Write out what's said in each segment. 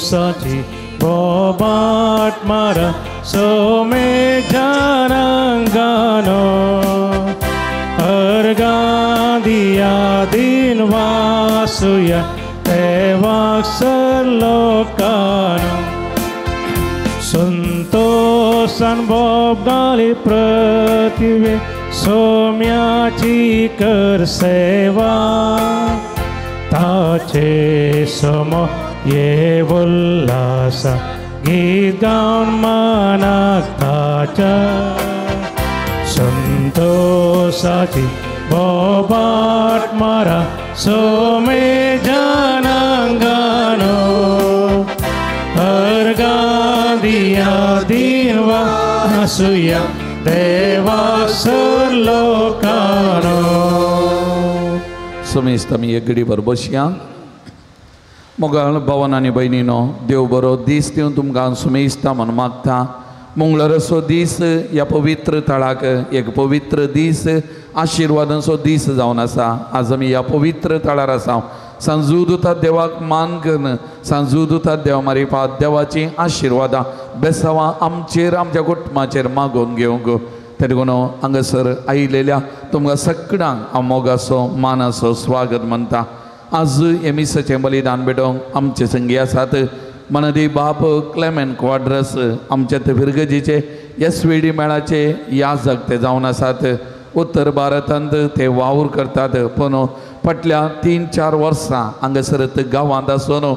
संतोषाची बोबाट मारा सोमे जनांगानो अर्गादिया दिन वासुया देवाक लोकानो संतोषान बोबगाली पृथ्वी सोम्याची कर सेवा ताचे समो ये उल्लासा गीत गावन मनाक ताच्या संतोषाची बोबाट मारा सोमे जनांगानो अर्गादिया दिन वासुया देवा लोकानो. समेस्त आमी एक घडीभर बसया. मोगाळ भावन आनी भयणीनो, देव बरो दीस दिवन तुमकां सुमेस्ता म्हूण मागता. मंगळाराचो दीस ह्या पवित्र थळाक एक पवित्र दीस, आशिर्वादांचो दीस जावन आसा. आज आमी ह्या पवित्र थळार आसा. सांजूदुता देवाक मान करून सांजूदुता देव मारिफात देवाची आशिर्वादां बेसावां आमचेर आमच्या कुटुंबाचेर मागोवन घेवंक. ते देखून हांगासर आयिल्ल्या तुमकां सगळ्यांक हांव मोगाचो मानाचो स्वागत म्हणटा. आज हे मिसाचें बलिदान भेटोवंक आमचे संगी आसात मनदी बाप क्लेमेंट क्वाड्रस, आमच्या फिरगजीचे एस वी डी मेळाचे याजक ते जावन आसात. उत्तर भारतांत ते वावर करतात, पूण फाटल्या 3-4 वर्सां हांगासर गांवांत आसून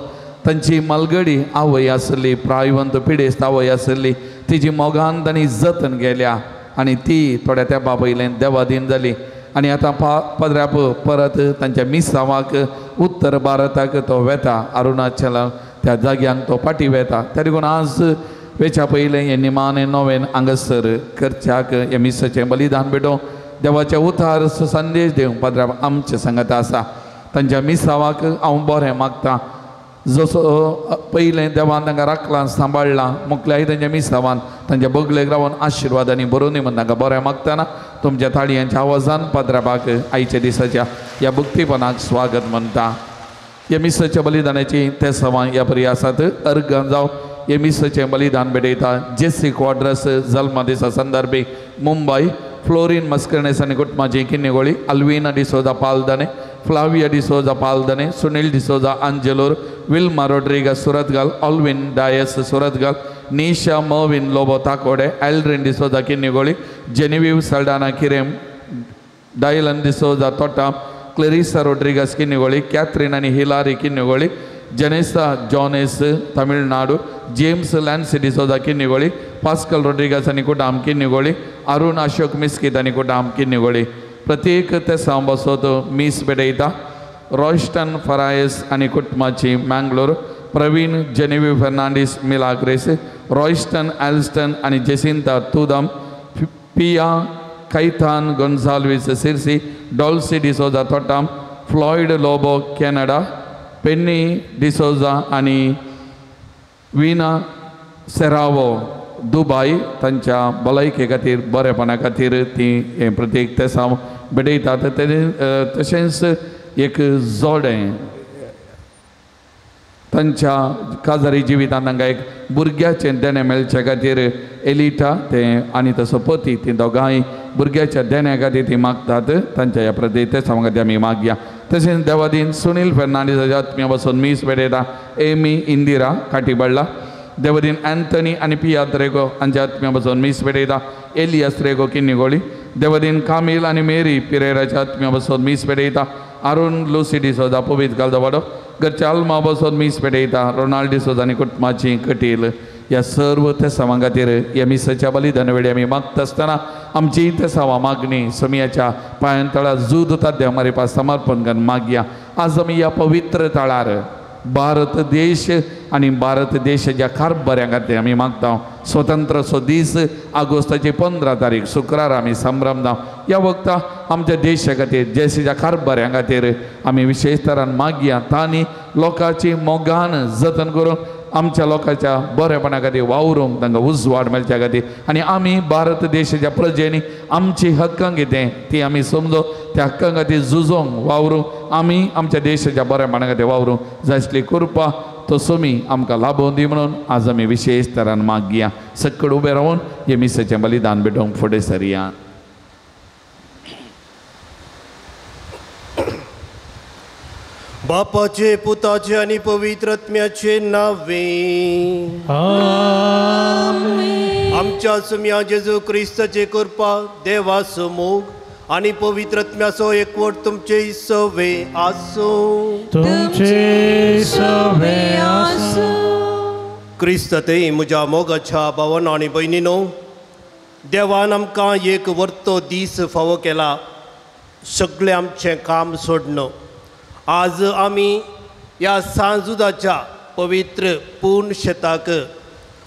तांची मालगडी आवय आसली, प्रायवंत पिडेस्त आवय आसली, तिजी मोगान तांणी जतन केल्या आनी ती थोड्या तेंपा पयलें देवादीन जाली. आनी आतां पदराप परत तांच्या मिसावाक उत्तर भारताक तो वेता, अरुणाचल त्या जाग्यांक तो फाटी वेता. त्या देखून आज वेच्या पयलें हें निमाणें नवें हांगासर करच्याक हें मिसाचें बलिदान भेटोवंक देवाच्या उतार संदेश दिवंक पदराप आमचे सांगता आसा. तांच्या मिसावाक हांव बरें मागता. जसो पयलें देवान तांकां राखलां सांबाळ्ळां मुखल्याय तांच्या मिसावान तांच्या बगलेक रावन आशिर्वादांनी भरून म्हूण तांकां बरें मागतना तुमच्या ताळयांच्या आवाजान पदराबाक आयच्या दिसाच्या ह्या भक्तीपणाक स्वागत म्हणटा. ह्या मिसाच्या बलिदानाची ते सवां ह्या परी आसात. अर्गां जावं हे मिसाचें बलिदान भेटयता जेसी क्वाड्रस जल्मा दिसा संदर्भी मुंबय, फ्लोरीन मस्कर्नेस आनी कुटुंबाची किन्नेगोळी, अल्विना D'Souza पालदाने, Flavia D'Souza Paldane, Sunil D'Souza Anjalur, Wilma Rodrigues Surathkal, Alvin Dias Surathkal, Nisha Mervin Lobo Thakode, Aldrin D'Souza Kinnigoli, Genevieve Saldanha Quirem, Dylan D'Souza Thottam, Clarissa Rodrigues Kinnigoli, Catherine आनी Hillary Kinnigoli, Janessa Jones Tamil Nadu, James Lancy D'Souza Kinnigoli, Pascal Rodrigues आनी कुटाम किन्निगोळी, अरुण अशोक मिस्कित आनी कुटाम किन्निगोळी. प्रत्येक तेसांव बसोत मीस भेटयता. Royston फरायस आनी कुटुंबाची Mangalore, Praveen Genevieve Fernandes Milagres, Royston Alston आनी Jacinta Tudam, Pia Caetano Gonsalves Sirsi, Dolcy D'Souza Thottam, Floyd Lobo Canada, Penny D'Souza आनी वीना सेरावो दुबाय. तांच्या भलायके खातीर बरेपणा खातीर ती हें प्रत्येक तेसांव भेटयतात. तशेंच एक जोडें तांच्या काजारी जिवितांत तांकां एक भुरग्याचें देणें मेळचे खातीर एलिटा तें आनी तसो पती ती दोगांय भुरग्याच्या देण्या खातीर ती मागतात. तांच्या ह्या प्रत्येक तेसांव खातीर आमी मागया. तशेंच देवादीन सुनील फेर्नांडीस हाच्या आत्म्या बसून मीस भेटयता एमी इंदिरा काटीबडला, देवदीन अँथनी आनी पियात रेगो हांच्या आत्म्या बसून मीस भेटयता एलियास रेगो किन्निगोळी, देवदीन कामील आनी मेरी पिरेराच्या आत्म्या बसून मीस भेटयता अरुण लुसी डिसोजा पवित गालदवाडो, घरच्या आल्मा बसून मीस भेटयता रोनाल्ड डिसोजा आनी कुटुंबाची कटील. ह्या सर्व तेसावां खातीर ह्या मिसाच्या बलिदान वेळी आमी मागता आसतना आमची तेसावां मागणी समियाच्या पांयां तळा जूद देव मारिपा समर्पण करून मागया. आज आमी ह्या पवित्र तळार भारत देश आनी भारत देशाच्या कारभाऱ्यां खातीर आमी मागता. स्वतंत्र दीस ऑगस्टाची 15 तारीख शुक्रार आमी संभ्रमता. ह्या वखता आमच्या देशा खातीर देशाच्या कारभाऱ्यां खातीर आमी विशेश तरान मागया. तांणी लोकांची मोगान जतन करून आमच्या लोकांच्या बरेपणा खातीर वावरूंक तांकां उजवाड मेळच्या खातीर आनी आमी भारत देशाच्या प्रजेनी आमची हक्कां कितें ती आमी समजो त्या हक्कां खातीर झुजोंक वावरूंक आमी आमच्या देशाच्या बरेपणा खातीर वावरूंक जाय आसली कृपा तो सोमी आमकां लाभोवन दी म्हणून आज आमी विशेश तरान मागया. सक्कड उबे रावन हे मिसाचें बलिदान भेटोवंक फुडें सरया. बापाचे पुताचे आनी पवित्र आत्म्याचे नावे आमेन. आमच्या सुम्या जेजू क्रिस्ताचे कृपा देवाचो मोग आनी पवित्र आत्म्याचो एकवट तुमचे सवे आसूं. तुमचे सवे आसूं. क्रिस्ताते म्हज्या मोगाच्या भावान आनी भयणीनो, देवान आमकां एक वर्तो दीस फावो केला सगळें आमचें काम सोडण. आज आमी ह्या सांजुदाच्या पवित्र पूर्ण शेताक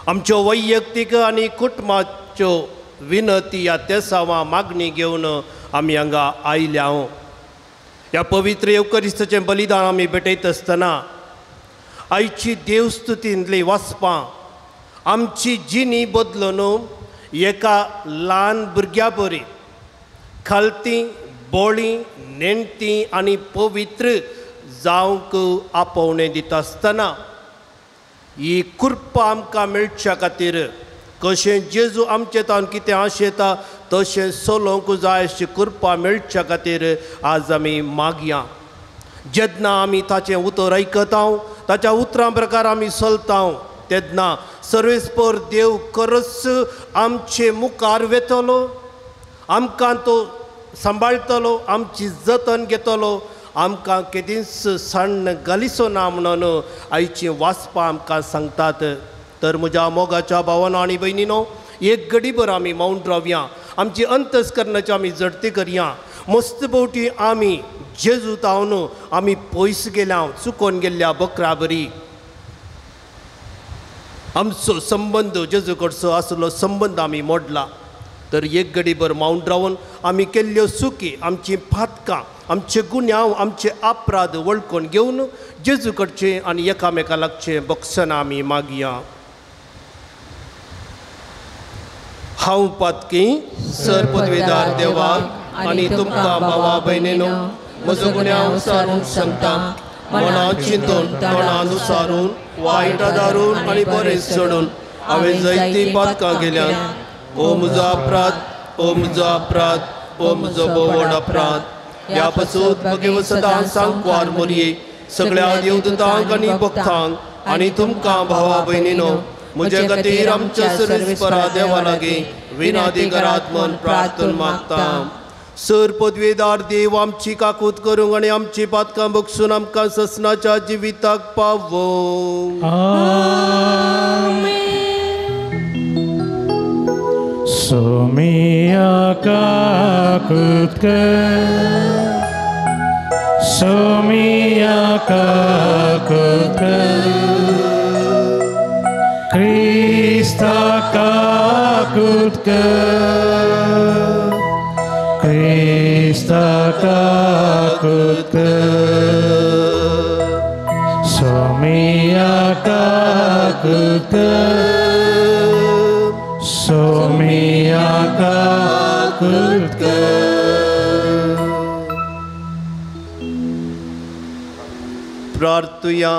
आमच्यो वैयक्तीक आनी कुटुंबाच्यो विनती ह्या तेसांवां मागणी घेवन आमी हांगा आयल्या. ह्या पवित्र येवकरिस्ताचें बलिदान आमी भेटयत आसतना आयची देवस्तुतींतली वाचपां आमची जिणी बदलून एका ल्हान भुरग्या बरी खालती बोळी नेणती आनी पवित्र जावंक आपोवणें दिता आसतना ही कृपा आमकां मेळच्या खातीर कशें जेजू आमचे तावन कितें आशेता तशें चलोवंक जाय अशी कृपा मेळच्या खातीर आज आमी मागया. जेन्ना आमी ताचें उतर आयकता ताच्या उतरां प्रकार आमी चलता तेन्ना सर्वेस्पर देव खरोच आमचे मुखार वेतलो, आमकां तो सांबाळटलो, आमची जतन घेतलो, आमकां केदींच सण्ण घालिचो ना म्हणून आयची वाचपां आमकां सांगतात. तर म्हज्या मोगाच्या भावानो आनी भयणीनो, एक घडीभर आमी मौन रावया, आमची अंतस्करणाची आमी झडती करया. मस्त भोवटी आमी जेजू तावन आमी पयस गेल्या, चुकोन गेल्ल्या बकरा बरी आमचो संबंद जेजू कडचो आसलो संबंद आमी मोडला. तर एक घडीभर मौन रावन आमी केल्ल्यो चुकी, आमची पातकां, आमचे गुन्यांव, आमचे अपराध वळखून घेवन जेजू कडचे आनी एकामेका लागचें बक्षणां आमी मागया. हांव पातकी सर पदवेदार देवाक आनी तुमकां भावा भयणीनो म्हजो गुन्यांव सारून सांगता. मनान चिंतून, तोंडान उसारून, वायट आदारून आनी बरें सोडून हांवें जायतीं पातकां केल्यांत. ओ म्हजो अपराध, ओ म्हजो अपराध, ओ म्हजो भोव अपराध. ह्या पसून म्हगे सदां सांकवार मोरये सगळ्या देवदूतांक आनी भक्तांक आनी तुमकां भावा भयणीनो म्हजे खातीर आमच्या सर्वेस्परा देवा लागीं विनादी करात म्हूण प्रार्थना मागता. सर पदवेदार देव आमची काकूत करूंक आनी आमची पातकां बगसून आमकां ससनाच्या जिविताक पावोवं. सोमिया काकूत कर, सोमिया काकूत कर, क्रिस्ता काकूत कर, क्रिस्ता काकूत कर, सोमिया काकूत कर, सोमिया काकूत कर. प्रार्थुया.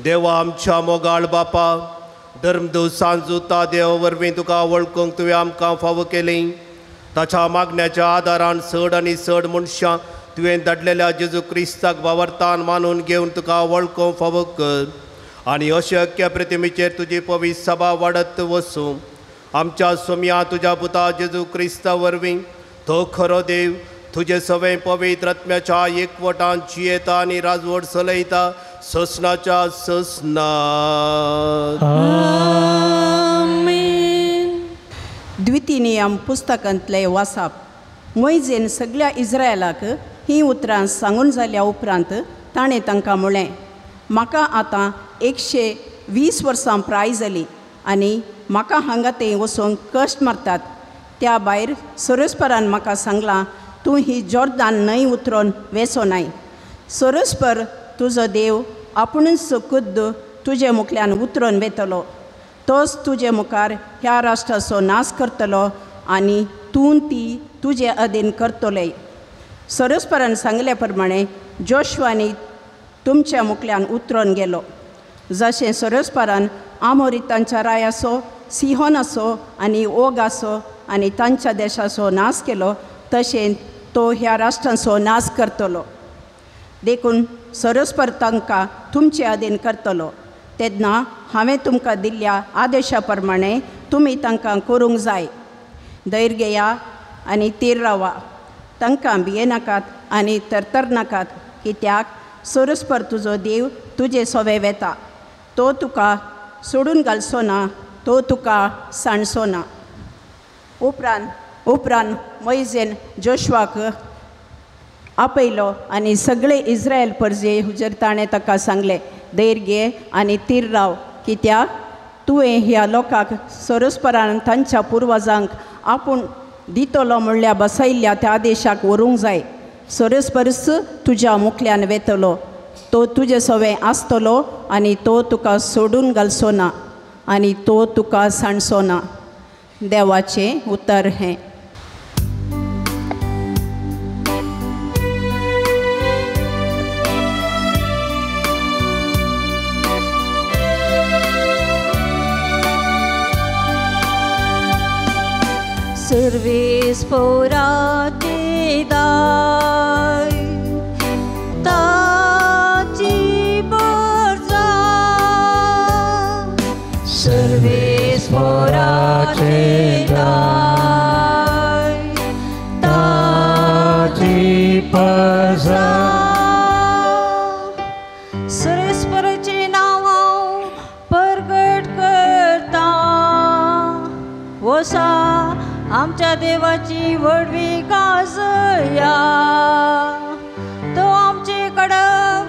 देवा आमच्या मोगाळ बापा, धर्मदूत सांजुता देवा वरवीं तुका वळखूंक तुवें आमकां फावो केली. ताच्या मागण्याच्या आदारान चड आनी चड मनशां तुवें धाडलेल्या जेजू क्रिस्ताक वावरतान मानून घेवन तुका वळखूंक फावो कर आनी अशे अख्ख्या प्रतिमेचेर तुजी पवित्र सभा वाडत वसूं. आमच्या सोम्या तुज्या पुता जेजू क्रिस्ता वरवीं तो खरो देव तुजे सवें पवित्र आत्म्याच्या एकवटान जियेता आनी राजवट चलयता ससनाच्या ससनात. आमेन. द्वितीय नियम पुस्तकांतले वासाप. मोयजेन सगळ्या इस्रायलाक हीं उतरां सांगून जाल्या उपरांत ताणें तांकां म्हळें, म्हाका आतां 120 वर्सां प्राय जाली आनी म्हाका हांगा थंय वचूंक कश्ट मारतात. त्या भायर सरस्परान म्हाका सांगलां, तूं ही जॉर्दान न्हंय उतरोन वेचो नाय. सरस्पर तुजो देव आपुणूच खुद्द तुजे मुखल्यान उतरोन वेतलो, तोच तुजे मुखार ह्या राष्ट्राचो नाश करतलो आनी तूं ती तुजे अधीन करतले. सरस्परान सांगल्या प्रमाणे जोशवानी तुमच्या मुखल्यान उतरोन गेलो. जशें सरस्परान आमोरितांच्या रायाचो सिहोनाचो आनी ओगाचो आनी तांच्या देशाचो नाश केलो तशें तो ह्या राष्ट्रांचो नाश करतलो. देखून सरस्पर तांकां तुमचे अधीन करतलो. तेन्ना हांवें तुमकां दिल्ल्या आदेशा प्रमाणे तुमी तांकां करूंक जाय. धैर्य घेया आनी तीर रावा. तांकां भियेनाकात आनी तरतरनाकात, कित्याक सरस्पर तुजो देव तुजे सोवे वेता. तो तुका सोडून घालचो ना, तो तुका सांडचो ना. उपरांत उपरांत मोयजेन जोशवाक आपयलो आनी सगळे इस्रायल परजे हुजर ताणें ताका सांगलें, धैर्य घे आनी तीर राव, कित्याक तुवें ह्या लोकांक सरस्परान तांच्या पुर्वजांक आपूण दितलो म्हणल्यार बसयल्ल्या त्या देशाक व्हरूंक जाय. सरस्परच तुज्या मुखल्यान वेतलो, तो तुजे सवें आसतलो आनी तो तुका सोडून घालचो ना आनी तो तुका सांडचो ना. देवाचें उतर हें. सर्वेस पोराचे दाय ताची परजा, सर्वेस पोराचे दाय ताची परजा. सर्वेस्पराचें नांव हांव परगट करता, वसा आमच्या देवाची व्हडवी गाजया. तो आमचे कडक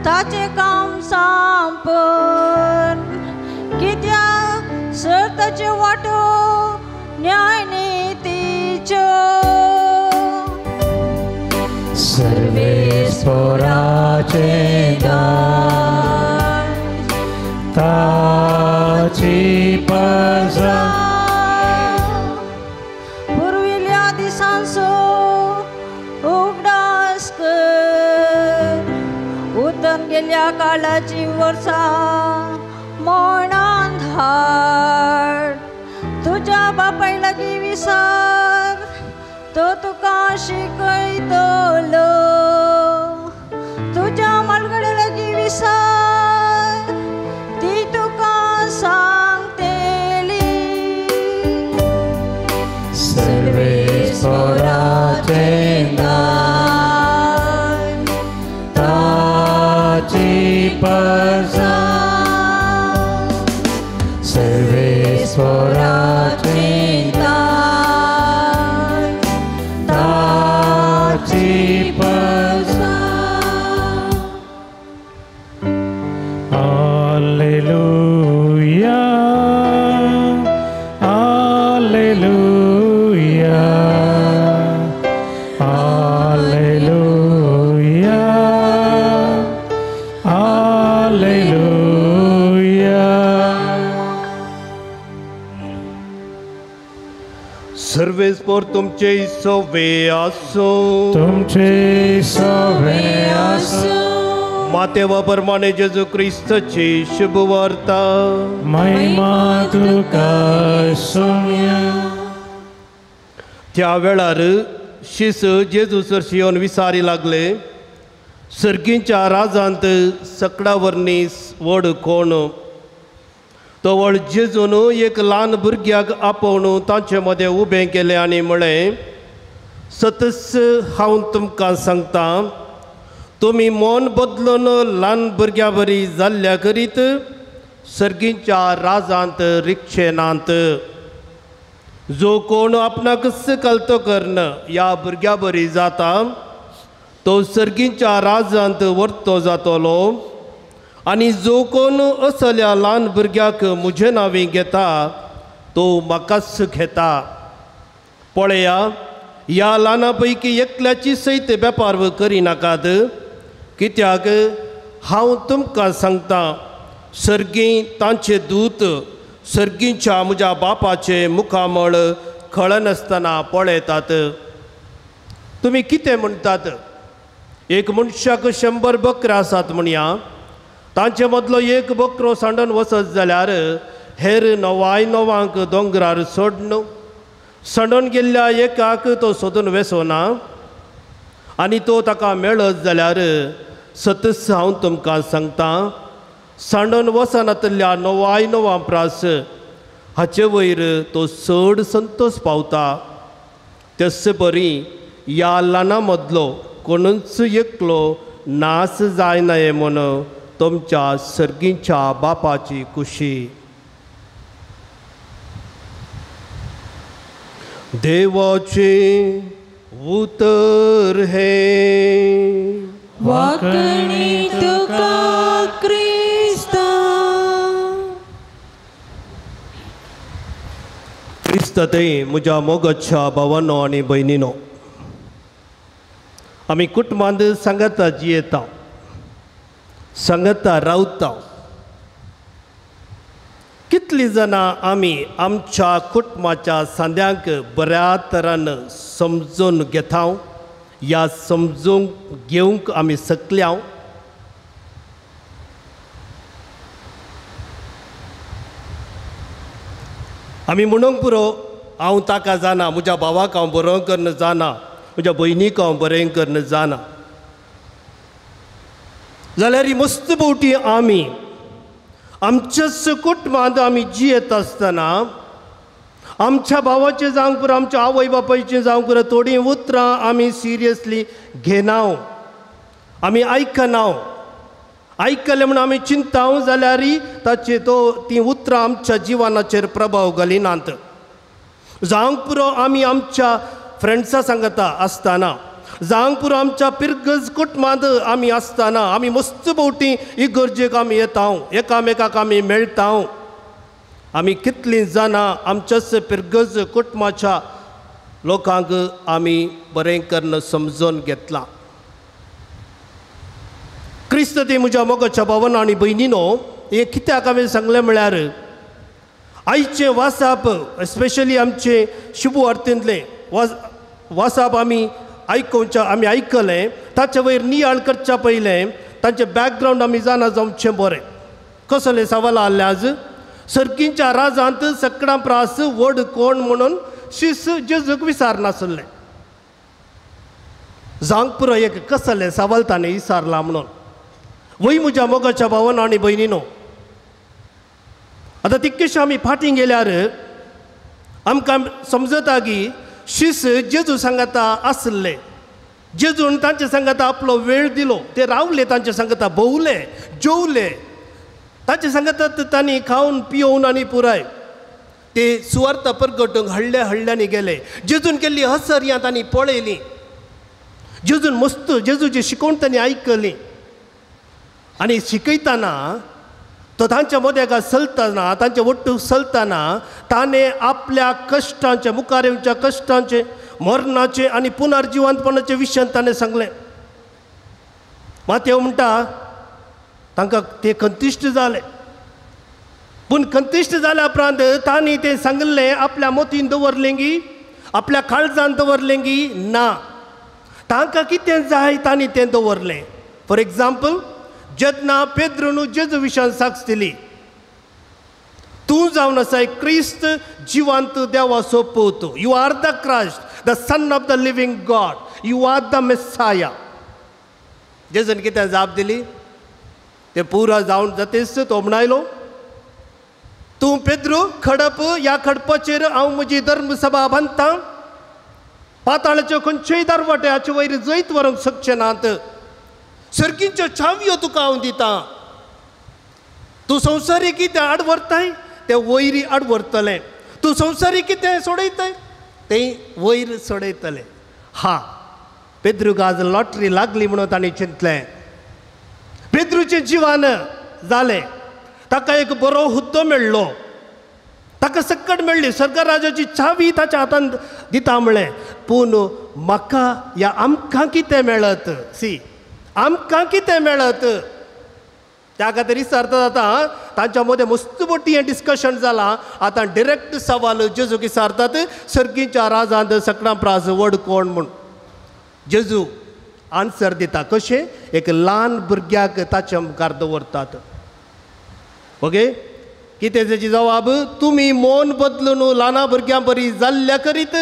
ताचें काम सांपन, कित्याक सर ताच्यो वाटो न्यायनितीच्यो. सर्वेस्पराचें दाय ताची परजा. दिसांचो उगडास कर, उतन गेल्या काळाची वर्सां मनान धाड. तुज्या बापाय लागीं विसर, तो तुका शिकयतलो. तुज्या म्हालगड्या लागीं विसर, ती तुका सांगतली. सर्वेस्पराचें दाय ताची परजा, सर्वेस्पराचें दाय ताची परजा. Alleluia, alleluia, alleluia, alleluia. सर्वेस्पर तुमचे सवे आसूं, तुमचे सवे आसूं. मातेवा प्रमाणे जेजू क्रिस्ताची शुभवार्ता. महिमा तुका सोम्या. त्या वेळार शिस जेजू सरशी येवन विसारी लागले, सर्गींच्या राजांत सकडां वरनीस व्हड कोण. तो व्हड जेजून एक ल्हान भुरग्याक आपोवन तांचे मदें उबें केलें आनी म्हळें, सतच हांव तुमकां सांगता, तुमी मन बदलून ल्हान भुरग्या बरी जाल्ल्या करीत सर्गींच्या राजांत रिगचे नात. जो कोण आपणाकच कलतो कर्ण ह्या भुरग्या बरी जाता तो सर्गींच्या राजांत व्हरतो जातलो. आनी जो कोण असल्या ल्हान भुरग्याक म्हजे नांवी घेता तो म्हाकाच घेता. पळया, ह्या ल्हाना पैकी एकल्याची सयत वेपार करिनाकात, कित्याक हांव तुमकां सांगता, सर्गीं तांचे दूत सर्गींच्या म्हज्या बापाचें मुखामळ खळनासतना पळयतात. तुमी कितें म्हणटात? एक मनशाक 100 बकऱ्या आसात म्हणया, तांचे मदलो एक बकरो सांडून वचत जाल्यार हेर णवाय णवांक दोंगरार सोडन सांडून गेल्ल्या एकाक तो सोदून वेसोना आनी तो ताका मेळत जाल्यार सतच हांव तुमकां सांगता सांडून वचनातल्या णवाय णवां प्रास हाचे वयर तो चड संतोष पावता. तेच बरी ह्या ल्हाना मदलो कोणूच एकलो नास जायना म्हूण तुमच्या सर्गीच्या बापाची खुशी. देवाचें उतर हें. वाकणी तुका क्रिस्ता. क्रिस्त ते म्हज्या मोगाच्या भावानो आनी भयणीनो, आमी कुटुंबांत सांगाता जियेता, सांगाता रावता. कितलीं जाणां आमी आमच्या कुटुंबाच्या सांद्यांक बऱ्या तरान समजून घेता या समजून घेवंक आमी शकल्या? आमी म्हणूंक पुरो हांव ताका जाणा, म्हज्या भावाक हांव बरो करून जाणा, म्हज्या भयणीक हांव बरें करून जाणा. जाल्यार ही मस्त भोवटी आमी आमच्याच कुटुंबांत आमी जियेत आसतना आमच्या भावाचें जावंक पुरो, आमच्या आवय बापायचें जावंक पुरो, थोडीं उतरां आमी सिरियसली घेना, आमी आयकना. आयकलें म्हूण आमी चिंता जाल्यार ताचे तो तीं उतरां आमच्या जिवनाचेर प्रभाव घालिनात. जावंक पुरो आमी आमच्या फ्रेंड्सां सांगता आसतना, जावंक पुरो आमच्या पिरगज कुटुंबांत आमी आसतना आमी मस्त भोवटी इगर्जेक आमी येता, एकामेकाक आमी मेळटा. आमी कितलीं जाणां आमच्याच पिरगज कुटुंबाच्या लोकांक आमी बरें करून समजून घेतलां. क्रिस्त ते म्हज्या मोगाच्या भावान आनी भयणीनो, हें कित्याक हांवें सांगलें म्हळ्यार आयचें वासाप स्पेशली आमचें शुभ वार्तेंतलें वासाप आमी आयकुच्या, आमी आयकलें ताचे वयर नियाळ करच्या पयलें तांचें बॅकग्रावंड आमी जाणा जावचें बरें. कसलें सवाल आहलें आज सर्गींच्या राजांत सगळ्यां प्रास व्हड कोण म्हणून शिस जेजूक विचारनासलें. जावंक पुरो एक कसलें सवाल ताणें विचारलां म्हणून. वय म्हज्या मोगाच्या भावान आनी भयणीनो, आतां तितकेशें आमी फाटीं गेल्यार आमकां समजता की शिस जेजू सांगाता आसले, जेजून तांचे सांगाता आपलो वेळ दिलो, ते रावले तांचे सांगाता, भोवले जेवले तांचे सांगाता, तांणी खावन पियोवन आनी पुराय ते सुवार्थ परगटूंक हडल्या हडल्यांनी गेले. जेजून केल्ली हसर्यां तांणी पळयली, जेजून मस्त जेजूची शिकोवण तांणी आयकली आनी शिकयतना तो तांच्या मदेका चलतना, तांचे वट्टू चलतना ताणें आपल्या कश्टांचे, मुखार येवच्या कश्टांचे, मरणाचे आनी पुनर्जिवंतपणाचे विशयान ताणें सांगलें. मातेव म्हणटा तांकां ते कंतिश्ट जाले, पूण कंतिश्ट जाल्या उपरांत तांणी तें सांगिल्लें आपल्या मोतीन दवरलें गी, आपल्या काळजान दवरलें गी ना. तांकां कितें जाय तांणी तें दवरलें. फॉर एग्जाम्पल, जेन्ना पेद्रून जेजू विशयान साक्ष दिली, तूं जावन आसाय क्रिस्त जिवंत देवाचो पूत, you are the Christ, the son of the living God, you are the Messiah. जेजून कितें जाप दिली? ते पुरा जावन जातेच तो म्हणायलो, तूं पेद्रू खडप, ह्या खडपाचेर हांव म्हजी धर्मसभा बांदता, पाताळाच्यो खंयचेय दरवाटे हाचे वयर जैत व्हरूंक शकचे नात, सर्गींच्यो चावयो तुका हांव दितां, तूं संवसारी कितें आड व्हरताय तें वयरी आड व्हरतलें, तूं संवसारी कितें सोडयताय तें वयर सोडयतलें. हा, पेद्रूक आज लॉटरी लागली म्हणून ताणें चिंतलें. पेद्रूचें जिवन जालें, ताका एक बरो हुद्दो मेळ्ळो, ताका सक्कट मेळ्ळी, स्वर्गराजाची चावी ताच्या हातान दिता म्हळें. पूण म्हाका या आमकां कितें मेळत, सी आमकां कितें मेळत त्या खातीर विचारता आतां तांच्या मदें मस्त मोटी हें डिस्कशन जालां. आतां डिरेक्ट सवाल जेजूक विचारतात, सर्गीच्या राजांत सगळ्यां प्रास व्हड कोण म्हूण. जेजू आन्सर दिता. कशें? एक ल्हान भुरग्याक ताच्या मुखार दवरतात. ओके, कितें तेची जवाब? तुमी मन बदलून ल्हाना भुरग्यां बरी जाल्ल्या करीत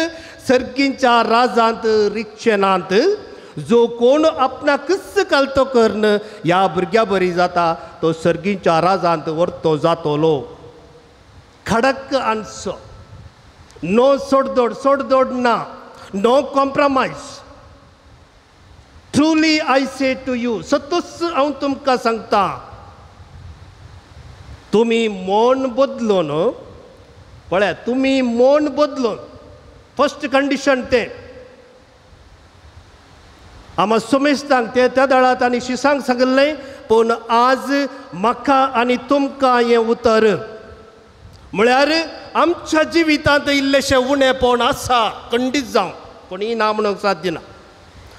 सर्गींच्या राजांत रिक्षेनांत. जो कोण आपणाकच कालतो करून ह्या भुरग्या बरी जाता तो सर्गींच्या राजांत व्हरतो जातलो. खडक आन्सर, नो सोडदोड, सोडदोड ना, no compromise. Truly I say to you, सतूच हांव तुमकां सांगता, तुमी मन बदलून पळया, तुमी मन बदलून, फर्स्ट कंडिशन तें. आमा सोमेस्तांक ते त्या दळांत आनी शिसांक सांगिल्लें, पूण आज म्हाका आनी तुमकां हें उतर म्हळ्यार आमच्या जिवितांत इल्लेशें उणेपण आसा, खंडीत जावं कोणीय ना म्हणूंक साध्य ना.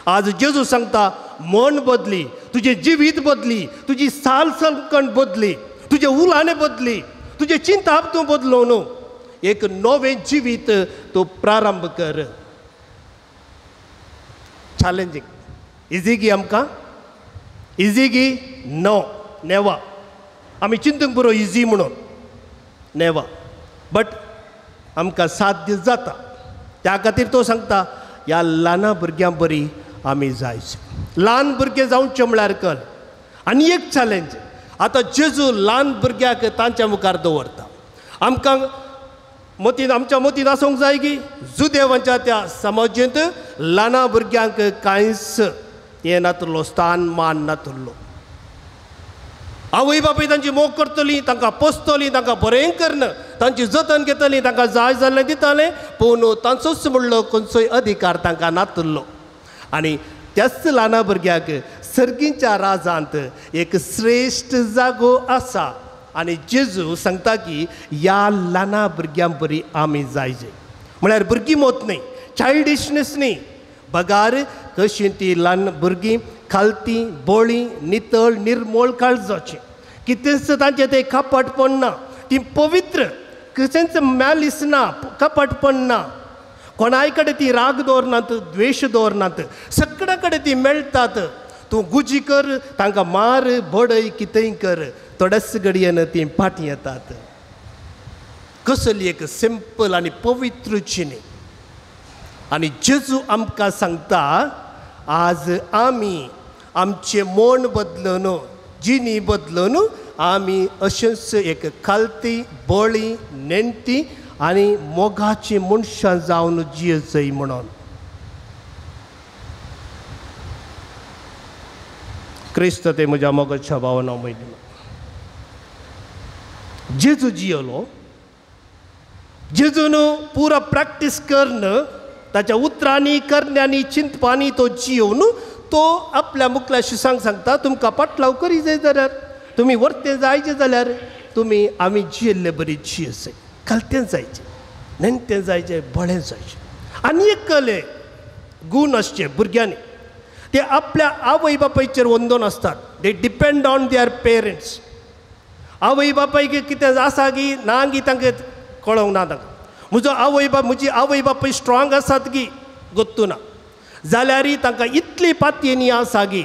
आज जेजू सांगता मन बदली, तुजें जिवीत बदली, तुजी साल सलकण बदली, तुजें उलाणें बदली, तुजें चिंताप तूं बदलोवन एक नवें जिवीत तूं प्रारंभ कर. चॅलेंजींग इजी गी आमकां? इजी गी? नो, नेवा. आमी चिंतूंक पुरो इजी म्हणून, नेवा, बट आमकां साध्य जाता. त्या खातीर तो सांगता ह्या ल्हाना भुरग्यां बरी आमी जायचे. ल्हान भुरगें जावचें म्हळ्यार कल आनी एक चॅलेंज. आतां जेजू ल्हान भुरग्याक तांच्या मुखार दवरता. आमकां मतीन, आमच्या मतीन आसूंक जाय की जुदेवांच्या त्या समाजेंत ल्हाना भुरग्यांक कांयच हें नातलो, स्थान मान नातलो. आवय बापूय तांची मोग करतली, तांकां पोसतली, तांकां बरें करन, तांची जतन घेतली, तांकां जाय जाल्लें दितालें, पूण तांचोच म्हणलो खंयचोय अधिकार तांकां नातलो. आनी त्याच ल्हाना भुरग्याक सर्गींच्या राजांत एक श्रेश्ठ जागो आसा. आनी जेजू सांगता की ह्या ल्हाना भुरग्यां बरी आमी जायचे. म्हळ्यार भुरगीं मोत न्हय, चायल्डिशनेस न्हय, बगार कशीं ती ल्हान भुरगीं खालती बोळी नितळ निर्मोळ काळजाचीं, कितेंच तांचें तें कपटपण ना, ती पवित्र, कशेंच मॅलिस ना, कपटपण ना, कोणाय कडेन ती राग दवरनात, द्वेश दवरनात, सगळ्या कडेन ती मेळटात. तूं गुजी कर, तांकां मार बडय कितेंय कर, थोड्याच घडयेन ती फाटीं येतात. कसली एक सिंपल आनी पवित्र जिणी. आनी जेजू आमकां सांगता आज आमी आमचें मन बदलून, जिणी बदलून आमी अशेंच एक खालती बळी नेणटी आनी मोगाची मनशां जावन जियेचय म्हणून. क्रिस्त ते म्हज्या मोगाच्या भावना म्हयनो जेजू जियेलो. जेजून पुरा प्रॅक्टीस करून ताच्या उतरांनी करण्यांनी चिंतपांनी तो जियोवन तो आपल्या मुखल्या शिसांक सांगता तुमकां पाटलाव करी जाय जाल्यार, तुमी वर्ते जायचे जाल्यार तुमी आमी जियेल्ले बरी जियेसे, खालतें जायचें, नेणटें जायचें, बळें जायचें. आनी एक कले गूण आसचे भुरग्यांनी, ते आपल्या आवय बापायचेर वंदोन आसतात. They depend on their parents. आवय बापायक कितें आसा गी ना गी तांकां कळोंक ना. तांकां म्हजो आवय बाप, म्हजी आवय बापूय स्ट्रॉंग आसात गी गोत्तू ना, जाल्यारय तांकां इतली पातयेनी आसा गी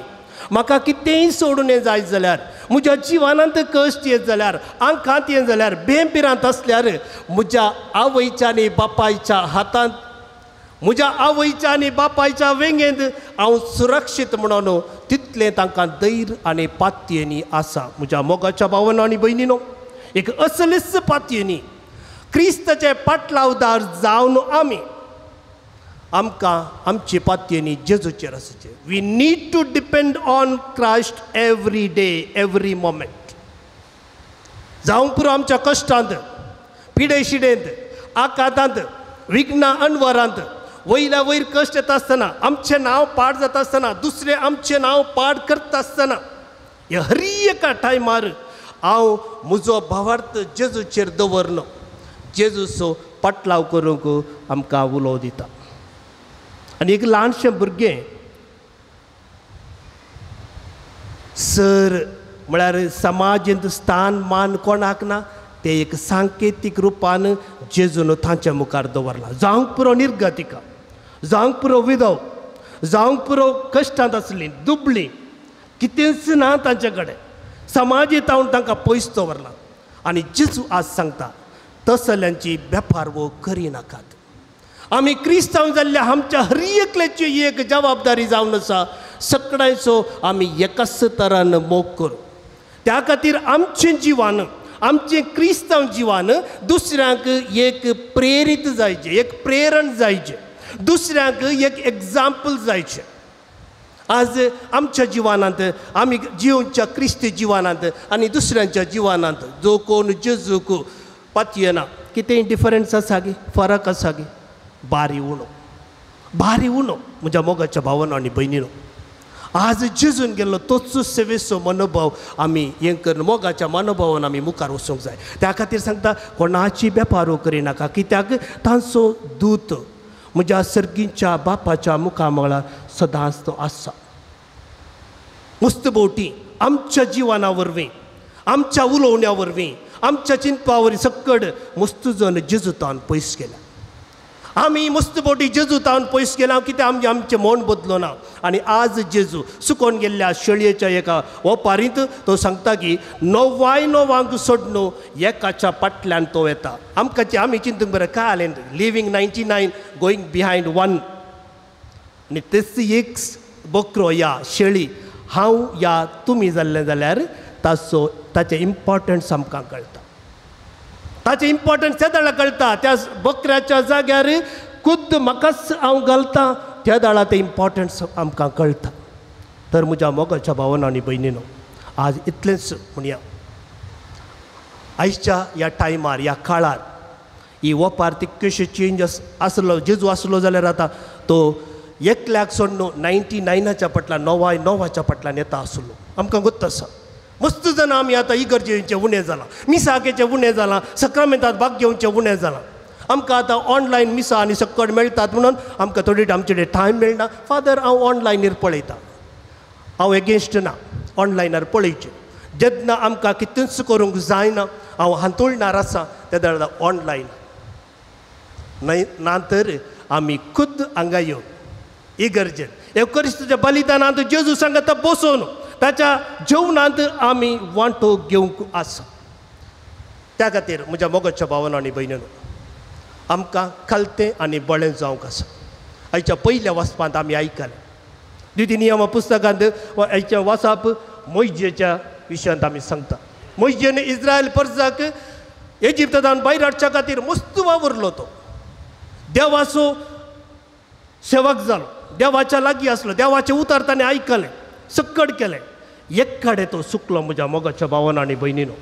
म्हाका कितेंय सोडून जायत जाल्यार, म्हज्या जिवनांत कश्ट येत जाल्यार, आंकांत येत जाल्यार, बेंपिरांत आसल्यार म्हज्या आवयच्या आनी बापायच्या हातांत, म्हज्या आवयच्या आनी बापायच्या वेंगेंत हांव सुरक्षीत म्हणून तितलें तांकां धैर्य आनी पातयेनी आसा. म्हज्या मोगाच्या भावानो आनी भयणीनो, एक असलीच पातयेनी क्रिस्ताचे पाटलावदार जावन आमी आमकां आमची पातयेनी जेजूचेर आसचे. We need to depend on Christ every day, every moment. जावं पुरो आमच्या कश्टांत, पिडेशिडेंत, आकांतांत, विघ्ना अनवरांत, वयल्या वयर कश्ट येता आसतना, आमचें नांव पाड जाता आसतना, दुसरें आमचें नांव पाड करता आसतना, ह्या हर एका टायमार हांव म्हजो भावार्थ जेजूचेर दवरलो, जेजूचो पाटलाव करूंक आमकां उलो दिता. आनी एक ल्हानशें भुरगें सर म्हळ्यार समाजेंत स्थान मान कोणाक ना, ते एक सांकेतीक रुपान जेजून तांच्या मुखार दवरला. जावंक पुरो निर्गतिका, जावंक पुरो विधव, जावंक पुरो कश्टांत आसलीं, दुबळीं, कितेंच ना तांचे कडेन, समाजीत हांव तांकां पयस दवरला. आनी जेजू आज सांगता तसल्यांची वेपार वो करिनाकात. आमी क्रिस्तांव जाल्ल्या आमच्या हर एकल्याची एक जबाबदारी जावन आसा, सगळ्यांचो आमी एकाच तरान मोग करूं. त्या खातीर आमचें जिवान, आमचें क्रिस्तांव जिवान दुसऱ्यांक एक प्रेरीत जायचें, एक प्रेरण जायचें, दुसऱ्यांक एक एग्जाम्पल जायचें. आज आमच्या जिवानांत, आमी जिवच्या क्रिस्ती जिवानांत आनी दुसऱ्यांच्या जिवानांत जो कोण जेजूक पातयेना कितेंय डिफरन्स आसा गी, फरक आसा गी? बारी उणो, बारी उणो. म्हज्या मोगाच्या भावानो आनी भयणीनो, आज जेजून गेल्लो तोच सेवेचो मनोभाव आमी हें करून मोगाच्या मनोभावान आमी मुखार वचूंक जाय. त्या खातीर सांगता कोणाची वेपारो करिनाका, कित्याक तांचो दूत म्हज्या सर्गीच्या बापाच्या मुखामळार सदांच तो आसा. मस्त भोवटी आमच्या जिवना वरवीं, आमच्या उलोवण्या वरवीं, आमच्या चिंतपा वरवीं सक्कड मस्त जण जेजूतान पयस गेल्या. आमी मस्त बोटी जेजूतान पयस गेला कित्याक आमचें आमचें मन बदलो ना. आनी आज जेजू सुकोन गेल्ल्या शेळयेच्या एका ओपारींत तो सांगता की णवाय णवांक सोडून एकाच्या फाटल्यान तो येता. आमकां आमी चिंतूंक बरें काय आलें, लिवींग 99 गोईंग बिहायंड 1. आनी तेच एक बकरो या शेळी हांव या तुमी जाल्लें जाल्यार ताचो ताचें इम्पोर्टन्स आमकां कळटा. ताचें इम्पोर्टन्स त्या दाळा कळटा. त्या बकऱ्याच्या जाग्यार खुद्द म्हाकाच हांव घालता त्या दाळा तें इम्पोर्टन्स आमकां कळटा. तर म्हज्या मोगाच्या भावान आनी भयणीनो, आज इतलेंच म्हणया, आयच्या ह्या टायमार, ह्या काळार ही वपार तितक्योश्यो चेंज आसलो. जेजू आसलो जाल्यार आतां तो एकल्याक सोडून 99च्या फाटल्यान, 99च्या फाटल्यान येता आसलो. आमकां गोत्त आसा मस्त जाणां आमी आतां इगर्जेचें उणें जालां, मिसाकेचें उणें जालां, सक्रामेंतांत भाग घेवचें उणें जालां. आमकां आतां ऑनलायन मिसां आनी सक्कड मेळटात म्हणून आमकां थोडी आमचे कडेन टायम मेळना. फादर हांव ऑनलायनीर पळयता, हांव एगेन्स्ट ना, ऑनलायनार पळयचें. जेन्ना आमकां कितेंच करूंक जायना, हांव हांतुळणार आसा तेन्ना ऑनलायन न्हय ना तर आमी खुद्द हांगा येवन इगर्जेन एवकरिस्ताच्या बलिदानांत जेजू सांगता बसून ताच्या जेवणांत आमी वांटो घेवंक आसा. त्या खातीर म्हज्या मोगाच्या भावान आनी भयणीनो, आमकां खालतें आनी बळें जावंक आसा. आयच्या पयल्या वाचपांत आमी आयकलें द्वितीय नियमा पुस्तकांत आयच्या वाचप मोयजेच्या विशयांत आमी सांगता. मोयजेन इस्रायल परजाक इजिप्तान भायर हाडच्या खातीर मस्त वावुरलो. तो देवाचो सेवक जालो, देवाच्या लागीं आसलो, देवाचें उतर ताणें आयकलें, सक्कड केलें. एक कडेन तो सुकलो म्हज्या मोगाच्या भावान आनी भयणीनो.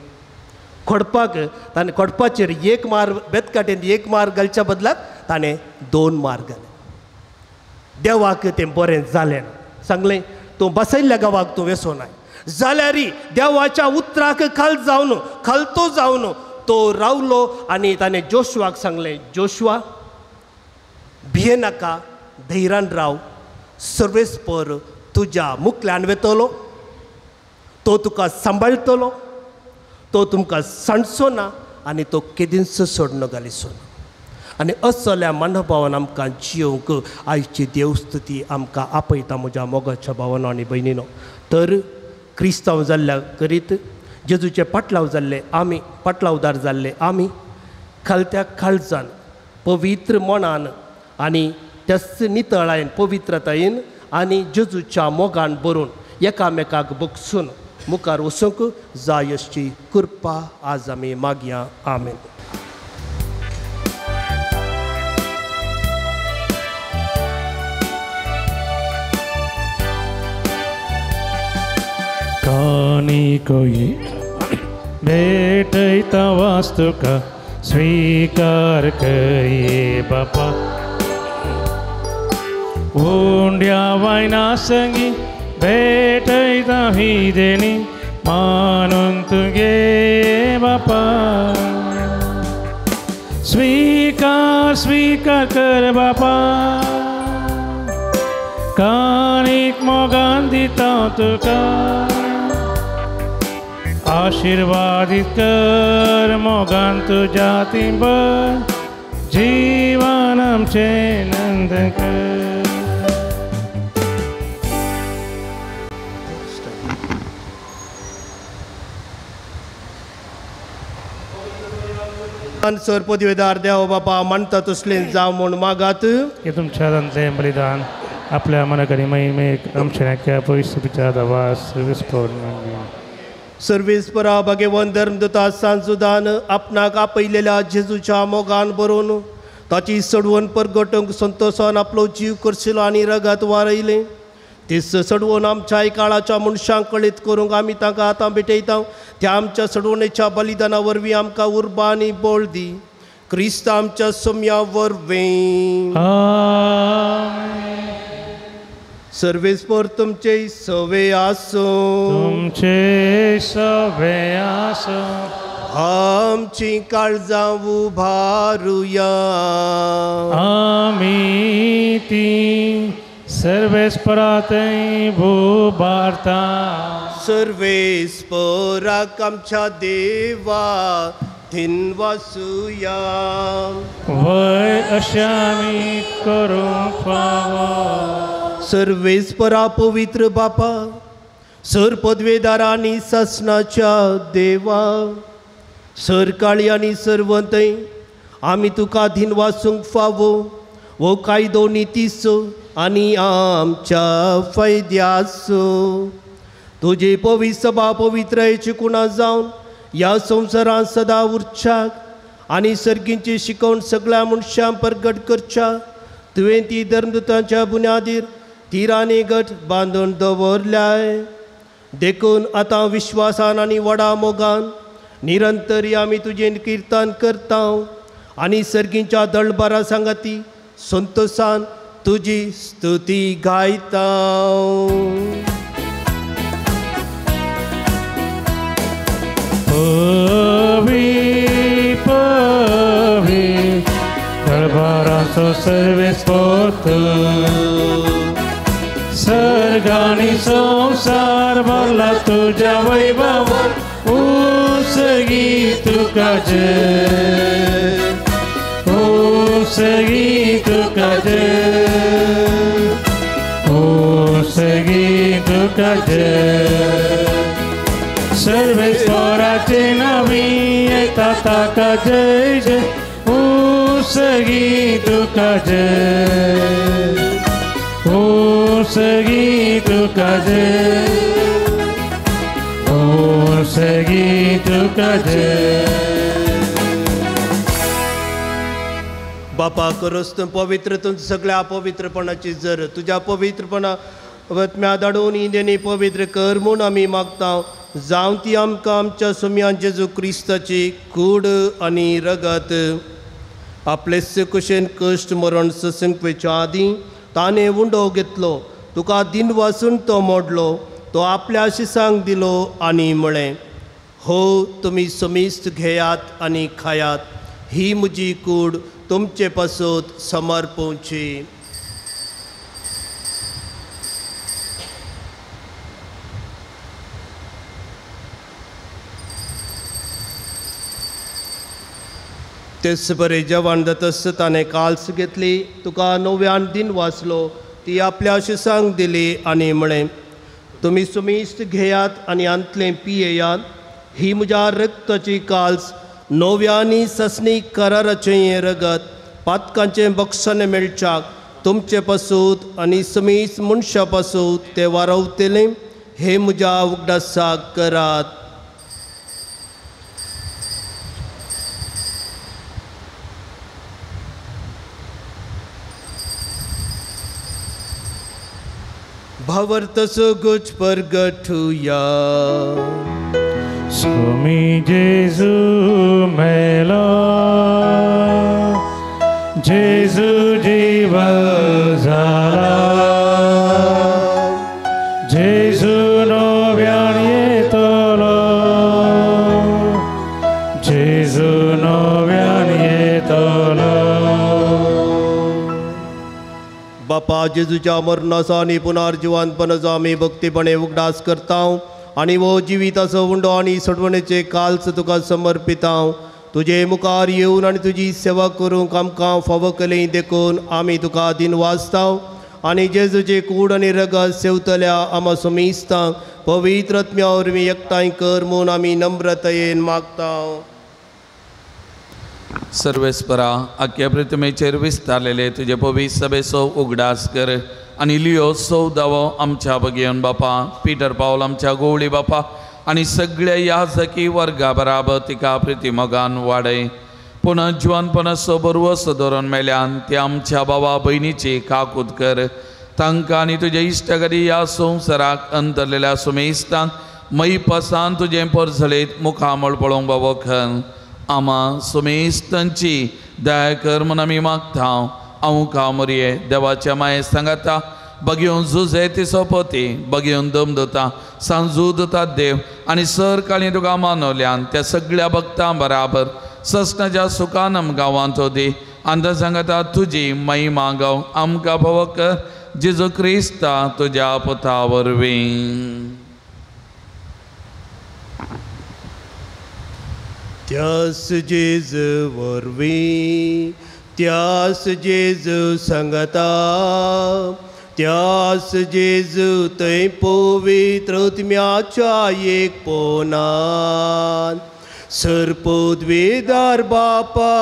खोडपाक ताणें खोडपाचेर एक मार बेतकाटेन एक मार घालच्या बदलाक ताणें 2 मार घाले. देवाक तें बरें जालें ना. सांगलें तूं बसयल्ल्या गांवाक तूं वेसोनाय जाल्यार देवाच्या उतराक खाल जावन खालतो जावन तो रावलो. आनी ताणें जोशुआक सांगलें, जोशुआ भियेनाका, धैर्यान राव, सर्वेस्पर तुज्या मुखल्यान वेतलो, तो तुका सांबाळटलो, तो तुमकां सांडचो ना आनी तो केदींच सोडणो घालिचो ना. आनी असल्या मनोभावान आमकां जियोवंक आयची देवस्तुती आमकां आपयता म्हज्या मोगाच्या भावानो आनी भयणीनो. तर क्रिस्तांव जाल्ल्या करीत जेजूचे पाटलाव जाल्ले आमी, पाटलावदार जाल्ले आमी खालत्या काळजान, पवित्र मनान आनी त्याच नितळायेन, पवित्रतायेन आनी जेजूच्या मोगान भरून एकामेकाक बगसून मुखार वचूंक जाय अशी कृपा आज आमी मागया. आमेन. कानिकोई भेटयता वास्तुका स्वीकार कये बापा, उंड्या वायना संगी भेटयता ही देणी मानून तुगे बापा, स्वीकार स्वीकार कर बापा, कानीक मोगान दिता तुका, आशीर्वादित कर मोगान तुज्या तिंबर, जीवन आमचें नंद कर. सर पदवेदार देव बापा मानता तसलें जावं म्हूण मागात. हे तुमच्या हातांतलें बलिदान आपल्या मनाकडे महिमेक आमच्या पवित्र दावास सर्वेस्परा भगवंत धर्मदूता सांजुदान आपणाक आपयलेल्या जेजूच्या मोगान बरोवन ताची सडवण परगटूंक संतोशान आपलो जीव करशिलो आनी रगत वारयलें. तेच सडवण आमच्या काळाच्या मनशांक कळीत करूंक आमी तांकां आतां भेटयता. त्या आमच्या सडवणेच्या बलिदाना वरवीं आमकां उर्बा आनी बळ दी. क्रिस्त आमच्या सोम्या वरवीं. सर्वेस्पर तुमचे सवे आसूं. तुमचे सवे आसूं. आमची काळजां उबारुया. आमी ती सर्वेस्परातय उबारता. सर्वेस्पराक आमच्या देवा धिनवासुया. वय अशें आमी करूंक फावो. सर्वेस्परा पवित्र बापा सर पदवेदारा आनी सासणाच्या देवा सर काळी आनी सरवंतय आमी तुका धिनवासूंक फावो. हो कायदो नितीचो आनी आमच्या फायद्याचो. तुजे पवित्र सभा पवित्रायेची कुणा जावन ह्या संवसारांत सदां उरच्याक आनी सर्गींची शिकवण सगळ्या मनशांक परगट करच्या. तुवें ती धर्मदूतांच्या बुन्यादीर तिरांनी गट बांदून दवरल्याय. देखून आतां विश्वासान आनी व्हडा मोगान निरंतर आमी तुजें किर्तन करता आनी सर्गींच्या दळबारा सांगाती संतोशान तुजी स्तुती गायता. पवी पवी दळबाराचो सर्वेस्पर सर्गानी संवसार भरला तुज्या वैभवान. उसगी तुका जय उसगी तुका जय उसगी तुका जय. सर्वेस्पराचे नांवी येता ताका जय जय. उसगी तुका जय उसगी तुका जय उसगी तुका जय. बापा करोस तूं पवित्र तूं सगळ्या अपवित्रपणाची जर तुज्या पवित्रपणा वतम्या धाडून इंदेनी पवित्र कर म्हूण आमी मागता. जावं ती आमकां आमच्या सोम्यान जेजू क्रिस्ताची कूड आनी रगत. आपलेच कुशेन कश्ट मरण ससंकवेच्या आदीं ताणें उंडो घेतलो. तुका दिनवासून तो मोडलो. तो आपल्या शिसांक दिलो आनी म्हळें, हो तुमी समिस्त घेयात आनी खायात. ही म्हजी कूड तुमचे पासत समर्पवची. तेच बरें जेवण जातस ताणें काल्स घेतली. तुका नव्यान दिन वाचलो. ती आपल्या शिसांक दिली आनी म्हळें, तुमी सुमिस्त घेयात आनी आंतलें पियेयात. ही म्हज्या रक्ताची काल्स नव्यानी ससनी कराराचें हें रगत पातकांचें बक्षण मेळच्याक तुमचे पासूत आनी समीस मनशा पासूत तें वारवतलें. हे म्हज्या उगडासाक करात. भावार्थाचो गुज परगटुया. स्वामी जेजू मेलो जेजू जीव जाला जेजू नव्यान येतलो जेजू नव्यान येतलो. बापा जेजूच्या मरणाचो आनी पुनर्जिवंतपणाचो आमी भक्तीपणे उगडास करता आनी हो जिविताचो उंडो आनी सोडवणेचे काल्स तुका समर्पिता. तुजे मुखार येवन आनी तुजी सेवा करूंक आमकां फावो केली देखून आमी तुका दिनवासता आनी जेजूचे कूड आनी रगत सेवतल्या आमा समिस्तांक पवित्र आत्म्या वरवीं एकठांय कर म्हूण आमी नम्रतायेन मागता. सर्वेस्परा आख्या प्रतिमेचेर विस्तारलेले तुजे पवित्र सभेचो उगडास कर आनी लियो सौदावो आमच्या बगेवन बापा पीटर पावल आमच्या गोवळी बापा आनी सगळ्या याजकी वर्गा बराबर तिका प्रितीमोगान वाडय. पुनः जिवनपणाचो बरवसो धरून मेल्यान ते आमच्या बाबा भयणीची काकूत कर. तांकां आनी तुज्या इश्टागरी ह्या संवसाराक अंतरलेल्या सुमेस्तांक मैपासान तुजें परजळीत मुखामळ पळोवंक बाबो खन आमा सुमेस्तांची दया कर म्हूण आमी मागता. हांव कामरये देवाच्या माये सांगाता बगेवन जुजे तिचो पती बगेवन दम दता सांजू दता देव आनी सर काळी तुका मानवल्यान त्या सगळ्या भक्तां बराबर ससनाच्या सुखान आमकां वांचो दी. आनी सांगता तुजी महिमा गाव आमकां भोव कर जेजू क्रिस्ता तुज्या पुता वरवीं. त्यास जेजू वरवीं त्यास जेजू सांगता त्यास जेजू थंय पवित्र आत्म्याच्या एकपणान सर्पद्वेदार बापा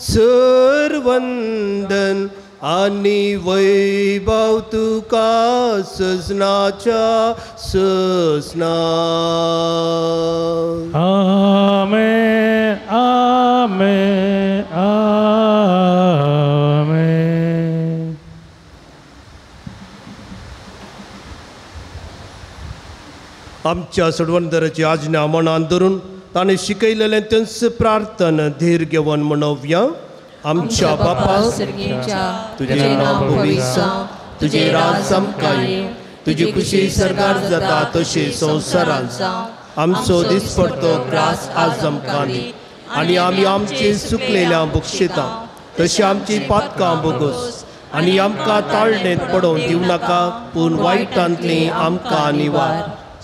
सरवंदन आनी वैभव तुका सजनाच्या सजना. आमेन आमेन आमेन. आमच्या सोडवणदाराची आज्ञा मनान धरून ताणें शिकयलेलें तेंच प्रार्थना धीर घेवन म्हणोवया. आमच्या बापा तुजें नांव पवित्र जावं, तुजें राज आमकां येवं, तुजी खुशी सरकार जाता तशी संवसारांत जावं. आमचो दिसपडतो ग्रास आज आमकां दी आनी आमी आमची चुकलेल्या बक्षिता तशी आमची पातकां बोगस आनी आमकां ताळणेंत पडोवन दिवं नाका पूण वायटांतली आमकां निवार.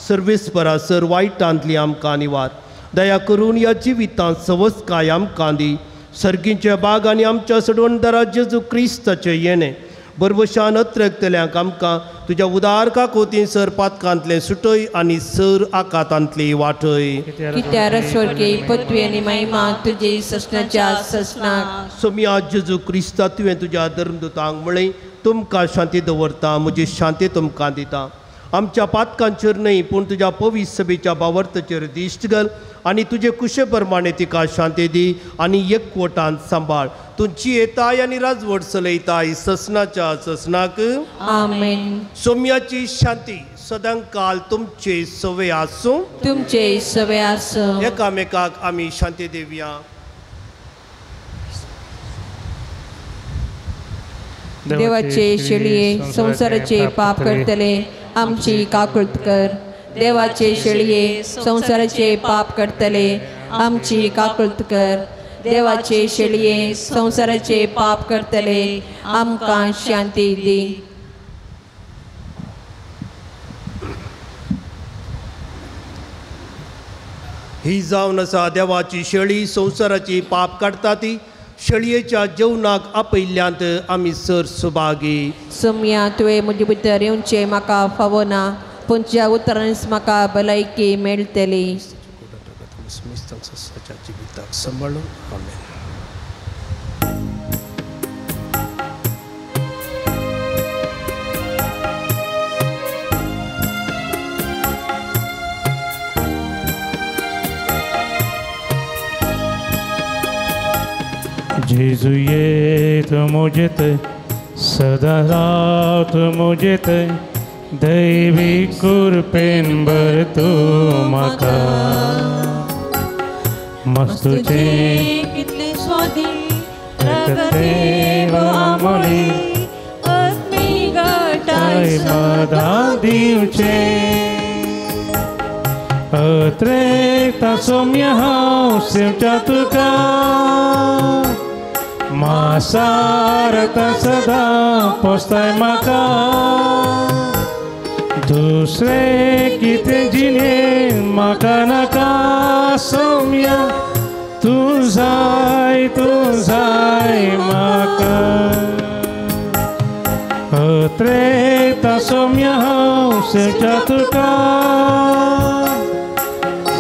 सर्वेस्परा सर वायटांतली आमकां निवार. दया करून ह्या जिवितांत सवस्काय आमकां दी. सर्गींच्या बाग आनी आमच्या सडवणदारा जेजू क्रिस्ताचें येणें बरवशान अत्रकतल्यांक आमकां तुज्या उदार काकोतीन सर पातकांतलें सुटय आनी सर आकातांतली वाटय. कित्याक स्वर्गीय पदवी आनी महिमा तुजी ससनाच्या ससनाक. सोमिया जेजू क्रिस्ता तुवें तुज्या धर्मदूतांक म्हळें तुमकां शांती दवरता म्हजी शांती तुमकां दिता. आमच्या पातकांचेर न्हय पूण तुज्या पवित्र सभेच्या बावर्तचेर दिश्ट घाल आनी तुजे कुशे प्रमाणे तिका शांती दी आनी एकवटान सांबाळ. तुमची येताय आनी राजवट चलयताय ससनाच्या ससनाक. आमेन. सोम्याची शांती सदांकाल तुमचे सवे आसूं. तुमचे सवे आसूं. एकामेकाक आमी शांती दिवया. देवाचे शेळये संवसाराचे पाप करतले आमची काकूत कर. देवाचे शेळये संवसाराचे पाप करतले आमची काकूत कर. देवाचे शेळये संवसाराचे पाप करतले आमकां शांती दी. ही जावन आसा देवाची शेळी संवसाराची पाप काडटा ती. शेळयेच्या जेवणाक आपयल्ल्यांत आमी सर सुभागी. सोम्या तुवें म्हजे भितर येवचें म्हाका फावना पूण तुज्या उतरांच म्हाका भलायकी मेळटली. जिविताक सांबाळून. आमेन. जेजू येत म्हजेत सदां रावत म्हजेत दैवी कृपेन भर तूं म्हाका. मस्तुचें कितलें स्वादीक रगतें आमोली आत्मीक घटाय सदां दिवचें. अत्रेकता सोम्या हांव सेवच्या तुका मासारता सदां पोसताय म्हाका. दुसरें कितें जिणें म्हाका नाका सोम्या तूं जाय तूं जाय म्हाका. अत्रेकता सोम्या हांव सेवच्या तुका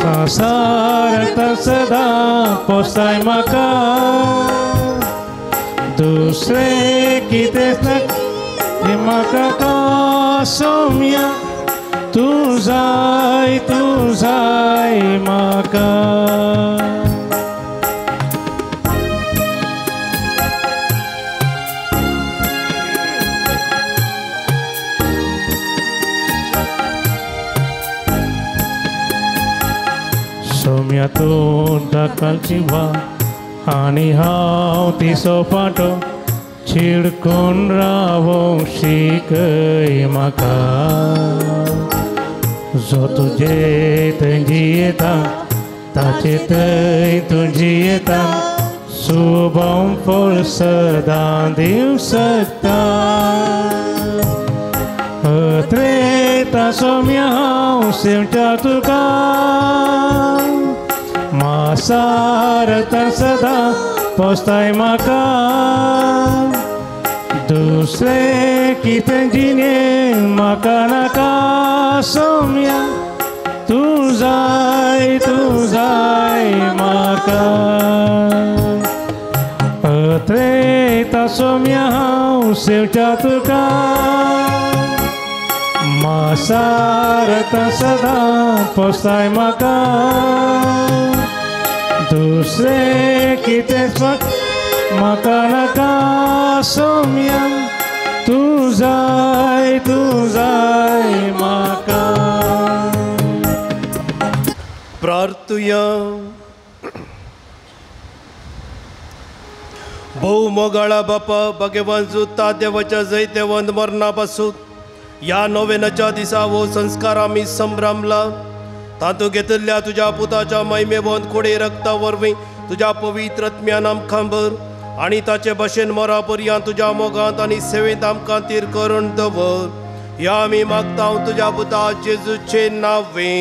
संवसारता सदां पोसाय म्हाका दुसरें कितेंच नाका म्हाका का सोम्या तूं जाय म्हाका. सोम्या तूं दाखल जिवा आनी हांव तिसो पाटो चिडकून रावोंक शिकय म्हाका जो तुजे थंय जियेता ताचे थंय तूं जियेता शुभम फळ सदां दिवंक शकता. अत्रेता सोम्या हांव सेवच्या तुका मासारता सदां पोसताय म्हाका दुसरें कितें जिणें म्हाका नाका सोम्या तूं जाय म्हाका. अत्रेता सोम्या हांव सेवच्या तुका मासारता सदां पोसताय म्हाका दुसरें कितेंच म्हाका नाका सोम्या तूं जाय म्हाका. प्रार्थुया. भोव मोगाळा बापा भगवान जुता देवाच्या जैतेवंत मरणा पासून ह्या नोवेनाच्या दिसा हो संस्कार आमी संभ्रमला तातूंत घेतिल्ल्या तुज्या पुताच्या महिमेवंत कोडे रक्ता वरवीं तुज्या पवित्र आत्म्यान आमकां भर आनी ताचे भशेन मरा पर्यंत तुज्या मोगांत आनी सेवेंत आमकां तीर करून दवर. ह्या आमी मागता तुज्या पुता जेजूचे नांवे.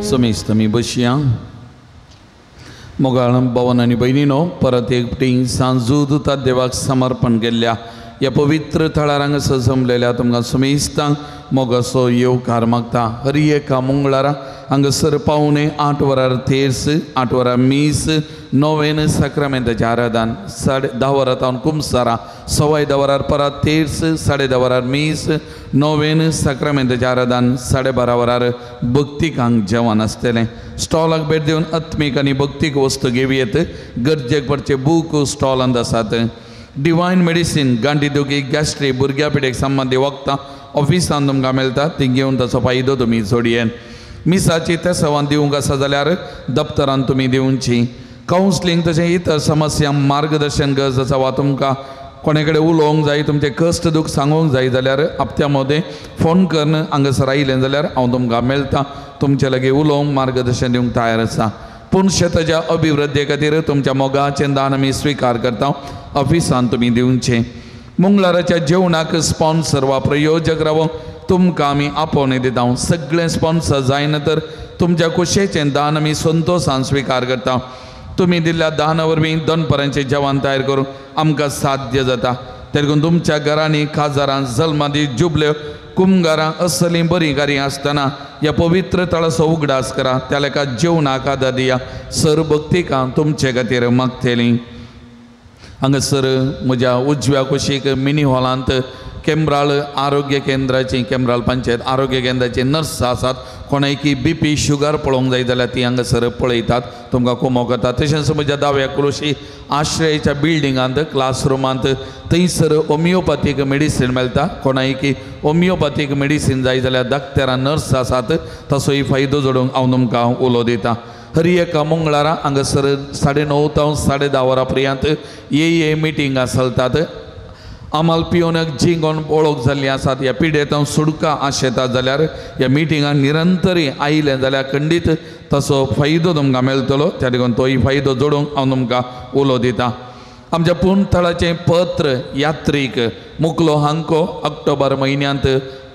समेस्त आमी बसया. मोगाळ भवन आनी भयणीनो परत एक फावटी सांजू दुता देवाक समर्पण केल्ल्या ह्या पवित्र थळार हांगासर जमलेल्या तुमकां समेस्तांक मोगाचो येवकार मागता. हर एका मंगळारा हांगासर 7:45 वरार तेर्स, 8 वरां मीस, नोवेन साक्रामेंताचें आराधन, 10:30 वरां तावन कुमसारां, 10:15 वरार परत तेर्स, 10:30 वरार मीस, नोवेन साक्रामेंताचें आराधन, 12:30 वरार भक्तिकांक जेवण आसतलें. स्टॉलाक भेट दिवन आत्मीक आनी भक्तीक वस्तू घेवयेत. गरजेक पडचे बूक स्टॉलांत आसात. डिवायन मेडिसीन गांठी दुखी, गॅस्ट्री, भुरग्या पिडेक संबंदी वखदां ऑफिसान तुमकां मेळटा, ती घेवन ताचो फायदो तुमी जोडयेन. मिसाची तेसवान दिवंक आसा जाल्यार दप्तरान तुमी दिवची. कावन्सलींग तशें इतर समस्या मार्गदर्शन गरज आसा वा तुमकां कोणे कडेन उलोवंक जाय, तुमचें कश्ट दूख सांगूंक जाय जाल्यार हप्त्या मदें फोन करून हांगासर आयलें जाल्यार हांव तुमकां मेळटा, तुमचे लागीं उलोवंक मार्गदर्शन दिवंक तयार आसा. पूण शेताच्या अभिवृद्धी खातीर तुमच्या मोगाचें दान आमी स्विकार करता, ऑफिसान तुमी दिवचें. मंगळाराच्या जेवणाक स्पॉन्सर वा प्रयोजक रावोंक तुमकां आमी आपोवणें दिता. सगळें स्पॉन्सर जायना तर तुमच्या कुशेचें दान आमी संतोशान स्विकार करता. तुमी दिल्ल्या दाना वरवीं दनपरांचें जेवण तयार करूंक आमकां साध्य जाता. देखून तुमच्या घरांनी काजारां, जल्मादी, जुबल्यो, कुमगारां असलीं बरीं कार्यां आसतना ह्या पवित्र थळाचो उगडास करा. त्या लेखा जेवणाक आदार दिया. सर भक्तिकां तुमचे खातीर मागतलीं. हांगासर म्हज्या उजव्या कुशीक मिनी हॉलांत केम्राळ आरोग्य केंद्राची, केम्राळ पंचायत आरोग्य केंद्राची नर्स आसात. कोणायकी बीपी शुगर पळोवंक जाय जाल्यार ती हांगासर पळयतात, तुमकां कुमो करतात. तशेंच म्हज्या दाव्या कुशी आश्रयाच्या बिल्डिंगांत क्लासरुमांत थंयसर होमियोपॅथीक मेडिसीन मेळटा. कोणायकी होमियोपॅथीक मेडिसीन जाय जाल्यार डाक्टरां नर्स आसात, ताचोय फायदो जोडूंक हांव तुमकां उलो दितां. हर एका मंगळारा हांगासर 9:30 ते 10:30 वरां पर्यंत ए मिटिंगां चलतात. आमाल पियोनक जिंगोन वळख जाल्ली आसात ह्या पिडेंत सुडका आशेतात जाल्यार ह्या मिटिंगाक निरंतरी आयलें जाल्यार खंडीत ताचो फायदो तुमकां मेळटलो. त्या देखून तोय फायदो जोडूंक हांव तुमकां उलो दितां. आमच्या पूर्ण थळाचें पत्र यात्रीक मुकलो हांको ऑक्टोबर म्हयन्यांत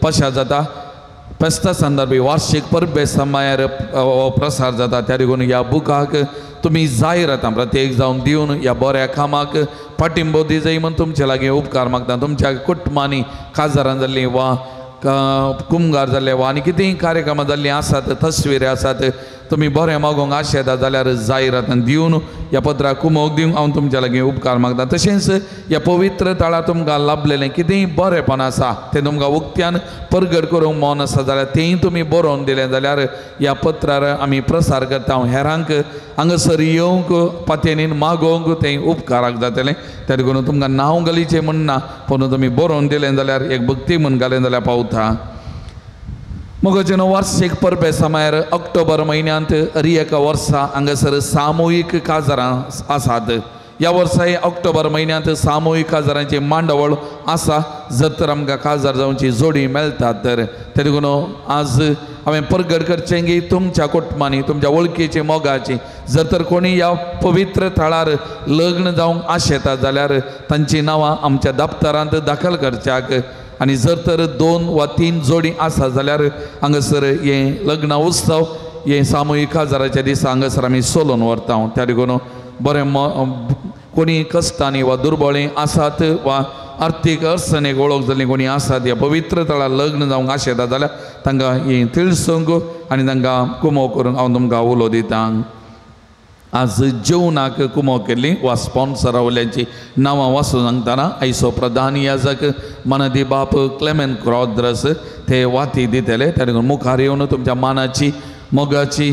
पशा जाता. फेस्ता संदर्भी वार्षिक परबे समायार प्रसार जाता. त्या देखून ह्या बुकाक तुमी जायरातां प्रत्येक जावन दिवन ह्या बऱ्या कामाक पाठिंबो दी जाय म्हूण तुमचे लागीं उपकार मागता. तुमच्या कुटुंबांनी काजारां जाल्लीं वा कुमगार जाल्ले वा आनी कितेंय कार्यक्रमां जाल्लीं आसात तस्विरी आसात तुमी बरें मागोवंक आशेता जाल्यार जायरात दिवन ह्या पत्राक कुमोक दिवंक हांव तुमच्या लागीं उपकार मागता. तशेंच ह्या पवित्र थळार तुमकां लाभलेलें कितेंय बरेंपण आसा तें तुमकां उक्त्यान परगट करूंक मन आसा जाल्यार तेंय तुमी बरोवन दिलें जाल्यार ह्या पत्रार आमी प्रसार करता. हेरांक हांगासर येवंक पातयेनीन मागोवंक तें उपकाराक जातलें. त्या देखून तुमकां नांव घालीचें म्हण ना पूण तुमी बरोवन दिलें जाल्यार एक भक्ती म्हूण घालें जाल्यार पावता. मोगाचें वार्षिक परबे समयार ऑक्टोबर म्हयन्यांत हरी एका वर्सा हांगासर सामुहीक काजारां आसात. ह्या वर्साय ऑक्टोबर म्हयन्यांत सामुहीक काजारांची मांडावळ आसा. जर तर आमकां काजार जावची जोडी मेळटा तर ते देखून आज हांवें परगट करचें की तुमच्या कुटुंबांनी तुमच्या वळखीची मोगाची जर तर कोणी ह्या पवित्र थळार लग्न जावंक आशेता जाल्यार तांचीं नांवां आमच्या दप्तरांत दाखल करच्याक आनी जर तर 2 वा 3 जोडी आसा जाल्यार हांगासर हें लग्न उत्सव हे सामुहीक काजाराच्या दिसा हांगासर आमी सोलोवन व्हरता. त्या देखून बरें कोणी कश्टांनी वा दुर्बळी आसात वा आर्थीक अडचणेक वळख जाल्ली कोणी आसात ह्या पवित्र थळार लग्न जावंक आशेता जाल्यार तांकां ही तिळसंग आनी तांकां कुमो करूंक हांव तुमकां उलो दितां. आज जेवणाक कुमो केल्ली वा स्पॉन्सर रावल्यांची नांवां वाचून सांगतना आयचो प्रधान याजक मानादी बाप क्लेमेंट क्वाड्रस ते वाती दितले. त्या देखून मुखार येवन तुमच्या मानाची मोगाची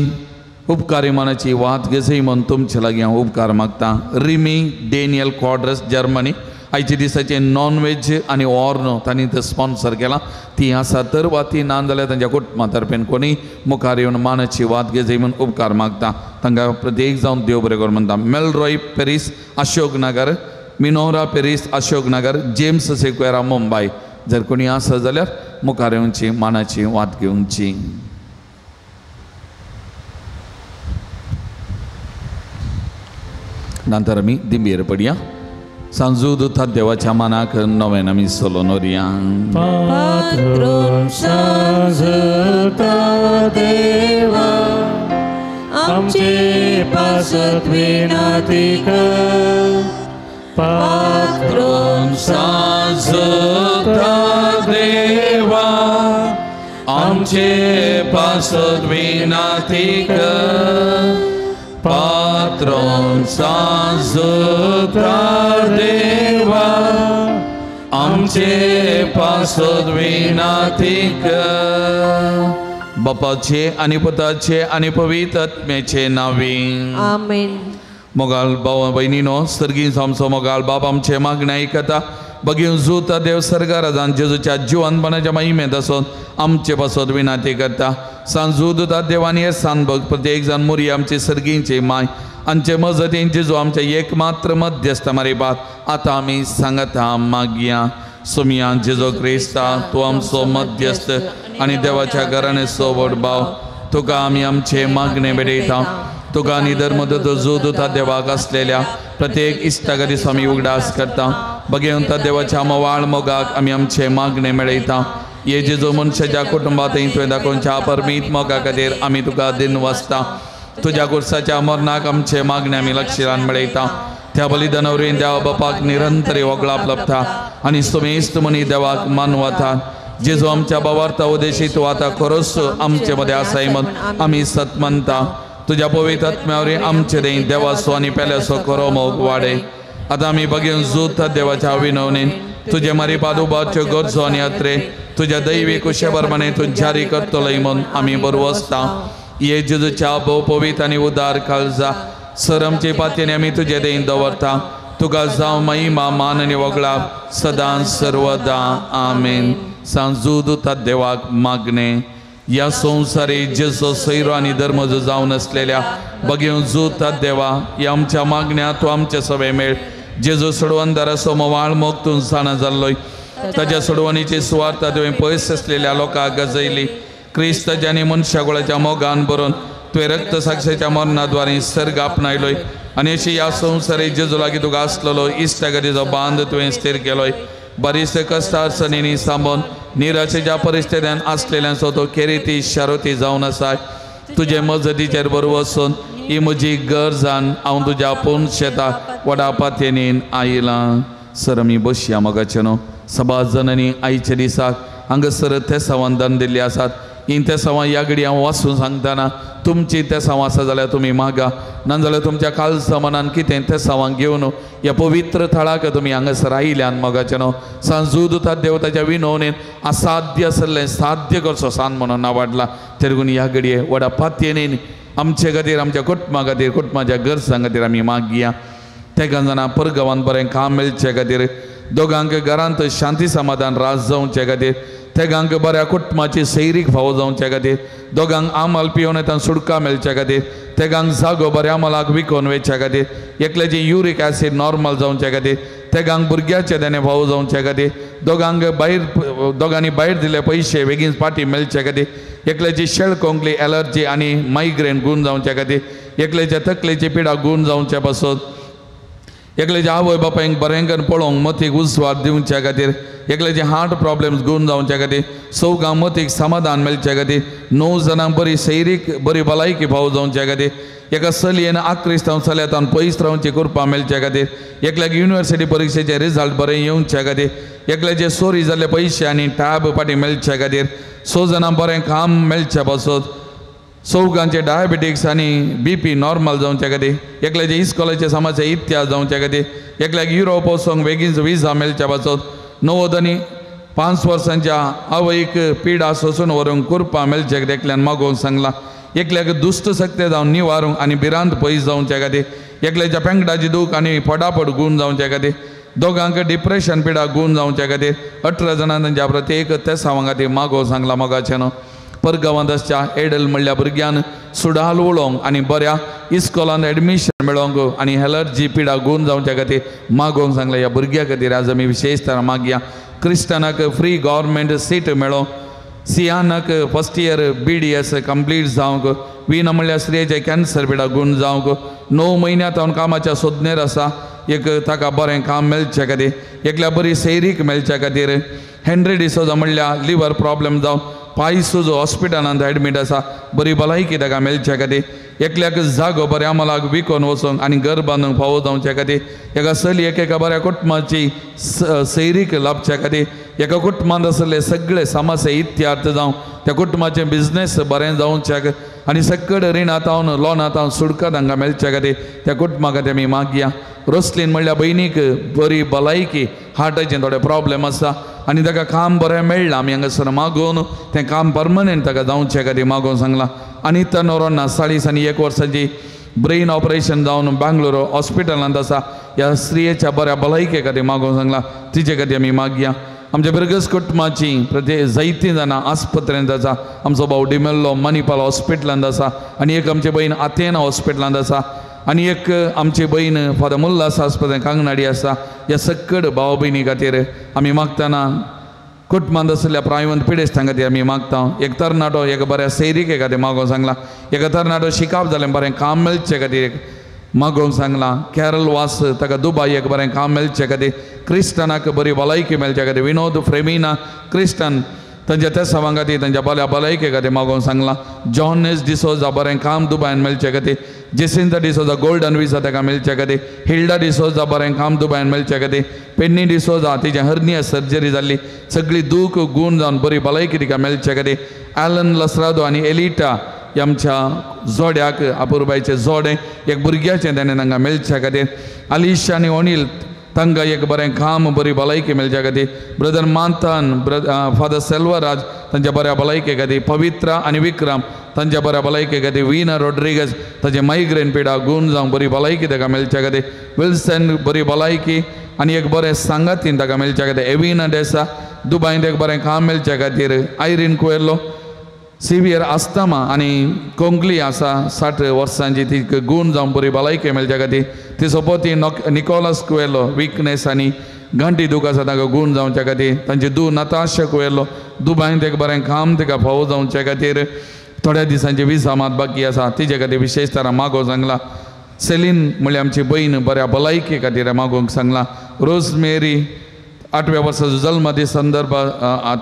उपकारी मानाची वात घेजय म्हूण तुमचे लागीं हांव उपकार मागता. रिमी डेनियल क्वाड्रस जर्मनी आयच्या दिसाचें नॉन वेज आनी ऑर्नो तांणी तें स्पॉन्सर केलां ती आसा तर वा ती ना जाल्यार तांच्या कुटुंबा तर्फेन कोणी मुखार येवन मानाची वात घेजय म्हूण उपकार मागता. तांकां प्रत्येक जावन देव बरें करूं म्हणटा. Melroy Paris Ashok Nagar, Minora Paris Ashok Nagar, James Sequeira Mumbai जर कोणी आसा जाल्यार मुखार येवची मानाची वात घेवची. नंतर आमी दिंबेर पडया. सांजू दुथा देवाच्या मानाक नव्यान आमी सोलोन व्हरया. पात्रून सांजता देवा आमचे पासत विनंती कर. पात्रून सांजता देवा आमचे पासत विनंती कर. पात्रोन सांजता देवा आमचे पासत विनंती कर. बापाचे आनी पुताचे आनी पवित्र आत्म्याचे नांवी आमेन. मोगाल भाव भयणीनो सर्गीं आमचो मोगाल बाप आमचे मागणें आयकता. बगीन जुता देव सर्गाराजान जेजूच्या जिवनपणाच्या महिमेंत आसून आमचे पासत विनंती करता. सांजू दुता देवान हे सांबग प्रत्येक जाण मुरी आमचे सर्गींचे माय आमचे मजतीन जेजू आमच्या एकमात्र मध्यस्थ मारिपात आतां आमी सांगता मागया. सोमिया जेजू क्रिस्ता तूं आमचो मध्यस्थ आनी देवाच्या घराण्याचो व्हड भाव तुका आमी आमचे मागणें भेटयता. तुका आनी धर्मदूत जुदूता देवाक आसलेल्या प्रत्येक इश्टागतीचो आमी उगडास करता. बगेवन देवाच्या मवाळ मोगाक आमी आमचे मागणें मेळयता. हे जेजू मनशाच्या कुटुंबांत तुवें दाखोवच्या परमीत मोगा खातीर आमी तुका दिन वाचता. तुज्या गुरसाच्या मरणाक आमचे मागणें आमी लक्षान मेळयता. त्या बलिदाना वरवीं देवा बापाक निरंतर वगळाप लभता आनी सुमेस्त मनी देवाक मानवता. जेजू आमच्या बावार्था उदेशी तूं आतां खरोच आमचे मदें आसाय म्हूण आमी सत मानता. तुज्या पवित्र आत्म्या वरवीं आमचे दें देवाचो आनी पेल्याचो खरो मोग वाडय. आतां आमी बगेवन जूत देवाच्या विनवणेन तुजे मारी पादुबाच्यो गरजो आनी यात्रे तुज्या दैवी कुशे प्रमाणे तूं जारी करतलोय म्हूण आमी बरवसता. हे जेजूच्या भोव पवित्र आनी उदार काळजा सर आमचे पातयेन आमी तुजे दें दवरता. तुका जावं महिमा मान आनी वगळाप सदां सर्वदा आमेन. सांजू दुता देवाक मागणें ह्या संवसारी जेजो सैरो आनी धर्मजो जावन आसलेल्या बगेवन जुता देवा ह्या आमच्या मागण्या तूं आमचे सवे मेळ. जेजो सोडवणदाराचो मोवाळ मोग तूं जाणा जाल्लोय ताज्या सोडवणीची सुवार्ता तुवें पयस आसलेल्या लोकांक गजयली. क्रिस्ताच्या आनी मनशाकुळाच्या मोगान भरून तुवें रक्त साक्षेच्या मरणाद्वारे सर्ग आपणायलोय आनी अशी ह्या संवसारी जेजू लागीं तुका आसलेलो इश्टागतीचो बांद तुवें स्थीर केलोय. बरीचशे कश्ट अडचणींनी सांबोन निराशेच्या परिस्थितीन आसलेल्यांचो तो खेरीती शारोती जावन आसा. तुजे मजतीचेर बरो वचून ही म्हजी गरजान हांव तुज्या पूर्ण शेता व्हडा पातयेन आयलां. सर आमी बसया मोगाचे न्हू सभा जननी आयच्या दिसाक हांगासर तेसांवान दान दिल्ली आसात. ही तेसांवां ह्या घडी हांव वाचून सांगतना तुमची तेसांव आसा जाल्यार तुमी मागा, नाजाल्यार तुमच्या कालसा मनान कितें तेसांवांक घेवन ह्या पवित्र थळाक तुमी हांगासर आयिल्ल्यान मोगाचें न्हू सांजूद देवताच्या विनवणेन असाध्य आसलें साध्य करचो सान म्हणून नावाडला. तेरगून ह्या घडये व्हडा पातयेन आमचे खातीर, आमच्या कुटुंबा खातीर, कुटुंबाच्या गरजां खातीर आमी मागया. तेगां जाणां परगांवान बरें काम मेळचे खातीर, दोगांक घरांत शांती समाधान राज जावचे खातीर, तेगांक बऱ्या कुटुंबाची सैरीक फावो जावचे खातीर, दोगांक आमल पिवन येता सुटका मेळचे खातीर, तेगांक जागो बऱ्या अमलाक विकोवन वयच्या खातीर, एकल्याची युरीक एसीड नॉर्मल जावचे खातीर, तेगांक भुरग्याचे देणें फावो जावचे खातीर, दोगांक भायर दोगांनी भायर दिले पयशे बेगीन फाटीं मेळचे खातीर, एकल्याची शेळ कोंकली एलर्जी आनी मायग्रेन गूण जावचे खातीर, एकल्याच्या तकलेची पिडा गूण जावचे पासत, एकल्याच्या आवय बापायक बरें करून पळोवंक मतीक उजवाड दिवच्या खातीर, एकल्याचे हार्ट प्रॉब्लम्स गूण जावच्या खातीर, चौगां मतीक समाधान मेळच्या खातीर, 9 जाणांक बरी सैरीक बरी भलायकी फावो जावच्या खातीर, एका चलयेन आक्रिस्तांव चलयेतान पयस रावची कृपा मेळच्या खातीर, एकल्याक युनिवर्सिटी परिक्षेचे रिजल्ट बरें येवच्या खातीर, एकल्याचे चोरी जाल्ले पयशे आनी टॅब फाटीं मेळच्या खातीर, 6 जाणांक बरें काम मेळच्या पासत, चौगांचे डायबिटीक्स आनी बीपी नॉर्मल जावच्या खातीर, एकल्याचे इस्कॉलाचे समाजाचे इतिहास जावच्या खातीर, एकल्याक युरोप वचोंक बेगीन विजा मेळच्या पासत, 90 आनी 5 वर्सांच्या आवयक पिडा सोसून व्हरूंक कृपा मेळच्या खातीर एकल्यान मागोवंक सांगला, एकल्याक दुश्ट शक्ती जावन निवारूंक आनी भिरांत पयस जावच्या खातीर, एकल्याच्या पेंगटाची दूख आनी फटाफट गूण जावच्या खातीर, दोगांक डिप्रेशन पिडा गूण जावच्या खातीर, 18 जाणां तांच्या प्रत्येक तेसांवां खातीर मागोवंक सांगला. मोगाचें न्हू परगांवांत आसच्या एडल म्हणल्या भुरग्यान सुडाल उलोवंक आनी बऱ्या इस्कॉलांत एडमिशन मेळोवंक आनी एलर्जी पिडा गूण जावच्या खातीर मागोवंक सांगलें. ह्या भुरग्या खातीर आज आमी विशेश तरा मागया. क्रिस्टनाक फ्री गव्हर्मेंट सीट मेळोवंक, सियानाक फर्स्ट इयर BDS complete जावंक, वीना म्हणल्यार स्त्रियेचे कॅन्सर पिडा गूण जावंक, 9 म्हयन्या तावन कामाच्या सोदनेर आसा एक ताका बरें काम मेळचे खातीर, एकल्या बरी सैरीक मेळच्या खातीर, हेनरी डिसोजा म्हणल्यार लिवर प्रॉब्लम जावन पांय सुजो हॉस्पिटलांत एडमीट आसा बरी भलायकी ताका मेळच्या खातीर, एकल्याक जागो बऱ्या अमलाक विकोन वचोंक आनी घर बांदूंक फावो जावच्या खातीर, एका चलयेक एका बऱ्या कुटुंबाची सैरीक लाभच्या खातीर, एका कुटुंबांत आसले सगळे समस्या इत्यार्थ जावं त्या कुटुंबाचें बिजनेस बरें जावच्याक आनी सकड रिणां तावन लोनां तावन सुटका तांकां मेळच्या खातीर त्या कुटुंबा खातीर आमी मागया. रोसलीन म्हणल्यार भयणीक बरी भलायकी, हार्टाचे थोडे प्रॉब्लम आसा आनी ताका काम बरें मेळ्ळां, आमी हांगासर मागोवन तें काम परमनंट ताका जावचे खातीर मागोवन सांगलां. आनी तनोरोना 40 आनी 1 वर्सांची ब्रेन ऑपरेशन जावन बेंगलोर हॉस्पिटलांत आसा ह्या स्त्रियेच्या बऱ्या भलायके खातीर मागोवन सांगलां, तिचे खातीर आमी मागया. आमच्या बिरगस कुटुंबाची प्रत्येक जायतीं जाणां आस्पत्रेंत आसा, आमचो भाव डिमेल्लो मणिपाल हॉस्पिटलांत आसा आनी एक आमची भयण आतेना हॉस्पिटलांत आसा आनी एक आमची भयण फादर मुल्लास आस्पत्रेंत कांगनाडी आसा. ह्या सकड भाव भयणी खातीर आमी मागतना कुटुंबांत आशिल्ल्या प्रायवंत पिडेस्तां खातीर आमी मागता. एक तरणाटो एक बऱ्या सैरिके खातीर मागोवंक सांगलां, एका तरणाटो शिकाप जालें बरें काम मेळचे खातीर मागोवंक सांगलां, कॅरल वास ताका दुबाय एक बरें काम मेळचे खातीर, क्रिस्टनाक बरी भलायकी मेळचे खातीर, विनोद फ्रेमिना क्रिस्टन तांच्या तेसांवां खातीर तांच्या बऱ्या भलायके खातीर मागोवंक सांगलां, जॉन एस डिसोजा बरें काम दुबायन मेळचे खातीर, जेसिंता डिसोजा गोल्डन विजा ताका मेळचे खातीर, हिल्डा डिसोजा बरें काम दुबायन मेळचे खातीर, पेन्नी डिसोजा तिच्या हर्निया सर्जरी जाल्ली सगळी दूख गूण जावन बरी भलायकी तिका मेळचे खातीर, एलन लसरादो आनी एलिटा आमच्या जोड्याक अपुरबायचें जोडें एक भुरग्याचें ताणें तांकां मेळच्या खातीर, आलिशा आनी ओनील तांकां एक बरें काम बरी भलायकी मेळच्या खातीर, ब्रदर मांथन फादर सेल्वराज तांच्या बऱ्या भलायके खातीर, पवित्रा आनी विक्रम तांच्या बऱ्या भलायके खातीर, वीना रोड्रिगस ताचे मायग्रेन पिडा गूण जावंक बरी भलायकी ताका मेळच्या खातीर, विल्सन बरी भलायकी आनी एक बरें सांगातीन ताका मेळच्या खातीर, एविना डेसा दुबायंत एक बरें काम मेळच्या खातीर, आयरीन कुएलो सिवियर आस्तमा आनी कोंकली आसा 60 वर्सांची ती गूण जावन बरी भलायकी मेळच्या खातीर, ती सोपोती निकोलस कुएलो विकनेस आनी घांटी दूख आसा तांकां गूण जावच्या खातीर, तांची दू नताशा कुएलो दुबायंत एक बरें काम तिका फावो जावच्या खातीर, थोड्या दिसांची विजा मात बाकी आसा तिचे खातीर विशेश तरा मागोवंक सांगलां, सेलीन म्हणल्यार आमची भयण बऱ्या भलायके खातीर मागोवंक सांगलां, रोजमेरी 8व्या वर्साचो जल्मदीस संदर्भ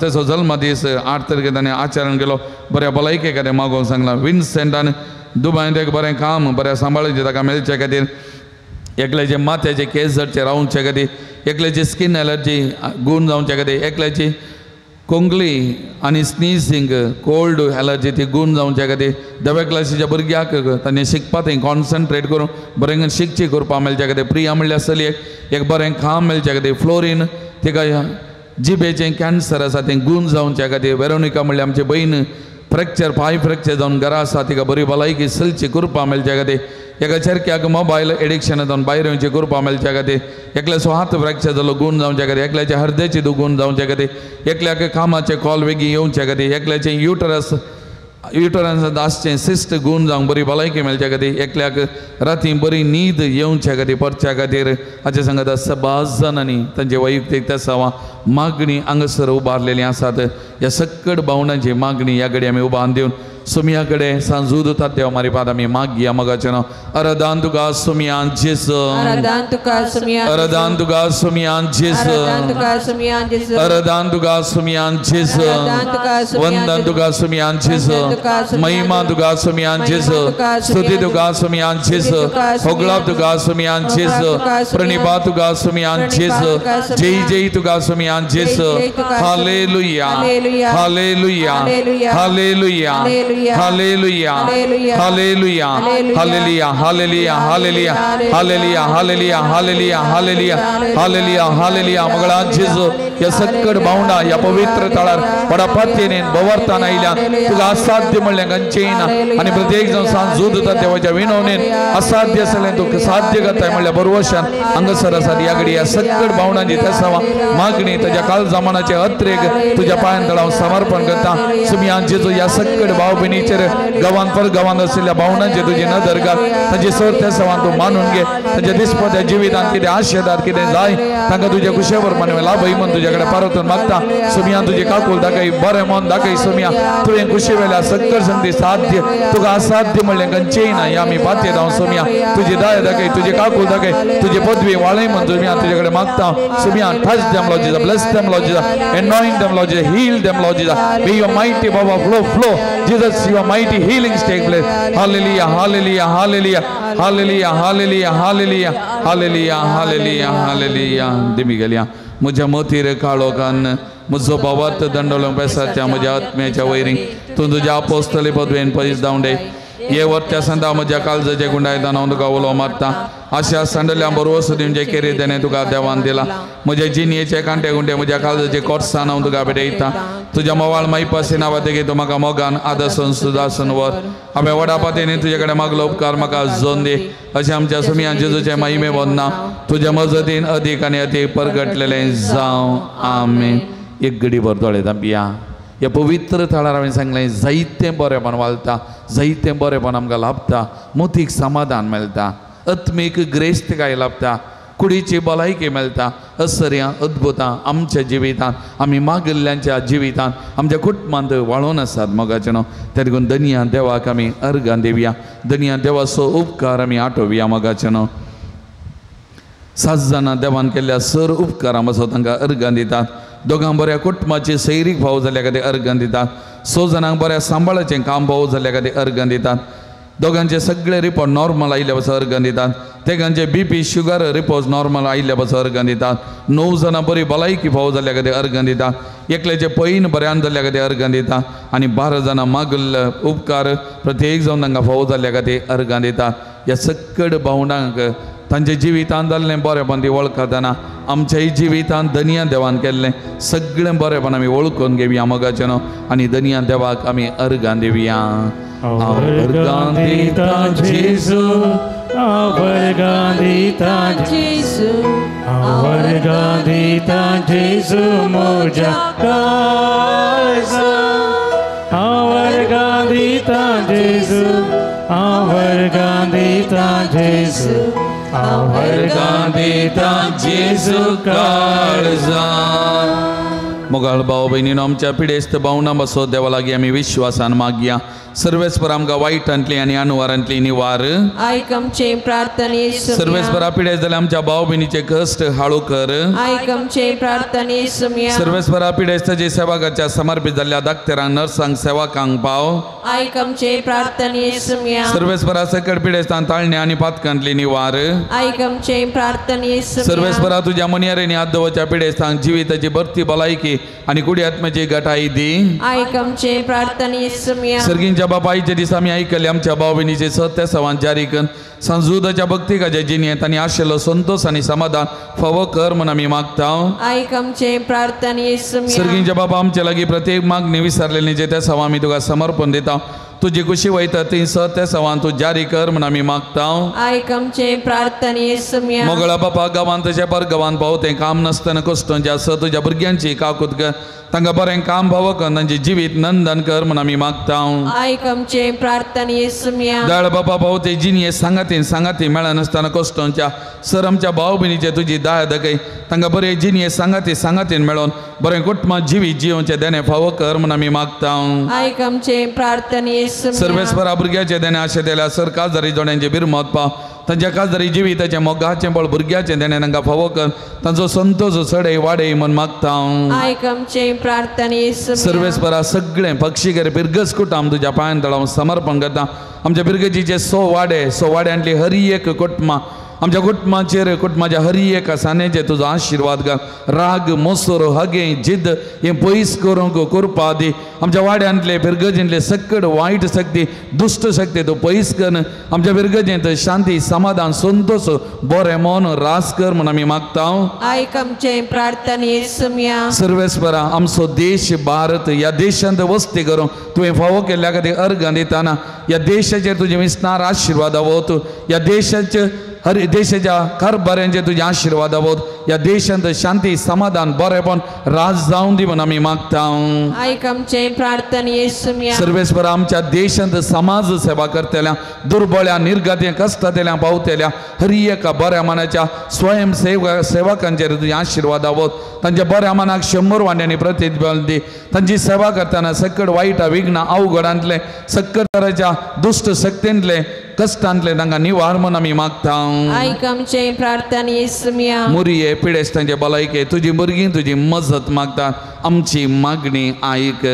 ताचो जल्मदीस 8 तारखे ताणें आचरण केलो बऱ्या भलायके खातीर मागोवंक सांगलां, विन्सेंटान दुबायंत एक बरें काम बऱ्या सांबाळचें ताका मेळचे खातीर, एकल्याचे माथ्याचे केस जडचे रावचे खातीर, एकल्याची स्कीन एलर्जी गूण जावचे खातीर, एकल्याची कोंगली आनी स्नीजींग कोल्ड एलर्जी ती गूण जावच्या खातीर धव्या क्लासीच्या भुरग्याक तांणी शिकपा थंय कॉन्सन्ट्रेट करून बरें शिकची करपा मेळच्या खातीर प्रिया म्हणल्यार चलयेक एक बरें काम मेळच्या खातीर फ्लोरीन तिका जिबेचें कॅन्सर आसा तें गूण जावच्या खातीर वेरोनिका म्हणल्यार आमची भयण फ्रॅक्चर पांय फ्रॅक्चर जावन घरा आसा तिका बरी भलायकी चलची करपा मेळच्या खातीर एका चरक्याक मोबायल एडिक्शन जावन भायर येवची करपा मेळच्या खातीर एकल्याचो हात फ्रॅक्चर जालो गूण जावच्या खातीर एकल्याच्या हृदयाची दुगूण जावच्या खातीर एकल्याक कामाचे कॉल वेगीं येवच्या खातीर एकल्याचें युटरस आसचें सिस्ट गूण जावंक बरी भलायकी मेळच्या खातीर एकल्याक राती बरी न्हीद येवच्या खातीर परच्या खातीर हाचे सांगता सबाज जाणांनी तांचे वैयक्तीक तेसांवां मागणी हांगासर उबारलेली आसात. ह्या सक्कड भावनांची मागणी ह्या कडेन आमी उबारून दिवन सुमया कडेन सांजूद देव मारी पाद आमी मागया मगाचें नांव अरदान तुका सुमयान जेस अरदान तुका सुमयान अरदान तुका सुमयान जेस अरदान तुका सुमयान जेस अरदान तुका सुमयान जेस वंदन तुका सुमयान जेस महिमा तुका सुमयान जेस स्तुती तुका सुमयान जेस होगळाप तुका सुमयान जेस प्रणिपा तुका सुमयान जेस जय जय तुका सुमयान जेस. Hallelujah hallelujah hallelujah hallelujah hallelujah hallelujah hallelujah hallelujah hallelujah hallelujah hallelujah hallelujah hallelujah hallelujah. मगळा जेजू ह्या सक्कड भावंडा ह्या पवित्र तळार व्हडा पातयेन भोंवरताना आयल्या तुका असाध्य म्हणलें खंयचेंय ना आनी प्रत्येक जावन सांजूद दिता देवाच्या विनवणेन असाध्य आसलें तुका साध्य करताय म्हणल्यार बरवशान हांगासर आसा ह्या घडी ह्या सक्कड भावंडांची तेसांवां मागणी ताज्या काळजामानाचे अत्रेक तुज्या पांयान तळाव समर्पण करता. सुमयान जेजू ह्या सक्कड भाव भयणीचेर गांवान पर गांवान आशिल्ल्या भावनांचे तुजी नदर घाल तांचे सर त्या सवान तूं मानून घे तांच्या दिसपट्या जिवितांत कितें आशेदार कितें जाय तांकां तुज्या कुशेवर मानवे लाभय म्हूण तुज्या कडेन परतून मागता. सुमयान तुजी काकूल दाखय बरें मन दाखय सुमया तुवें कुशी वेल्या सक्कर संदी साध्य तुका असाध्य म्हणलें खंयचेंय ना ह्या आमी पातयेत हांव सुमया तुजी दया दाखय तुजी काकूल दाखय तुजी पदवी वाळय म्हूण सुमया तुजे कडेन मागता. Somaiya touch them Lord Jesus, bless them Lord Jesus, anoint them Lord Jesus, heal them Lord Jesus. May your mighty power flow, flow Jesus, your mighty healings take place. Hallelujah hallelujah hallelujah hallelujah hallelujah hallelujah hallelujah hallelujah hallelujah. दिमी गेल्या म्हज्या मतीर काळोखान म्हजो भावार्थ दंडवलो पेसाच्या म्हज्या आत्म्याच्या vary तूं तुज्या आपोस्तली पदवेन पयस धांवडे हे वरत्या संदा म्हज्या काळजाचे गुंडायताना हांव तुका उलो मारता. आशा सांडल्या बरोवस दिवचे केरी देणे तुका देवान दिला म्हज्या जिणयेचे कांटे गुंडे म्हज्या काळजाचे कोर्सान हांव तुका भेटयता. तुज्या मोवाळ मायपासी नांवा तेगे तूं म्हाका मोगान आदासन सुदासन वर हांवें व्हडा पातयेन तुजे कडेन मागलो उपकार म्हाका जोन दी अशें आमच्या सुमयान जेजूचें महिमे वंदना तुज्या मजतीन अदीक आनी अदीक परगटलेलें जावं. आमेन. एक घडी भर दोळे धांपया. ह्या पवित्र थळार हांवें सांगलें जायतें बरेंपण वालता जायतें बरेंपण आमकां लाभता मोतीक समाधान मेळटा आत्मीक ग्रेस्तकाय लाभता कुडीची भलायकी मेळटा. असर्यां अद्भुतां आमच्या जिवितांत आमी मागिल्ल्यांच्या जिवितांत आमच्या कुटुंबांत वाळोवन आसात मोगाचें न्हू. त्या देखून दनया देवाक आमी अर्गां दिवया दनया देवाचो उपकार आमी आठोवया मोगाचें न्हू. 7 जाणां देवान केल्ल्या सर उपकारां पासून तांकां अर्गां दितात. दोगां बऱ्या कुटुंबाची सैरीक भाव जाल्या खातीर अर्गां दितात. 6 जाणांक बऱ्या सांबाळाचें काम भाव जाल्या खातीर अर्गां दितात. दोगांचे सगळे रिपोर्ट नॉर्मल आयिल्ल्या पासून अर्गां दितात. तेगांचे BP sugar report normal आयिल्ल्या पासून अर्गां दितात. 9 जाणां बरी भलायकी फावो जाल्ल्या खातीर अर्गां दितात. एकल्याचे पैन बऱ्यान जाल्ल्या खातीर अर्गां दितात आनी 12 जाणां मागल्ले उपकार प्रत्येक जावन तांकां फावो जाल्ल्या खातीर अर्गां दितात. ह्या सक्कड भावंडांक तांच्या जिवितांत जाल्लें बरेंपण ती वळखतना आमच्याय जिवितांत दनया देवान केल्लें सगळें बरेंपण आमी वळखून घेवया मोगाचें न्हू आनी दनया देवाक आमी अर्गां दिवया. अर्गां दिता जेजू अर्गां दिता जेजू अर्गां दिता जेजू म्हज्या काळजा अर्गां दिता जेजू अर्गां दिता जेजू अर्गां दिता जेजू काळजा. मोगाळ भाव भयणीनो आमच्या पिडेस्त भावना बसो देवा लागीं आमी विश्वासान मागया. सर्वेस्पर आमकां वायटांतली आनी अनुवारांतली निवार. आयक आमचे प्रार्थने सुम्या. सर्वेस्परा पिडेस्त जाल्या आमच्या भाव भयणीचे कश्ट हाळू कर. आयक आमचे प्रार्थने सुम्या. सर्वेस्परा पिडेस्ताची सेवा करच्या समर्पित जाल्ल्या डाक्टरांक नर्सांक सेवकांक पाव. आयक आमचे प्रार्थने सुम्या. सर्वेस्परा सकट पिडेस्तांक ताळणे आनी पातकांतली निवार. आयक आमचे प्रार्थने सुम्या. सर्वेस्परा तुज्या मनियारेनी हात दवरच्या पिडेस्तांक जिविताची भरती भलायकी आनी कुडी आत्म्याची गटाई दी. आयक आमचे प्रार्थने सुम्या. सर्गींच्या बापायचे दीस आमी आयकले आमच्या भाव भयणीचे सत्य सवान जारी कर संजुदाच्या भक्तिकाच्या जिणेंत आनी आशिल्लो संतोष आनी समाधान फावो कर म्हूण आमी मागता. आयक आमचे प्रार्थने सुम्या. सर्गींच्या बापा आमच्या लागीं प्रत्येक मागणी विसरलेली जे त्या सवा आमी तुका समर्पण दिता. तुजी कुशी वयता ती सत्य सवान तूं जारी कर म्हूण आमी मागता. आयक आमचे प्रार्थने सुम्या. मोगळा बापा गांवांत तशें परगांवांत पावतें काम नासतना कश्टांचे स तुज्या भुरग्यांची काकूत कर तांकां बरें काम फावो कर तांचें जिवीत नंदन कर म्हूण आमी मागता. आयक आमचे प्रार्थने सुम्या. दयाळ बापा पावते जिणये सांगातीन सांगाती मेळनासतना कश्टांच्या सर आमच्या भाव भयणीचे तुजी दया दाखय तांकां बरें जिणये सांगाती सांगातीन मेळोन बरें कुटुंबां जिवीत जियोवचें देणें फावो कर म्हूण आमी मागता. आयक आमचे प्रार्थने सुम्या. सर्वेस्परा भुरग्याचें देणें आशें दिल्या सर काजारी जोड्यांचें बिरमत पाव तांच्या काजारी जिविताचें मोगाचें बळ भुरग्याचें देणें तांकां फावो कर तांचो संतोष चडय वाडय म्हूण मागता. आयक आमचे प्रार्थने सुम्या. सर्वेस्परा सगळें पक्षीकर बिरगस कुटाम तुज्या पांयां तळाव समर्पण करता. आमच्या बिरगजीचे 100 वाडे 100 वाड्यांतली हरी एक कुटुंबां आमच्या कुटुंबाचेर कुटुंबाच्या हरी एका सान्याचेर तुजो आशिर्वाद घाल. राग मोसोर हगे जिद्द हें पयस करूंक करपा दी. आमच्या वाड्यांतले फिरगजींतले सकट वायट शक्ती दुश्ट शक्ती तूं पयस कर. आमच्या फिरगजींत शांती समाधान संतोष बरें मन रास कर म्हूण आमी मागता. आयक आमचे प्रार्थने सुम्या. सर्वेस्परा आमचो देश भारत ह्या देशांत वस्ती करूंक तुवें फावो केल्ल्या खातीर अर्गां दितना ह्या देशाचेर तुजे विस्तार आशिर्वाद वत. ह्या देशाचे हर देशाच्या कारभाऱ्यांचे तुजे आशिर्वाद वत. ह्या देशांत शांती समाधान बरेपण राज जावन दी म्हूण आमी मागता. आयक आमचे प्रार्थने सुम्या. सर्वेस्परा आमच्या देशांत समाज सेवा करतल्या दुर्बळ्या निर्गत्या कश्टांतल्या पावतल्या हरी एका बऱ्या मनाच्या स्वयं सेवकांचेर तुजे आशिर्वाद वत. तांच्या बऱ्या मनाक 100 वांट्यांनी प्रतिबल दी. तांची सेवा करतना सकट वायट विघ्न अवघडांतले सकट तराच्या दुश्ट शक्तींतले कश्टांतले तांकां निवार म्हूण आमी मागता. आयक आमचे प्रार्थने सुम्या. मुरये पिडेस्तांचे भलायके तुजी भुरगीं तुजी मजत मागता. आमची मागणी आयक.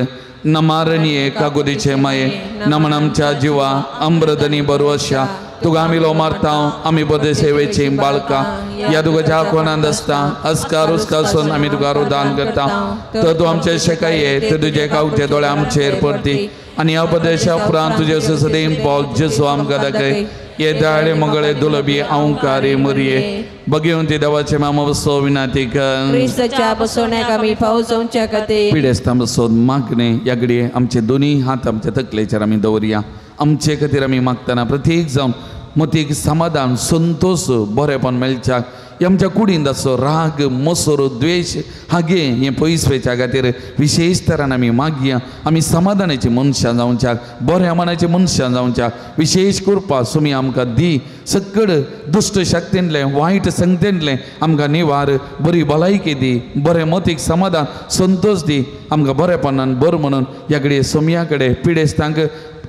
नमारणये कागोदीचे माये नमन आमच्या जिवा अमृतनी बरवशा तुका आमी लो मारता आमी बदे सेवेची बाळका ह्या तुका कोणांत आसता अस्कार उस्कासून आमी तुका रुदान करता. तर तूं आमचे शेकाये ते तुजे कावचे दोळे आमचेर पडती आनी ह्या प्रदेशा उपरांत तुजे सदैव पावल जेजू आमकां दाखय. ये दाळे मंगळे दुलबी अंकारे मुरये बघेवन ती देवाचे मामा बसो विनाती कर. क्रिस्ताच्या बसवण्याक आमी फावो जावच्या खातीर पिडेस्तां बसोन मागणे ह्या घडये आमचे दोनी हात आमच्या तकलेचेर आमी दवरया. आमचे खातीर आमी मागतना प्रत्येक जावन मतीक समाधान संतोष बरेपण मेळच्याक आमच्या कुडींत आसो राग मोसोर द्वेश हागे हें पयस वयच्या खातीर विशेश तरान आमी मागया. आमी समाधानाची मनशां जावच्याक बऱ्या मनाची मनशां जावच्याक विशेश कृपा सुमी आमकां दी. सकड दुश्ट शक्तींतलें वायट संगतेंतलें आमकां निवार बरी भलायकी दी बरें मतीक समाधान संतोष दी आमकां बरेपणान बरें म्हणून ह्या कडेन सोमया कडेन पिडेस्तांक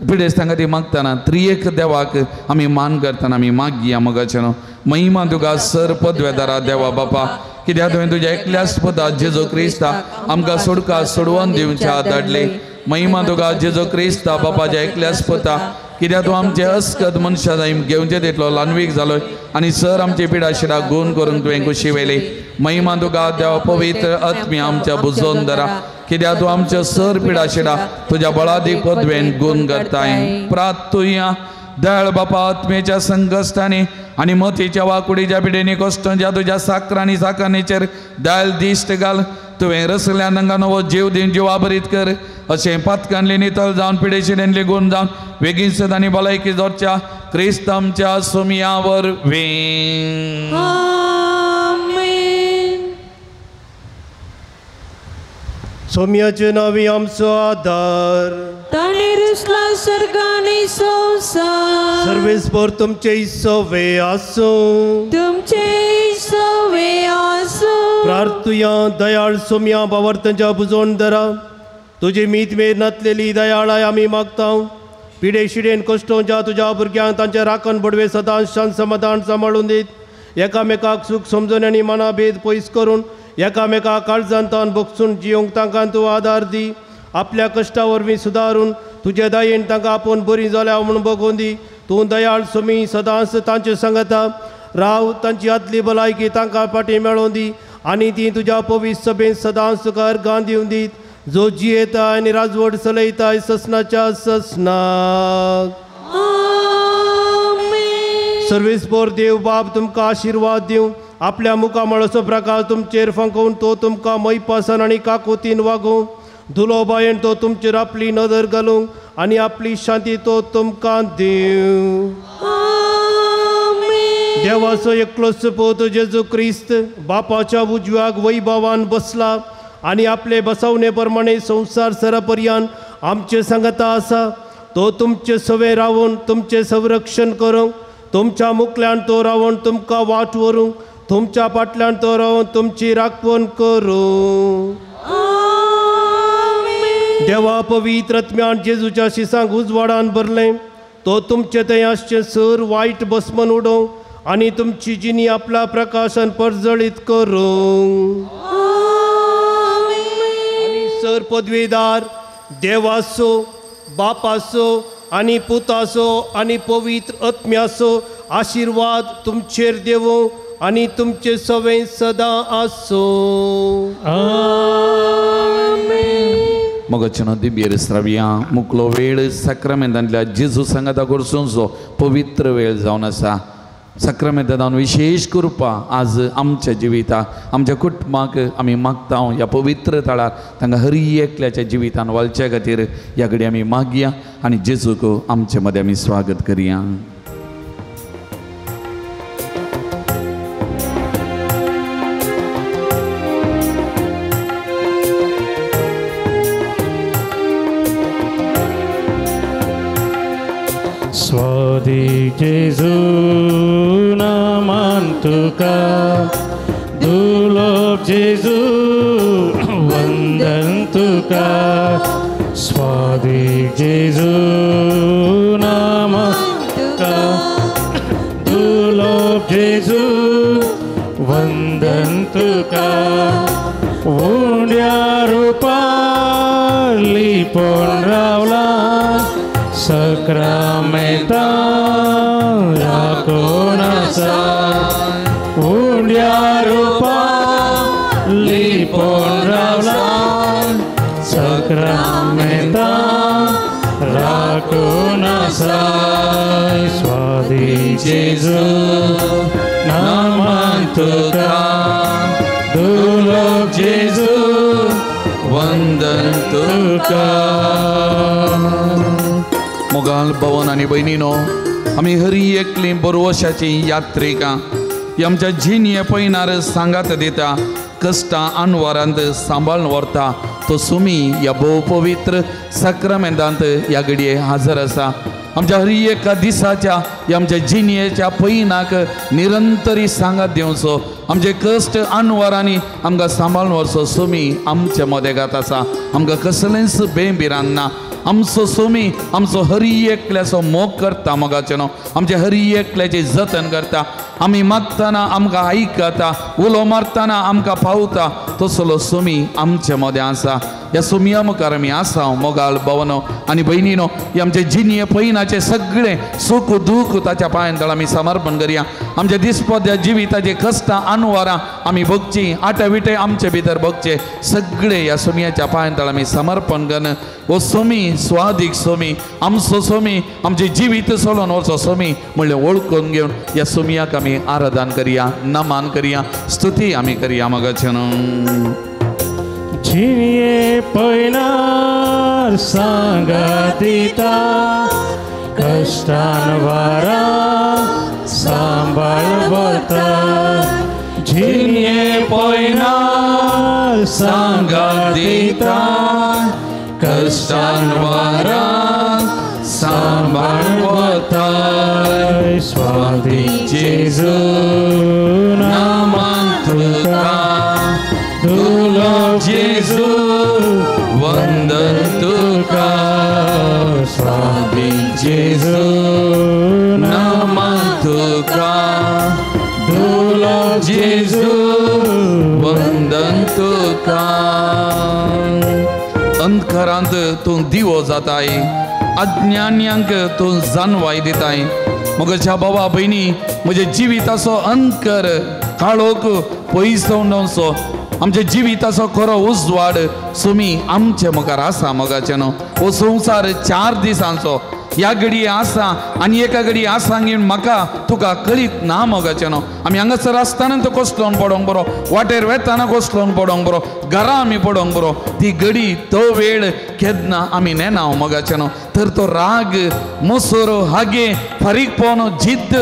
पिडेस्तां खातीर मागतना त्रियेक देवाक आमी मान करतना आमी मागया. मोगाचें न्हू महिमा तुका सर पदवेदारा देवा बापा कित्याक तुवें तुज्या एकल्याच पदा जेजू क्रिस्ता आमकां सोडका सोडवून दिवच्या धाडले. महिमा तुका जेजू क्रिस्ता बापाच्या एकल्याच पदा कित्याक तूं आमचे अस्कत मनशां जाय घेवचे तितलो ल्हानवीक जालो आनी सर आमची पिडा शिरा गुण करूंक तुवें कुशी व्हेली. महिमा तुका देवा पवित्र आत्म्या आमच्या बुजोवन धरा कित्याक तूं आमच्या सर पिडा शिरा तुज्या बळादी पदवेन गुण करताय. प्रार्थुया दयाळ बापा आत्मेच्या संकश्टांनी आनी मतीच्या वाकुडीच्या पिडेनी कश्टांच्या तुज्या साकरांनी साकांचेर दयाळ दिश्ट घाल. तुवें रसल्या तांकां नवो जीव दिवन जिवाभरीत कर. अशें पातकांतली नितळ जावन पिडेशिडेंतली गुण जावन वेगीन आनी भलायकी जोडच्या क्रिस्त आमच्या सोमया वरवीं. आमेन. सोम्याचे नावी आमचो आदार ताणें रचला सर्ग आनी संवसार. सर्वेस्पर तुमचे सवे आसूं तुमचे सवे आसूं. प्रार्थुया दयाळ सोम्या बावर्तांच्या बुजोवन धरा तुजी मीत मेर नातलेली दयाळाय आमी मागता. पिडे शिडेन कश्टोंच्या तुज्या भुरग्यांक तांचे राखण बडवे सदांच शांत समाधान सांबाळून दीत एकामेकाक सूख समजून आनी मनाभेद पयस करून एकामेका काळजान तान बगसून जियोंक तांकां तूं आदार दी. आपल्या कश्टा वरवीं सुदारून तुजे दयेन तांकां आपूण बरी जाल्या म्हूण बगोवन दी. तूं दयाळ सुमी सदांच तांचे सांगता राव. तांची आदली भलायकी तांकां फाटीं मेळोवन दी आनी ती तुज्या पवित्र सभेंत सदांच तुका अर्गां दिवन दीत जो जियेता आनी राजवट चलयता ससनाच्या ससनाक. सर्वेस्पोर देव बाप तुमकां आशिर्वाद दिवं. आपल्या मुखामळाचो प्रकाश तुमचेर फांकोवन तो तुमकां मैपासान आनी काकोतीन वागोवं. दुलोबायेन तो तुमचेर आपली नदर घालूंक आनी आपली शांती तो तुमकां दिवं. देवाचो एकलोच पूत जेजू क्रिस्त बापाच्या उजव्याक वैभवान बसला आनी आपले बसवणे प्रमाणे संवसार सरापर्यान आमचे सांगता आसा. तो तुमचे सवे रावून तुमचें संरक्षण करूंक, तुमच्या मुखल्यान तो रावून तुमकां वाट व्हरूंक, तुमच्या फाटल्यान तो रावून तुमची राखवण करूं. देवा पवित्र आत्म्यान जेजूच्या शिसांक उजवाडान भरलें. तो तुमचे थंय आसचें सर वायट बसमन उडोवं आनी तुमची जिणी आपल्या प्रकाशान परजळीत करूं. आनी सर पदवीदार देवाचो बापाचो आनी पुताचो आनी पवित्र आत्म्याचो आशिर्वाद तुमचेर देवूं आनी तुमचे सवें सदां आसूं. मगचनो दिव्य श्राव्या मुकलो वेळ साक्रामेंतांतल्या जेजू सांगाता करसूंचो पवित्र वेळ जावन आसा. साक्रामेंतान विशेष कृपा आज आमच्या जिविताक आमच्या कुटुंबाक आमी मागता ह्या पवित्र थळार तांकां हर एकल्याच्या जिवितान वालच्या खातीर ह्या कडेन आमी मागया आनी जेजूक आमचे मदें आमी स्वागत करया. स्वादी जेजू नामान तुका दुलोब जेजू वंदन तुका. स्वादी जेजू नामान तुका दुलोब जेजू वंदन तुका. उंड्या रुपार लिपोवन रावला सक्रामेंतान राखून आसा. उंड्या रुपार लिपोवन रावला सक्रामेंतान राखून आसा. स्वादी जेजू नामान तुका दुलोब जेजू वंदन तुका. मोगाल भवन आनी भयणीनो आमी हरी एकली बरवशाची यात्रिकां ही आमच्या जिणये पयनार सांगात दिता कश्टां अनवारांत सांबाळून व्हरता तो सुमी ह्या भोव पवित्र साक्रामेंतांत ह्या घडये हाजर आसा. आमच्या हर एका दिसाच्या ह्या आमच्या जिणयेच्या पयनाक निरंतरी सांगात दिवचो. आमचे कश्ट अनवारांनी आमकां सांबाळून व्हरचो सुमी आमच्या मदेगात आसा. आमकां कसलेंच बेंबिरान ना. आमचो सोमी आमचो हरी एकल्याचो मोग करता मोगाचें न्हू आमचे हरी एकल्याचें जतन करता. आमी मागतना आमकां आयकता, उलो मारतना आमकां पावता. तसलो सोमी आमचे मदें आसा. ह्या सोमया मुखार आमी आसा मोगाल भवनो आनी भयणीनो हे आमचे जिणये पयनाचे सगळें सूख दूख ताच्या पांयान तळ आमी समर्पण करया. आमच्या दिसपद्या जिविताचे कश्टां अनवारां आमी भोगचीं, आटे विटे आमचे भितर भोगचे सगळे ह्या सोमयाच्या पांयान तळ आमी समर्पण करून हो सोमी स्वादीक सोमी आमचो सोमी आमचें जिवीत सोडून वचो सोमी म्हणलें वळखून घेवन ह्या सोमयाक आमी आराधन करया, नमन करया, स्तुती आमी करया. मगाचें जिणये पयनार सांगात दिता कश्टान वारां सांबाळ वता. जिणये पयनार सांगात दिता कश्टान वारां सांबाळ वता. स्वादी जेजू नामान तुका दुलोब जेजू वंदन तुका. स्वादी जेजू वंदन तुका. अंधकारांत तूं दिवो जाताय, अज्ञान्यांक तूं जानवाय दिताय. म्हज्या बाबा भयणी, म्हज्या जिविताचो अंधकार काळोख पयस जावचो, आमच्या जिविताचो खरो उजवाड सुमी आमचे मुखार आसा. मोगाचें न्हू हो संवसार 4 दिसांचो, ह्या घडये आसा आनी एका घडये आसा घेवन म्हाका तुका कळीत ना. मोगाचें न्हू आमी हांगासर आसतना तो कोसलोन पडोंक बरो, वाटेर वेताना कोसलोन पडोंक बरो, घरा आमी पडोंक बरो, ती घडी तो वेळ केन्ना आमी नेना. मोगाचें न्हू तर तो राग मोसोरो हागे फारीकपण जिद्द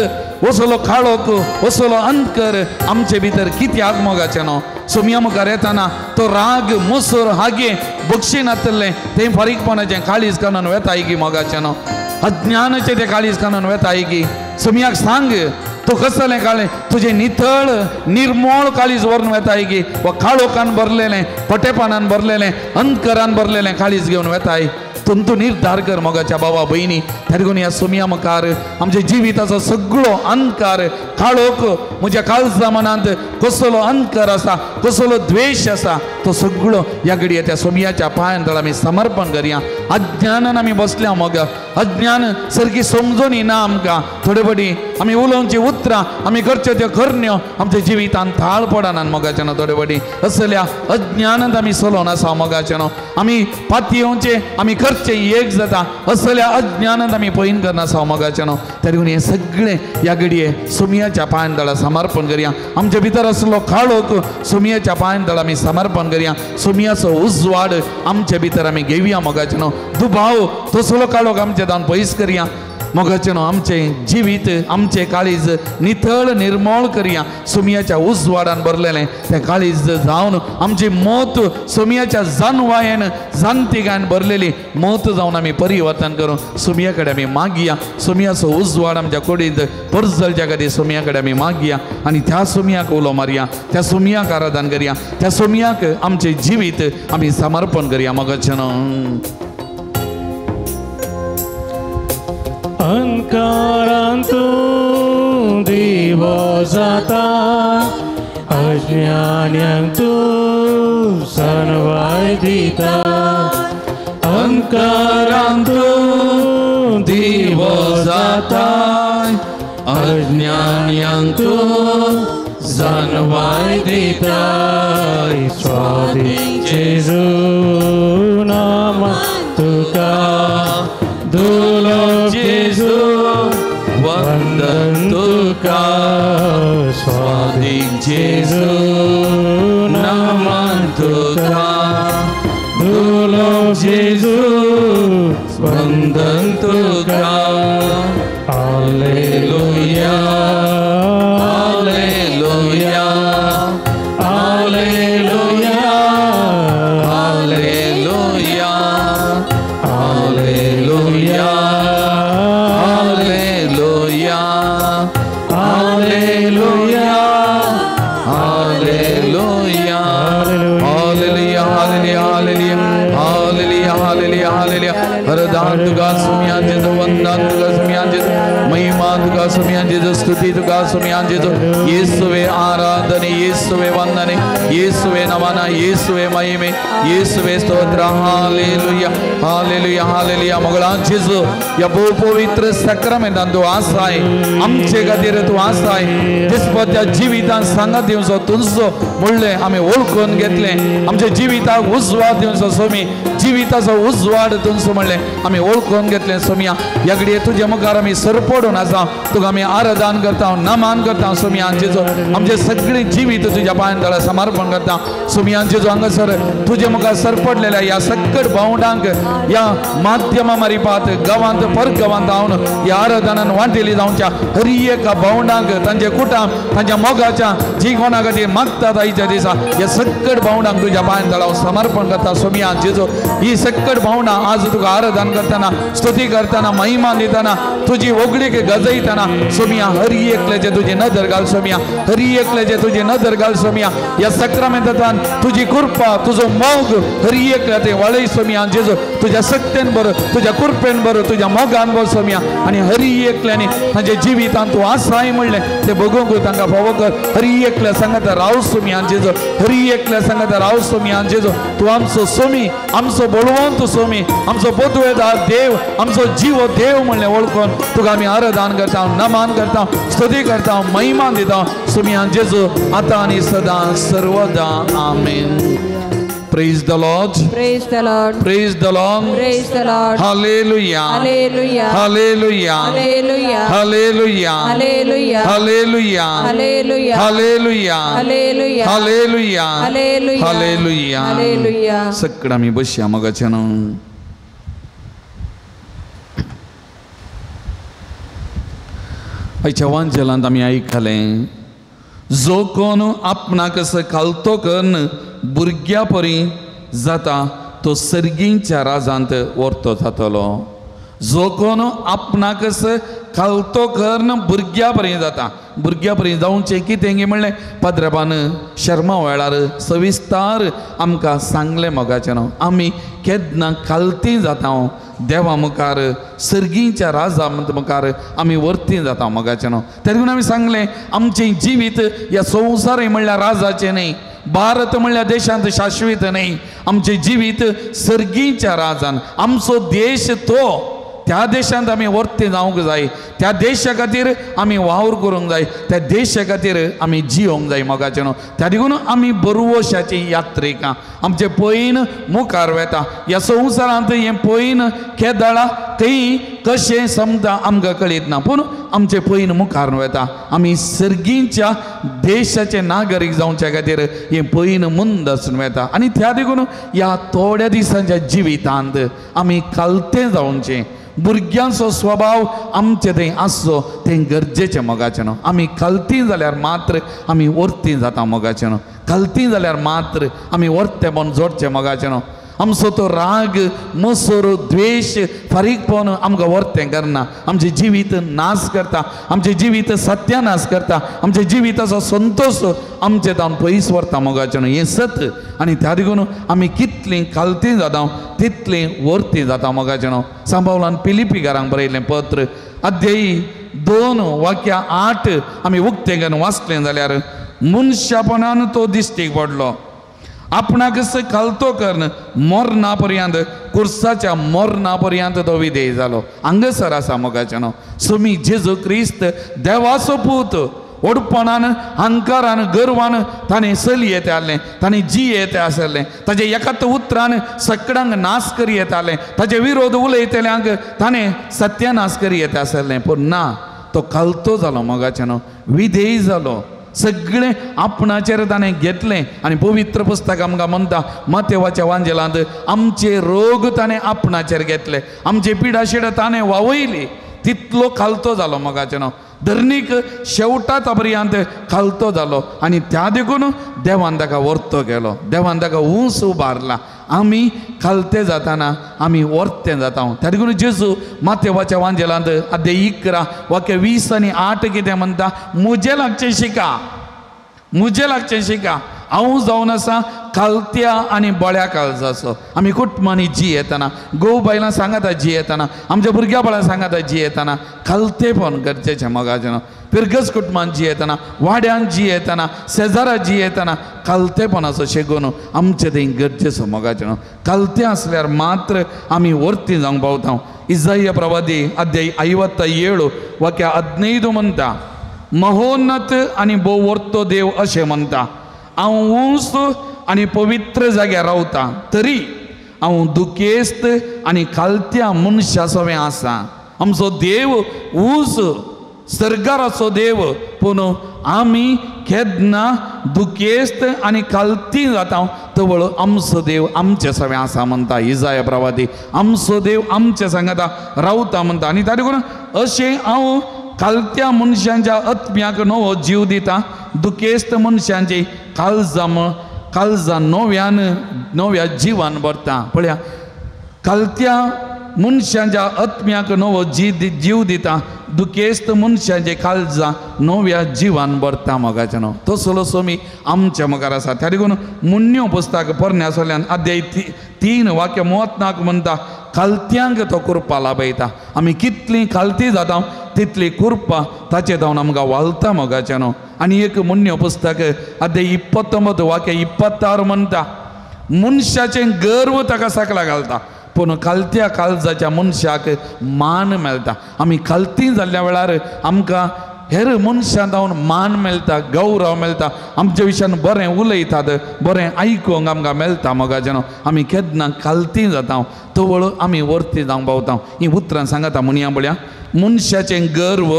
असलो काळोख असलो अंधकार आमचे भितर कित्याक मोगाचें न्हू सोमया मुखार येताना तो राग मोसोर हागे बक्षी नातलें तें फारीकपणाचें काळीज कानून वेताय की मोगाचें न्हू अज्ञानाचें तें काळीज कानून वेताय की सोमयाक सांग तूं कसलें काळें तुजें नितळ निर्मोळ काळीज व्हरून वेताय की वा काळोखान भरलेलें पटेपणान भरलेलें अंधकारान भरलेलें काळीज घेवन वेताय. तूं निर्धार कर मोगाच्या बाबा भयणी. देखून ह्या सोमया मुखार आमच्या जिविताचो सगळो अंधकार काळोख म्हज्या काळजा मनांत कसलो अंधकार आसा कसलो द्वेश आसा तो सगळो ह्या घडये त्या सोमयाच्या पांयान तळ आमी समर्पण करया. अज्ञानान आमी बसल्या मोग, अज्ञान सारकी समजून ना आमकां. थोडे फावटी आमी उलोवची उतरां आमी करच्यो त्यो करण्यो आमच्या जिवितान थाळ पडना मोगाचें न्हू. थोडे फावटी असल्या अज्ञानांत आमी चलोवन आसा मोगाचें न्हू. आमी पातयेवचें आमी करचें एक जाता, असल्या अज्ञानांत आमी पयन करना मोगाचें न्हू. देखून हें सगळें ह्या घडये सोमयाच्या पांयान तळा समर्पण करया. आमचे भितर आसलो काळोख सोमयाच्या पांयान तळा आमी समर्पण करया. सोमयाचो उजवाड आमचे भितर आमी घेवया मोगाचें न्हू. दुबाव तसलो काळोख आमचे जावन पयस करया मोगाचें न्हू. आमचें जिवीत आमचें काळीज नितळ निर्मळ करया. सोमयाच्या उजवाडान भरलेलें तें काळीज जावन आमची मत सोमयाच्या जानवायेन जाणतिकायन भरलेली मत जावन आमी परिवर्तन करून सोमया कडेन आमी मागया. सोमयाचो उजवाड आमच्या कुडींत परजळच्या खातीर सोमया कडेन आमी मागया आनी त्या सोमयाक उलो मारया, त्या सोमयाक आराधन करया, त्या सोमयाक आमचें जिवीत आमी समर्पण करया मोगाचें न्हू. अंधकारांत तूं दिवो जाता, अज्ञान्यांक तूं सनवाय दिता. अंधकारांत तूं दिवो जाता, अज्ञान्यांक तूं जानवाय दिता. स्वादी जेजू नामा तुका, दुलो जेजू वंदन तुका. स्वादी जेजू नमन तुका, दुलो जेजू वंदन तुका. Hallelujah hallelujah hallelujah hallelujah hallelujah hallelujah hallelujah hallelujah hallelujah hallelujah hallelujah hallelujah hallelujah. Hardan तुका सुमियान जेजू, वंदन तुका सुमियान जेजू, महिमा तुका सुमियान जेजू, स्तुती तुका सुमियान जेजू. येसुवे आराधने, येसुवे वंदने, येसुवे नमन, येसुवे महिमे, येसुवे स्तोत्र. Hallelujah hallelujah hallelujah. मोगळा जेजू ह्या भोव पवित्र साक्रामेंतान तूं आसाय, आमचे खातीर तूं आसाय. दिसपत्या जिवितान सांगात दिवचो तुजो म्हणलें आमी वळखून घेतलें. आमच्या जिविताक उजवाड दिवचो सोमी, जिविताचो उजवाड तुमचो म्हणलें आमी वळखून घेतलें सोमिया. ह्या घडये तुज्या मुखार आमी सरपडून आसा, तुका आमी आराधन करता, नमन करता सोमिया जेजू. आमचें सगळें जिवीत तुज्या पांयां तळा समर्पण करता सोमिया जेजू. हांगासर तुजे मुखार सरपडलेल्या ह्या सकट भावंडांक ह्या माध्यमा मारिपात गांवांत परगांवांत हांव ह्या आराधनान वांटेली जावच्या हर एका भावंडांक तांचे कुटाम तांच्या मोगाच्या जी कोणा खातीर मागतात आयच्या दिसा ह्या सकट भावंडांक तुज्या पांयां तळा समर्पण करता सोमिया जेजू. ही सकट भावना आज तुका आराधन करताना, स्तुती करताना, महिमा दिताना, तुजी होगळीक गजयताना सोमिया हर एकल्याचे तुजी नदर घाल सोमिया, हर एकल्याचे तुजी नदर घाल सोमिया. ह्या साक्रामेंतान तुजी कृपा तुजो मोग हर एकल्या ते वळय सोमिया जेजू. तुज्या शक्तेन भर, तुज्या कृपेन भर, तुज्या मोगान भर सोम्या. आनी हरी एकल्यानी तांच्या जिवितांत तूं आसाय म्हणलें तें बगूंक तांकां फावो कर. हरी एकल्या सांगाता राव सोम्या जेजो, हरी एकल्या सांगाता राव सोम्या जेजो. तूं आमचो सोमी, आमचो बळवंत सोमी, आमचो पदवेदार देव, आमचो जीव देव म्हणलें वळखून तुका आमी आराधन करता, नमन करता, स्तुती करता, महिमा दिता सोम्या जेजो, आतां आनी सदां सर्वदा. आमेन. Praise the Lord. Praise the Lord. Praise the Lord. Praise the Lord. Hallelujah. Hallelujah. Hallelujah. Hallelujah. Hallelujah. Hallelujah. Hallelujah. Hallelujah. Hallelujah. Hallelujah. Hallelujah. Hallelujah. Hallelujah. Hallelujah. सगळं आमी बसया मगाच्यान. आयच्या वांजेलांत आमी आयकलें, जो कोण आपणाक खालतो कन्न भुरग्या परी जाता तो सर्गींच्या राजांत व्हरतो जातलो. जो कोण आपणाक खालतो कन्न भुरग्या परी जाता, भुरग्या परी जावचें कितें गी म्हणलें पाद्रबान शर्मा वेळार सविस्तार आमकां सांगलें मोगाचें. आमी केन्ना खालती जाता देवा मुखार, सर्गींच्या राजा मुखार आमी वर्ती जाता मोगाचें. तेन्ना देखून आमी सांगलें आमचें जिवीत ह्या संवसार म्हणल्यार राजाचें न्ही, भारत म्हणल्यार देशांत शाश्वत न्ही, आमचें जिवीत सर्गींच्या राजान, आमचो देश तो, त्या देशांत आमी वर्ती जावंक जाय, त्या देशा खातीर आमी वावर करूंक जाय, त्या देशा खातीर आमी जियोंक जाय मोगाचें. त्या देखून आमी बरवशाची यात्रिकां, आमचें पयन मुखार वेता. ह्या संवसारांत हें पयन केदळा थंय कशें समजा आमकां कळीत ना, पूण आमचें पयन मुखार वेता. आमी सर्गींच्या देशाचे नागरीक जावच्या खातीर हें पयन मुंद आसून वेता. आनी त्या देखून ह्या थोड्या दिसांच्या जिवितांत आमी खालतें जावचें, भुरग्यांचो स्वभाव आमचे थंय आसचो तें गरजेचें मोगाचें न्हू. आमी खालती जाल्यार मात्र आमी वर्ती जाता मोगाचें न्हू, खालती जाल्यार मात्र आमी वर्तेपण जोडचें मोगाचें न्हू. आमचो तो राग, मसोर, द्वेश, फारीकपण आमकां वर्तें करना, आमचें जिवीत नाश करता, आमचें जिवीत सत्यानाश करता, आमच्या जिविताचो संतोश आमचे तावन पयस व्हरता मोगाचें न्हू. हें सत. आनी त्या देखून आमी कितलीं खालती जाता तितलीं वर्ती जाता मोगाचें न्हू. सांबावलान पिलिपीकारांक बरयलें पत्र अध्यायी 2 वाक्या 8 आमी उक्तें करून वाचलें जाल्यार मनशापणान तो दिश्टीक पडलो, आपणाक खालतो कर्ण मरणा पर्यंत, कुर्साच्या मरणा पर्यंत तो विधेय जालो. हांगासर आसा मोगाचें न्हू. सुमी जेजू क्रिस्त देवाचो पूत व्हडपणान, अहंकारान, गर्वान ताणें चली येता आसलें, ताणें जी येता आसलें, ताजे एकाच उतरान सगळ्यांक नाश करी येतालें, ताजे विरोध उलयतल्यांक ताणें सत्यानाश करी येता आसलें. पूण ना, तो खालतो जालो मोगाचें न्हू, विधेय जालो, सगळें आपणाचेर ताणें घेतलें. आनी पवित्र पुस्तक आमकां म्हणटा मातेवाच्या वांजेलांत आमचे रोग ताणें आपणाचेर घेतले, आमचे पिडाशिडा ताणें वावयली, तितलो खालतो जालो मोगाचें न्हू. धरणीक शेवटा पर्यंत खालतो जालो. आनी त्या देखून देवान ताका वर्तो केलो, देवान ताका ऊंच उबारला. आमी खालते जाताना आमी वर्ते जाता. त्या देखून जेजू मातेवाच्या वांजेलांत अध्याय 11 वाक्य 20 आनी 8 कितें म्हणटा, म्हजें लागचें शिका, म्हजें लागचें शिका, हांव जावन आसा खालत्या आनी बळ्या काळजाचो. आमी कुटुंबांनी जी येताना, घोव बायलां सांगाता जी येताना, आमच्या भुरग्या बाळां सांगाता जी येताना खालतेपण गरजेचें मोगाचें न्हू. फिरगज कुटुंबान जी येताना, वाड्यान जी येताना, शेजारा जी येताना खालतेपणाचो शेगून आमचें थंय गरजेचो मोगाचें न्हू. खालतें आसल्यार मात्र आमी वर्ती जावंक पावता. इजाया प्रवादी अध्याय 57 वाक्य 15 म्हणटा, महोन्नत आनी भोव वर्तो देव अशें म्हणटा, हांव ऊंच आनी पवित्र जाग्यार रावता, तरी हांव दुखेस्त आनी खालत्या मनशा सवें आसा. आमचो देव ऊंच, सर्गाराचो देव, पूण आमी केन्ना दुखेस्त आनी खालती जाता तवळ आमचो देव आमचे सवें आसा म्हणटा इजाया प्रवादी. आमचो देव आमचे सांगता रावता म्हणटा. आनी ताका देखून अशें हांव खालत्या मनशांच्या आत्म्याक नवो जीव दिता, दुखेस्त मनशांची काळजां काळजां नव्यान नव्या जिवान भरता. पळया, खालत्या मनशांच्या आत्म्याक नवो जीव दिता, दुखेस्त मनशांचे काळजां नव्या जिवान भरता मोगाच्यानो. तसलो सोमी आमच्या मुखार आसा. त्या देखून मुन्यो पुस्तक पोरण्या सोल्यान अध्याय 3 वाक्य मोतनाक म्हणटा खालत्यांक तो कृपा लाभयता. आमी कितली खालती जाता तितली कृपा ताचे धांवन आमकां वालता मोगाच्यानो. आनी एक मुन्यो पुस्तक अध्याय 29 वाक्य 26 म्हणटा मनशाचें गर्व ताका सकला घालता पूण खालत्या काळजाच्या मनशाक मान मेळटा. आमी खालती जाल्ल्या वेळार आमकां हेर मनशां जावन मान मेळटा, गौरव मेळटा, आमच्या विशयान बरें उलयतात, बरें आयकूंक आमकां मेळटा मोगाच्यानो. आमी केन्ना खालती जाता तवळ आमी वरती जावंक पावता. हीं उतरां सांगता म्हणया पळया, मनशाचें गर्व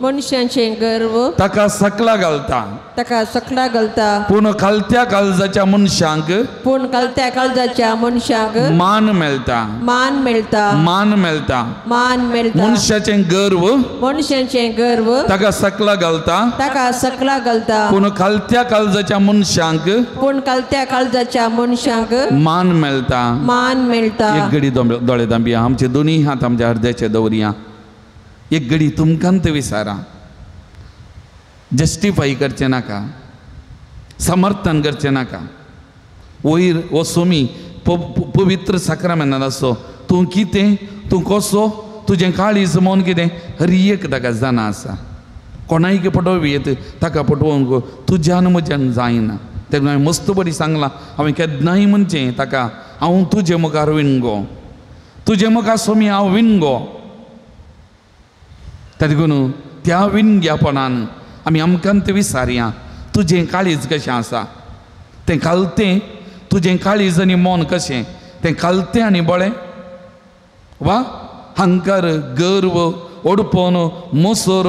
मनशाचें गर्व ताका सकला घालता, ताका सकला घालता पूण खालत्या काळजाच्या मनशांक पूण खालत्या काळजाच्या मनशांक मान मेळटा, मान मेळटा, मान मेळटा, मान मेळटा. मनशाचें गर्व मनशाचें गर्व ताका सकला घालता, ताका सकला घालता पूण खालत्या काळजाच्या मनशांक पूण खालत्या काळजाच्या मनशांक मान मेळटा, मान मेळटा. एक घडी दोळे दांबिया, आमचे दोनूय हात आमच्या हृदयाचे दवरिया. एक घडी तुमकां विसारा, जस्टिफाय करचें नाका, समर्थन करचें नाका. वयर हो सोमी पवित्र साक्रामेंतान आसो, तूं कितें, तूं कसो, तुजें काळीज मन कितें हर एक ताका जाणा आसा. कोणायक पटोवपी येत ताका पटोवंक तुज्यान म्हज्यान जायना. तेन्ना हांवें मस्त बरी सांगलां, हांवें केन्नाय म्हणचें ताका, हांव तुजे मुखार विणगो, तुजे मुखार सोमी हांव विणगो. त्या देखून त्या विणग्यापणान आमी आमकां ते विसारया. तुजें काळीज कशें आसा तें खालतें, तुजें काळीज आनी मन कशें तें खालतें आनी बळें वा हंकार, गर्व, ओडपण, मोसोर,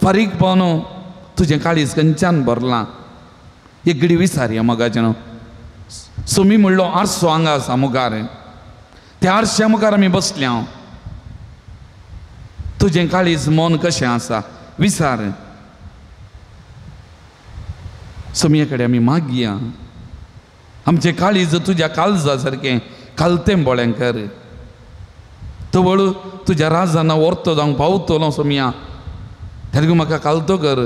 फारीकपण, तुजें काळीज खंयच्यान भरलां एक घडी विसारया मोगाचें. सोमी म्हणलो आरसो हांगा आसा मुखार, त्या आरश्या मुखार आमी बसल्या. तुजें काळीज मन कशें आसा विसार. सोमये कडेन आमी मागया, आमचें काळीज तुज्या काळजा सारकें खालतें बोळें कर, तवळ तुज्या राजान व्हरतो जावंक पावतलो सोमया, तेन्ना म्हाका खालतो कर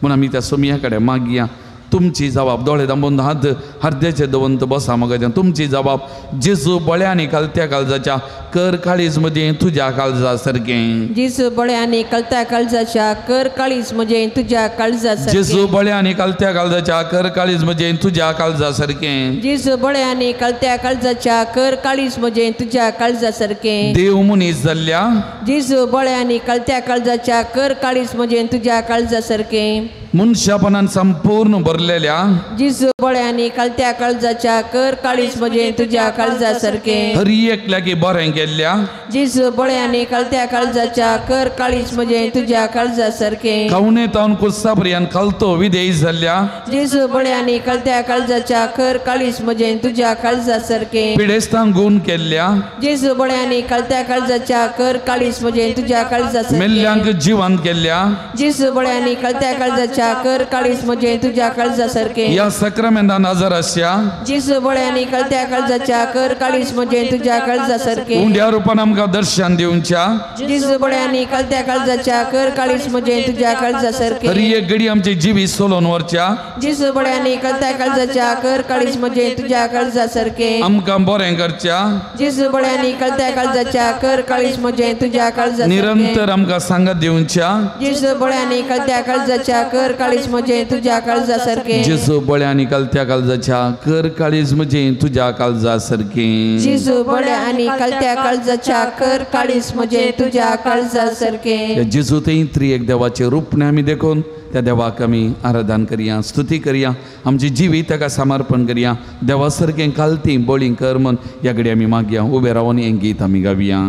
म्हूण आमी त्या सोमया कडेन मागया. तुमची जबाब दोळे दांबून हात हरद्याचे दवंत बसा मगाच्या, तुमची जबाब जेजू बळ्या आनी खालत्या काळजाच्या कर काळीज मदीं तुज्या काळजा सारकें. जेजू बळ्या आनी खालत्या काळजाच्या कर काळीज मदीं तुज्या काळजा सारकें. जेजू बळ्या आनी खालत्या काळजाच्या कर काळीज मदीं तुज्या काळजा सारकें. जेजू बळ्या आनी खालत्या काळजाच्या कर काळीज मदीं तुज्या काळजा सारकें. देव मनीस जाल्ल्या जेजू बळ्या आनी खालत्या काळजाच्या कर काळीज मदीं तुज्या काळजा सारकें. मनशापणान संपूर्ण भरलेल्या जेजू बळ्या आनी खालत्या काळजाच्या कर काळीज मदीं तुज्या काळजा सारकें. हर एकल्याक बरें केल्ल्या जेजू बळ्या आनी खालत्या काळजाच्या कर काळीज मदीं तुज्या काळजा सारकें. कवणे तावन कुर्सा पर्यंत खालतो विधेय जाल्ल्या जेजू बळ्या आनी खालत्या काळजाच्या कर काळीज मदीं तुज्या काळजा सारकें. पिडेस्तांक गुण केल्ल्या जेजू बळ्या आनी खालत्या काळजाच्या कर काळीज मदीं तुज्या काळजा सारकें. मेल्ल्यांक जिवंत केल्ल्या जेजू बळ्या आनी खालत्या काळजाच्या कर काळीज मदीं तुज्या काळजा सारकें. ह्या साक्रामेंतान हजर आसच्या जेजू बळ्या आनी खालत्या काळजाच्या कर काळीज मदीं तुज्या काळजा सारकें. उंड्या रुपान आमकां दर्शन दिवच्या जेजू बळ्या आनी खालत्या काळजाच्या कर काळीज मदीं तुज्या काळजा सारकें. हर एक घडी आमचे जिवीत सोलोवन व्हरच्या जेजू बळ्या आनी खालत्या काळजाच्या कर काळीज मदीं तुज्या काळजा सारकें. आमकां बरें करच्या जेजू बळ्या आनी खालत्या काळजाच्या कर काळीज मदीं तुज्या काळजा सारकें. निरंतर आमकां सांगत दिवच्या जेजू बळ्या आनी खालत्या काळजाच्या कर काळीज मदीं तुज्या काळजा सारकें. जेजू बळ्या आनी खालत्या काळजाच्या कर काळीज मदीं तुज्या काळजा सारकें. जेजू बळ्या आनी खालत्या काळजाच्या कर काळीज मदीं तुज्या काळजा सारकें. जेजू थंय त्रिएक देवाचें रूपणें आमी देखून त्या देवाक आमी आराधन करया, स्तुती करया, आमची जिवीत ताका समर्पण करया. देवा सारकें खालती बळी कर म्हूण ह्या घडी आमी मागया. उबे रावन हें गीत आमी गावया,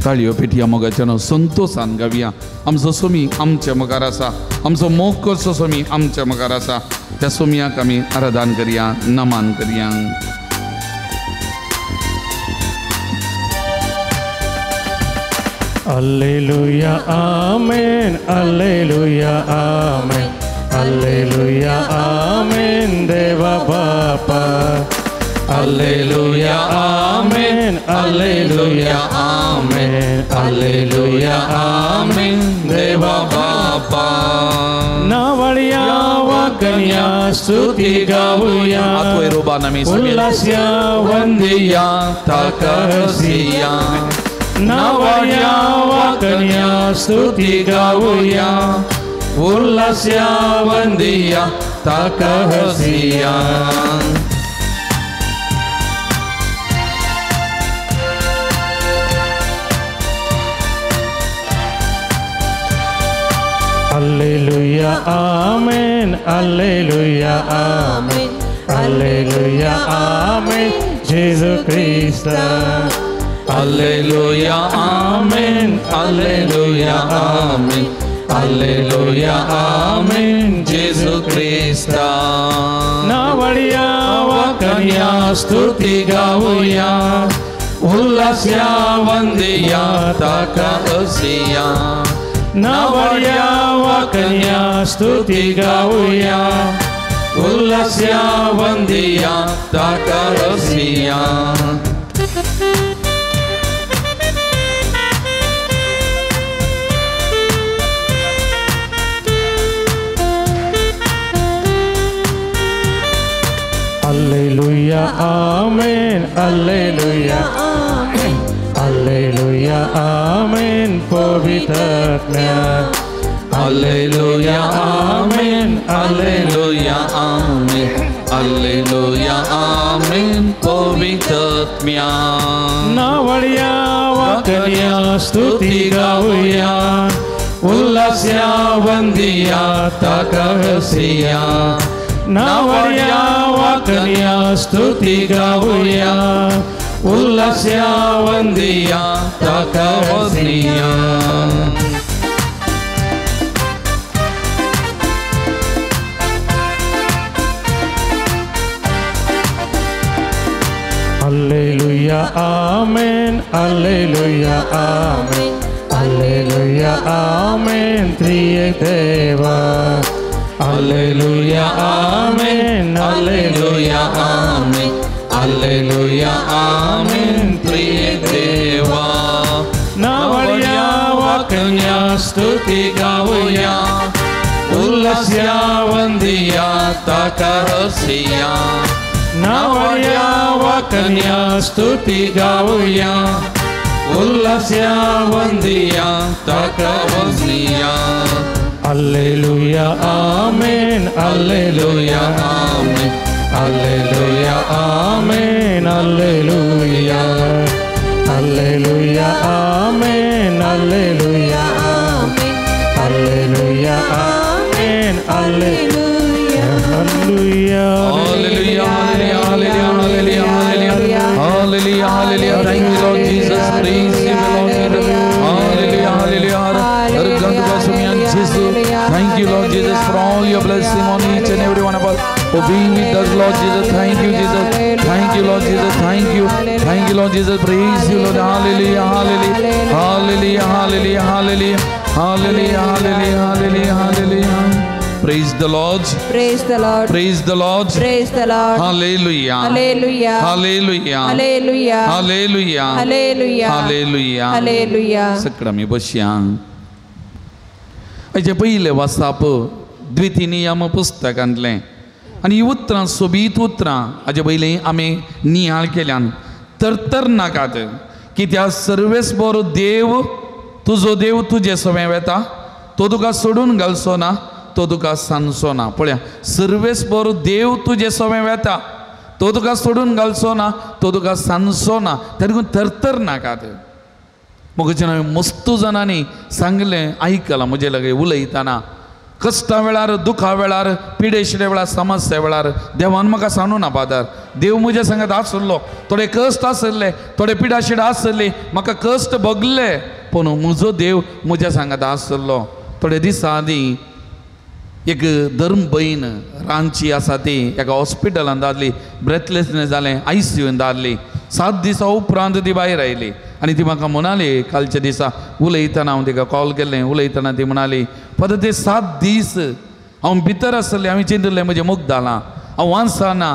ताळयो पेटया मोगाच्यान संतोसान गावया. आमचो सोमी आमच्या मुखार आसा, आमचो मोग करचो सोमी आमच्या मुखार आसा, त्या सोमयाक आमी आराधन करया, नमन करया. Alleluia, amen, alleluia, amen, alleluia, amen, Deva Bapa. Alleluia amen alleluia amen alleluia amen देवा बापा नावळ्या वाकण्या स्तुती गाऊया आतवय रोबान आमी उल्हास्या वंदिया ताका हसिया नावळ्या वाकण्या स्तुती गाऊया उल्हास्या वंदिया ताका हसिया. Alleluia amen alleluia amen alleluia amen Jesu Krista alleluia amen alleluia amen alleluia amen Jesu Krista. नावळ्या वाकण्या स्तुती गाऊया उल्हास्या वंदिया ताका हसिया नावळ्या वाकण्या स्तुती गाऊया उल्हास्या वंदिया ताका हसिया. Alleluia amen alleluia alleluia amen पवित्रात्म्या alleluia amen alleluia amen alleluia amen पवित्रात्म्या. नावळ्या वाकण्या स्तुती गाऊया उल्हास्या वंदिया ताका हसिया नावळ्या वाकण्या स्तुती गाऊया उल्हास्या वंदिया ताका हसिया. Alleluia amen alleluia amen alleluia amen त्रिएक देवा alleluia amen alleluia amen alleluia amen त्रिएक देवा. नावळ्या वाकण्या स्तुती गाऊया उल्हास्या वंदिया ताका हसिया नावळ्या वाकण्या स्तुती गाऊया उल्हास्या वंदिया ताका हसिया. Alleluia amen alleluia amen alleluia amen alleluia alleluia amen alleluia alleluia amen alleluia hallelujah hallelujah hallelujah hallelujah hallelujah hallelujah. Thank you Lord Jesus, praise you Lord Jesus. Hallelujah hallelujah. Thank you Lord Jesus for all your blessing on each and every one of us, for being with us Lord Jesus. Thank you Jesus, thank you Lord Jesus, thank you, thank you Lord Jesus, praise you Lord. Hallelujah hallelujah hallelujah hallelujah hallelujah hallelujah hallelujah hallelujah hallelujah. Praise the Lord. Praise the Lord. Praise the Lord. Praise the Lord. Hallelujah. Hallelujah. Hallelujah. Hallelujah. Hallelujah. Hallelujah. Hallelujah. Hallelujah. सगळं आमी बसया. हाचे पयलें वाचप द्वितीय नियम पुस्तकांतलें आनी ही उतरां सोबीत उतरां हाचे पयलीं आमी नियाळ केल्यान. तरतर नाकात कित्याक सर्वेस बरो देव तुजो देव तुजे सवें वेता, तो तुका सोडून घालचो ना, तो तुका सांजचो ना. पळया, सर्वेस बरो देव तुजे सवें वेता, तो तुका सोडून घालचो ना, तो तुका सांजचो ना. तरी तरतर नाकात. म्हजें हांवें मस्त जाणांनी सांगलें, आयकलां म्हजे लागीं उलयतना, कश्टा वेळार, दुखा वेळार, पिडेशिले वेळार, समस्या वेळार देवान म्हाका सांगू ना फादर, देव म्हज्या सांगात आसलो, थोडे कश्ट आसले, थोडे पिडाशिड आसली, म्हाका कश्ट भोगले, पूण म्हजो देव म्हज्या सांगात आसलो. थोडे दिसां आदीं एक धर्म भयण रांदची आसा ती एका हॉस्पिटलान धाडली, ब्रेथलेसनेस जालें, आयसीयून धाडली. 7 दिसां उपरांत ती भायर आयली आनी ती म्हाका म्हणाली, कालच्या दिसा उलयतना हांव तिका कॉल केल्लें, उलयतना ती म्हणाली, फादर ते 7 दीस हांव भितर आसलें, हांवें चिंतलें म्हजें मुख जालां, हांव वांचना,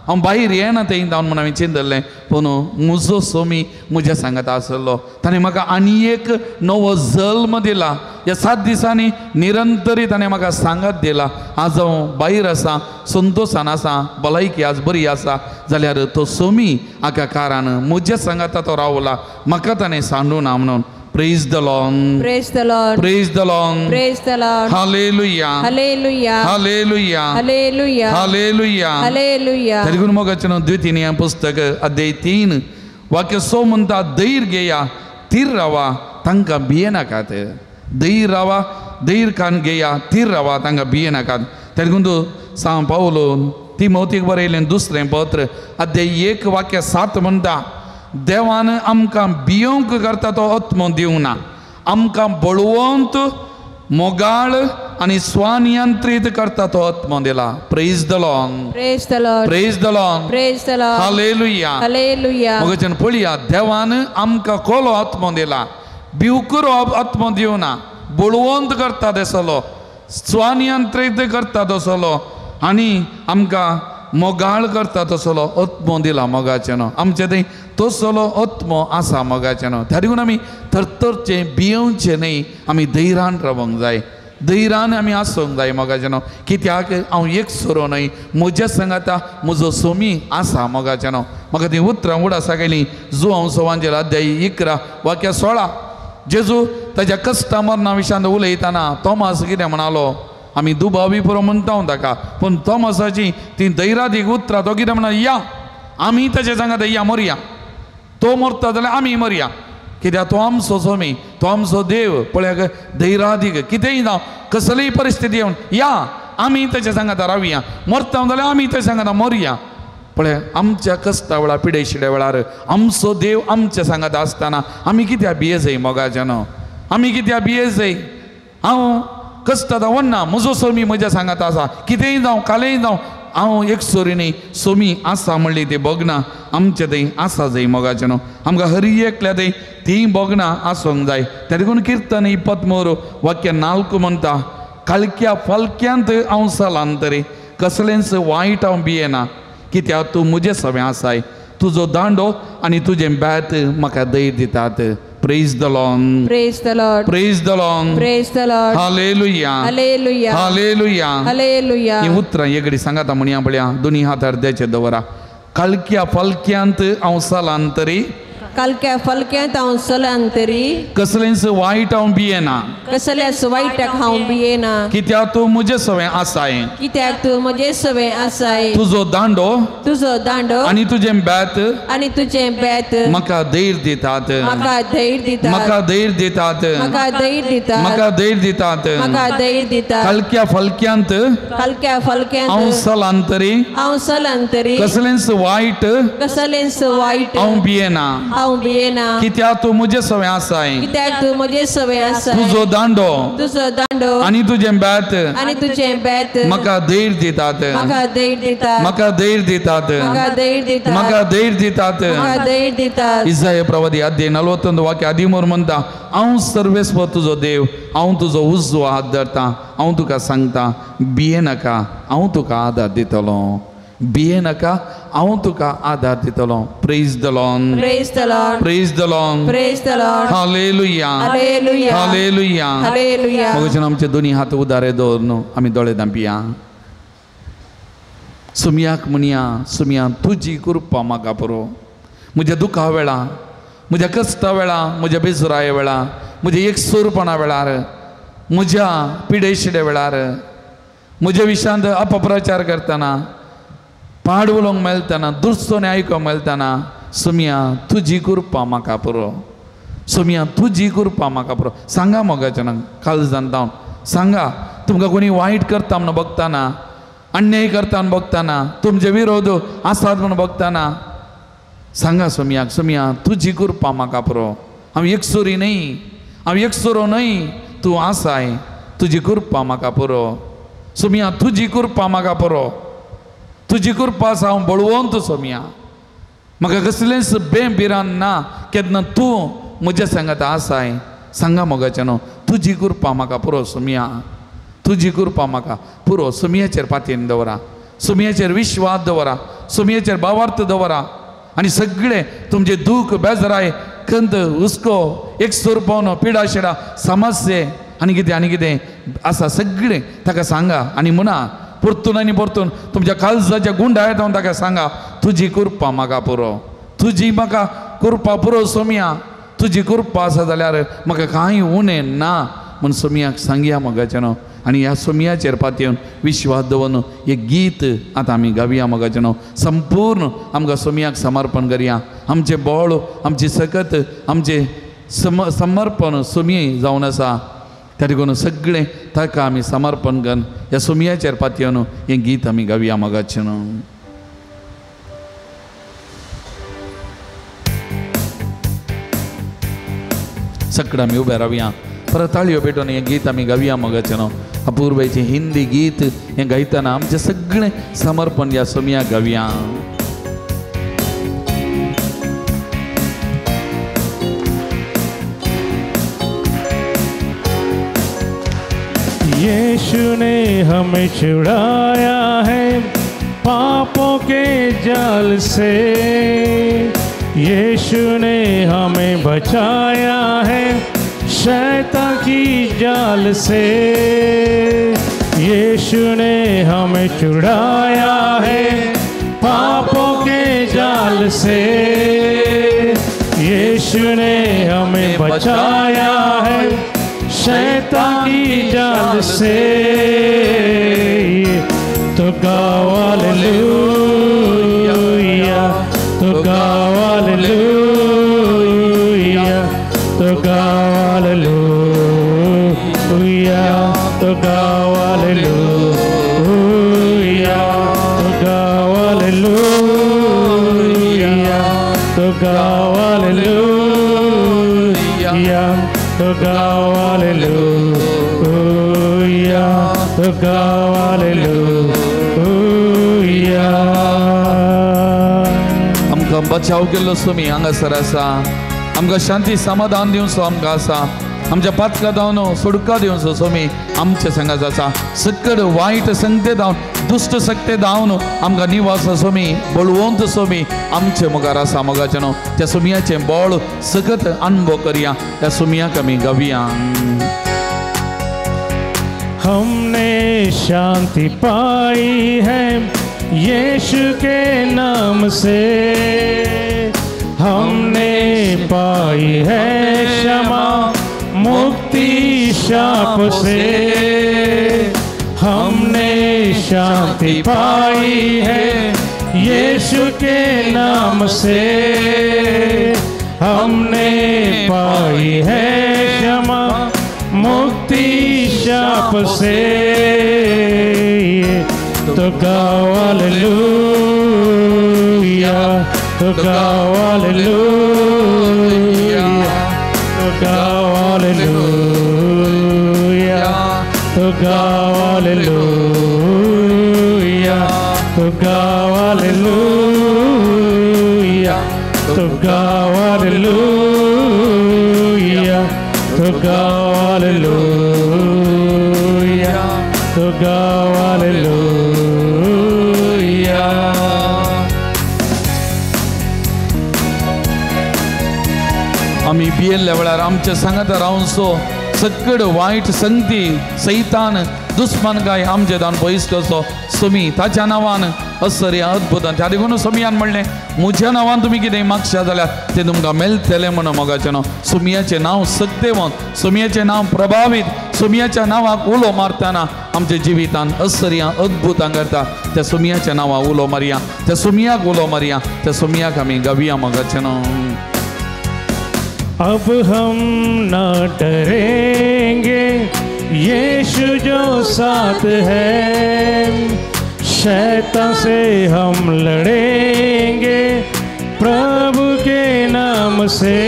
हांव भायर येना थंय जावन म्हूण हांवें चिंतलें पूण म्हजो सोमी म्हज्या सांगात आसलो ताणें म्हाका आनी एक नवो जल्म दिला ह्या 7 दिसांनी निरंतरी ताणें म्हाका सांगात दिला आज हांव भायर आसा संतोशान आसा भलायकी आज बरी आसा जाल्यार तो सोमी हाका कारण म्हज्या सांगाता तो रावला म्हाका ताणें सांडू ना म्हणून. Praise the Lord. Praise the Lord. Praise the Lord. Praise the Lord. Hallelujah. Hallelujah. Hallelujah. Hallelujah. Hallelujah. Hallelujah. Telugu मोगाचें द्वितीय पुस्तक अध्याय 3 वाक्य 100 म्हणटा धैर्य घेया थीर रावा तांकां भियेनाकात. धैर्य रावा धैर्य कान घेया थीर रावा तांकां भियेनाकात. तेलुगु सांव पावलो तिमोथीक बरयलें दुसरें पत्र अध्याय 1 वाक्य 7 म्हणटा देवान आमकां भियोंक करता तो आत्मो दिवंक ना आमकां बळवंत मोगाळ आनी स्वनियंत्रीत करता तो आत्मो दिला. Praise the Lord. Praise the Lord. Praise the Lord. Praise the Lord. Hallelujah. Hallelujah. मगच्यान पळया देवान आमकां कोलो आत्मो दिला भिवकुरो आत्मो दिवना बळवंत करता तसलो स्वनियंत्रीत करता तसलो आनी आमकां मोगाळ करता तसलो आत्मो दिला मोगाचें न्हू आमचें थंय तसलो आत्मो आसा मोगाचें न्हू. त्या देखून आमी थरथरचें भियोवचें न्हय आमी धैर्यान रावंक जाय धैर्यान आमी आसूंक जाय मोगाचें न्हू कित्याक हांव एक सोरो न्हय म्हज्या सांगाता म्हजो सोमी आसा मोगाचें न्हू. म्हाका तीं उतरां उडासा केलीं जुआंव सोवांजेर अध्याय 11 वाक्य 16 जेजू ताज्या कश्टा मरणा विशयांत उलयतना तोमास कितें म्हणालो आमी दुबावी पुरो म्हणटा ताका पूण तोमासाची ती धैर्यादीक उतरां तो कितें म्हणा या आमी ताजे सांगात या मरया तो मरता जाल्यार आमी मरया कित्याक तो आमचो सोमी तो आमचो देव. पळय धैर्यादीक कितेंय जावं कसलीय परिस्थिती येवन या आमी ताजे सांगात रावया मरता जाल्यार आमी ताजे सांगात मरया. पळय आमच्या कश्टा वेळार पिडेशिड्या वेळार आमचो देव आमच्या सांगात आसतना आमी कित्याक भियेजय मोगाचें न्हू आमी कित्याक भियेजय. हांव कश्ट वन्ना म्हजो सोमी म्हज्या सांगात आसा कितेंय जावं कालेय जावं हांव एक सोरी न्ही सोमी आसा म्हणली ती भोगना आमचे थंय आसा जाय मोगाचें न्हू. आमकां हरी एकल्या थंय ती भोगना आसूंक जाय. त्या देखून किर्तन 23 वाक्य 4 म्हणटा काळक्या फालक्यांत हांव चलान तरी कसलेंच वायट हांव भियेना कित्याक तूं म्हजें सवें आसाय तुजो दांडो आनी तुजें बेत म्हाका धैर्य दितात. Praise the Lord. Praise the Lord. Praise the Lord. Praise the Lord. Hallelujah. Hallelujah. Hallelujah. Hallelujah. ही उतरां एकडे सांगाता म्हणया पळया दोनी हातार द्याचे दवरा कालक्या फालक्यांत हांव चलान तरी कालक्या फलक्यांत हांव चलान तरी कसलेंच वायट हांव भियेना कसल्याच वायटाक हांव भियेना कित्याक तूं म्हजें सवें आसाय कित्याक तूं म्हजें सवें आसाय तुजो दांडो तुजो दांडो आनी तुजें बेत आनी तुजें बेत म्हाका धैर्य दितात म्हाका धैर्य दितात म्हाका धैर्य दितात म्हाका धैर्य दितात म्हाका धैर्य दितात म्हाका धैर्य दितात. कालक्या फलक्यांत कालक्या फलक्यांत हांव चलान तरी हांव चलान तरी कसलेंच वायट कसलेंच वायट हांव भियेना हांव भियेना कित्याक तूं म्हजें सवें आसाय कित्याक तूं म्हजें सवें आसाय तुजो दांडो तुजो दांडो आनी तुजें बेत आनी तुजें बेत म्हाका धैर्य दितात म्हाका धैर्य दितात म्हाका धैर्य दितात म्हाका धैर्य दितात म्हाका धैर्य दितात म्हाका धैर्य दितात. इसाया प्रवादी अध्याय 41 वाक्य 13 म्हणटा हांव सर्वेस्पर तुजो देव हांव तुजो उजवो हात धरता हांव तुका सांगता भियेनाका हांव तुका आदार दितलो भियेनाका हांव तुका आदार दितलो. Praise the Lord. Praise the Lord. Praise the Lord. Praise the Lord. Hallelujah. Hallelujah. Hallelujah. Hallelujah. मगच्यान आमचे दोनी हात उदारे दवरून आमी दोळे धांपया. सुमयाक म्हणया सुमया तुजी कृपा म्हाका पुरो म्हज्या दुखा वेळा म्हज्या कश्टा वेळा म्हज्या बेजुराये वेळा म्हज्या एकसुरपणा वेळार म्हज्या पिडेशिड्या वेळार म्हज्या विशांत अपप्रचार करतना पाड उलोवंक मेळटना दुसरो आयकूंक मेळटना सुमया तुजी कृपा म्हाका पुरो सुमया तुजी कृपा म्हाका पुरो. सांगा मोगाच्या काळजान जावन सांगा तुमकां कोणी वायट करता म्हूण बगतना अन्याय करता म्हूण बगतना तुमचे विरोध आसात म्हूण बगतना सांगा सुमयाक सुमया तुजी कृपा म्हाका पुरो हांव एकसुरी न्हय हांव एकसुरो न्हय तूं आसाय तुजी कृपा म्हाका पुरो सुमया तुजी कृपा म्हाका पुरो तुजी कृपा आसा हांव बळवंत सोमया म्हाका कसलेंच बें भिरांत ना केन्ना तूं म्हज्या सांगात आसाय. सांगा मोगाचें न्हू तुजी कृपा म्हाका पुरो सोमया तुजी कृपा म्हाका पुरो. सुमयाचेर पातयेन दवरा सुमयाचेर विश्वास दवरा. सोमयेचेर भावार्थ दवरा आनी सगळें तुमचें दूख बेजराय खंत हुस्को एक सोरपोवन पिडा शिडा समस्ये आनी कितें आनी कितें आसा सगळें ताका सांगा आनी म्हणा परतून आनी परतून तुमच्या काळजाच्या गुंडाय जावन ताका सांगा तुजी कृपा म्हाका पुरो, तुजी म्हाका कृपा पुरो सोमया, तुजी कृपा आसा जाल्यार म्हाका कांय उणें ना म्हूण सोमयाक सांगया मोगाचें न्हू. आनी ह्या सोमयाचेर पातयेवन विश्वास दवरून एक गीत आतां आमी गावया मोगाचें न्हू. संपूर्ण आमकां सोमयाक समर्पण करया, आमचें बळ आमची सकत आमचें समर्पण सोमये जावन आसा. त्या देखून सगळें ताका आमी समर्पण करून ह्या सोमयाचेर पातयेवन हें गीत आमी गावया मोगाचें न्हू. सगळें आमी उबे रावया, परत ताळयो पेटोवन हें गीत आमी गावया मोगाचें न्हू. अपूर्वाचें हिंदी गीत हें गायतना आमचें सगळें समर्पण ह्या सोमयाक गावया. यीशु ने हमें छुड़ाया है पापों के जाल से, यीशु ने हमें बचाया है शैतान की जाल से, यीशु ने हमें छुड़ाया है पापों के जाल से, यीशु ने हमें बचाया है शैतान की जाल से। तो गाओ हालेलुया, तो गाओ हालेलुया, तो गाओ हालेलुया, तो गाओ हालेलुया, तो गाओ हालेलुया, तो गाओ हालेलुया, तो गाओ हालेलुया, तो गाओ हालेलुया. आमकां बचाव केल्लो सोमी हांगासर आसा, आमकां शांती समाधान दिवचो आमकां आसा, आमच्या पातका धांवन सोडका दिवचो सोमी आमच्या संगात आसा. सकड वायट संगते धांवन दुश्ट सक्ते धांवन आमकां निवास सोमी बळवंत सोमी आमचे मुखार आसा मोगाचें न्हू. त्या सोमयाचें बळ सकत अनुभव करया, त्या सोमयाक आमी गावया. हमने शांति पाई है यीशु के नाम से, हमने पाई है क्षमा मुक्ति शाप से, हमने शांति पाई है यीशु के नाम से, हमने पाई है क्षमा मुक्ति शाप से। तो गाओ हालेलुया, तो गाओ हालेलुया, तो गाओ हालेलुया, तो गाओ हालेलुया, तो गाओ हालेलुया, तो गाओ हालेलुया, तो गाओ हालेलुया, तो गाओ हालेलुया. आमी भियेल्ल्या वेळार आमच्या सांगाता रावनसो सकड वायट संगती सैतान दुस्मान काय आमचे दान पयस करचो सोमी ताच्या नांवान असर अद्भुतान. त्या देखून सोमयान म्हणलें म्हज्या नांवान तुमी कितें मागशा जाल्यार तें तुमकां मेळटलें म्हणून मोगाचें न्हू. सोमयाचें नांव सक्तेवंत, सोमयाचें नांव प्रभावीत, सोमयाच्या नांवाक उलो मारतना आमच्या जिवितान असर्या अद्भुतां करता. त्या सोमयाच्या नांवाक उलो मारया, त्या सोमयाक उलो मारया, त्या सोमयाक आमी गावया मोगाचें न्हू. अब हम न डरेंगे यीशु जो साथ है, शैतान से हम लड़ेंगे प्रभु के नाम से,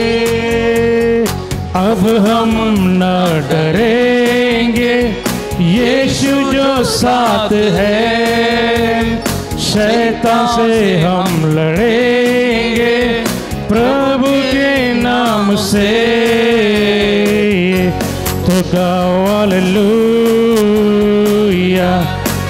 अब हम न डरेंगे यीशु जो साथ है, शैतान से हम लड़ेंगे प्रभु के नाम से। तो गाओ हालेलुया,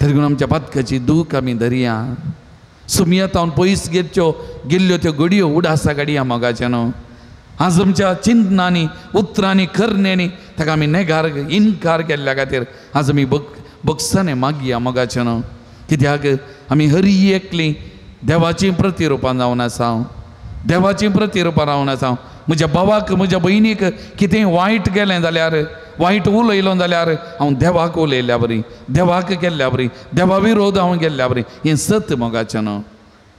तरी आमच्या पातकाची दूख आमी धरया सुमया तावन पयस घेतच्यो गेल्ल्यो त्यो घडयो उडासा काडया मोगाचें न्हू. आज आमच्या चिंतनांनी उतरांनी करण्यांनी ताका आमी नेगार इनकार केल्ल्या खातीर आज आमी बगसाने मागया मोगाचें न्हू. कित्याक आमी हरी एकली देवाचीं प्रतिरुपां जावन आसा, देवाचीं प्रतिरुपां रावन आसा. म्हज्या भावाक म्हज्या भयणीक कितेंय वायट गेलें जाल्यार, वायट उलयलो जाल्यार हांव देवाक उलयल्ल्या बरी, देवाक केल्ल्या बरी, देवा विरोध हांव केल्ल्या बरी. हें सत मोगाचें न्हू,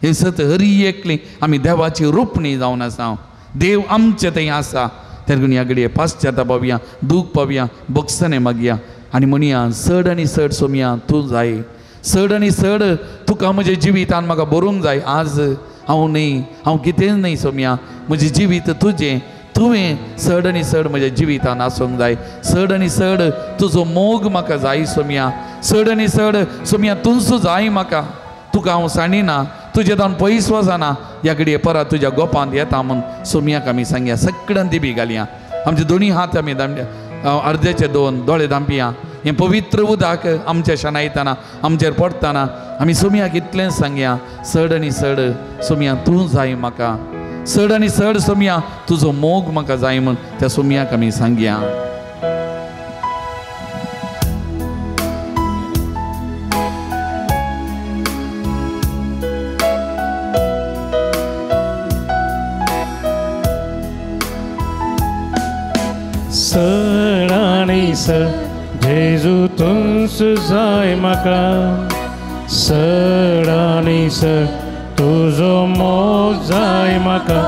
हें सत. हरी एकली आमी देवाची रुपणी जावन आसा, देव आमचे थंय आसा. तेन्ना ह्या घडये पाश्चाता पावया, दूख पावया, बगसणे मागया आनी म्हणया चड आनी चड सोमया तूं जाय, चड आनी चड तुका म्हज्या जिवितान म्हाका बरोवंक जाय. आज हांव न्हय, हांव कितेंच न्हय सोमया, म्हजें जिवीत तुजें, तुवें चड आनी चड म्हज्या जिवितान आसूंक जाय. चड आनी चड तुजो मोग म्हाका जाय सोमया, चड आनी चड सोमया तुंच जाय म्हाका. तुका हांव सांडिना, तुजें तावन पयस वचना, ह्या घडये परत तुज्या गोपांत येता म्हूण सोमयाक आमी सांगया. सगळ्यान दिबी घालया, आमचे दोनी हात आमी अर्द्याचे दोन दोळे धांपया. हें पवित्र उदक आमच्या शेणायतना आमचेर पडटना आमी सोमयाक इतलेंच सांगया, चड आनी चड सोमया तूं जाय म्हाका, चड आनी चड सोमया तुजो मोग म्हाका जाय म्हूण त्या सोमयाक आमी सांगया. चड आनी चड जेजू तुंच जाय म्हाका, चड आनी चड तुजो मोग जाय म्हाका,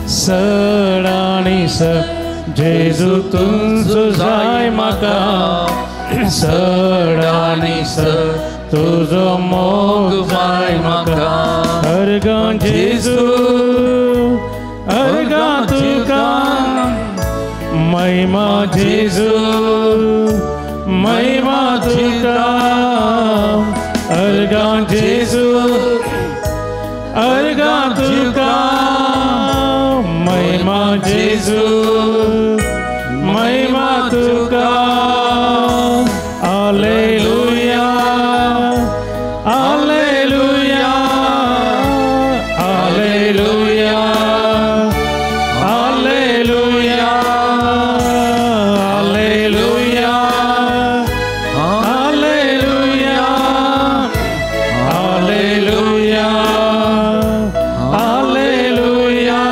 चड आनी चड जेजू तुंच जाय म्हाका, चड आनी चड तुजो मोग जाय म्हाका. अर्गां जेजू अर्गां तुका, महिमा जेजू महिमा तुका, अर्गां जेजू अर्गां तुका, महिमा जेजू महिमा तुका. Hallelujah hallelujah hallelujah hallelujah hallelujah hallelujah hallelujah hallelujah.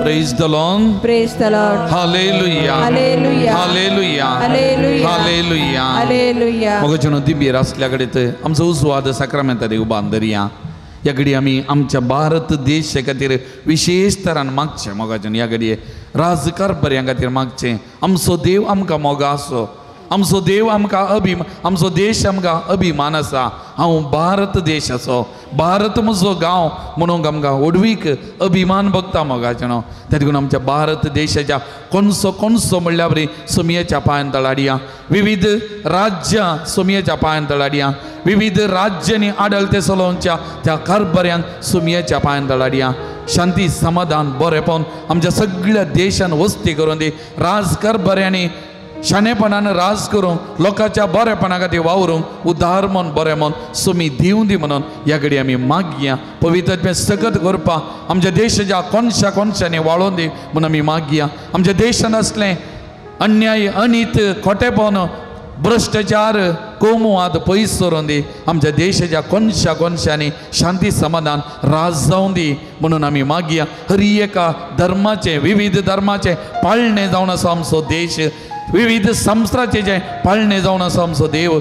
Praise the Lord. Praise the Lord. Hallelujah. Hallelujah. Hallelujah. Hallelujah. Hallelujah. Hallelujah. मोगाचें दिबीर आसल्या कडेन आमचो उजवाद साक्रामेंता उबान धरया. ह्या घडये आमी आमच्या भारत देशा खातीर विशेश तरान मागचें मोगाचें. ह्या घडये राजकारभार्यां खातीर मागचें, आमचो देव आमकां मोग आसो, आमचो देव आमकां अभिमान, आमचो देश आमकां अभिमान आसा. हांव भारत देशाचो, भारत म्हजो गांव म्हणूंक आमकां व्हडवीक अभिमान भोगता मोगाचें न्हू. त्या देखून आमच्या भारत देशाच्या कोनसो कोनसो म्हणल्या बरी सोमयेच्या पांयान तळाडया, विविध राज्यां सोमयेच्या पांयान तळाडया, विविध राज्यांनी आडलते चलोवच्या त्या कारभार्यांक सोमयेच्या पांयान तळाडया. शांती समाधान बरेपण आमच्या सगळ्या देशान वस्ती करून दी. राजकारभार्यांनी शाणेपणान राज करूंक, लोकांच्या बरेपणा खातीर वावरूंक उदार मन बरें मन सोमी दिवं दी म्हणून ह्या घडये आमी मागया. पवित्र सगत करपाक आमच्या देशाच्या कोनशा कोनशांनी वाळोवन दी म्हणून आमी मागया. आमच्या देशान आसलें अन्याय अनीत खोटेपण भ्रश्टाचार कोमुवाद पयस सरून दी. आमच्या देशाच्या कोनशा कोनशांनी शांती समाधान राज जावं दी म्हणून आमी मागया. हरी एका धर्माचें विविध धर्माचें पाळणें जावन आसा आमचो देश, विविध संस्त्राचे जे पाळणे जावन आसा आमचो देव.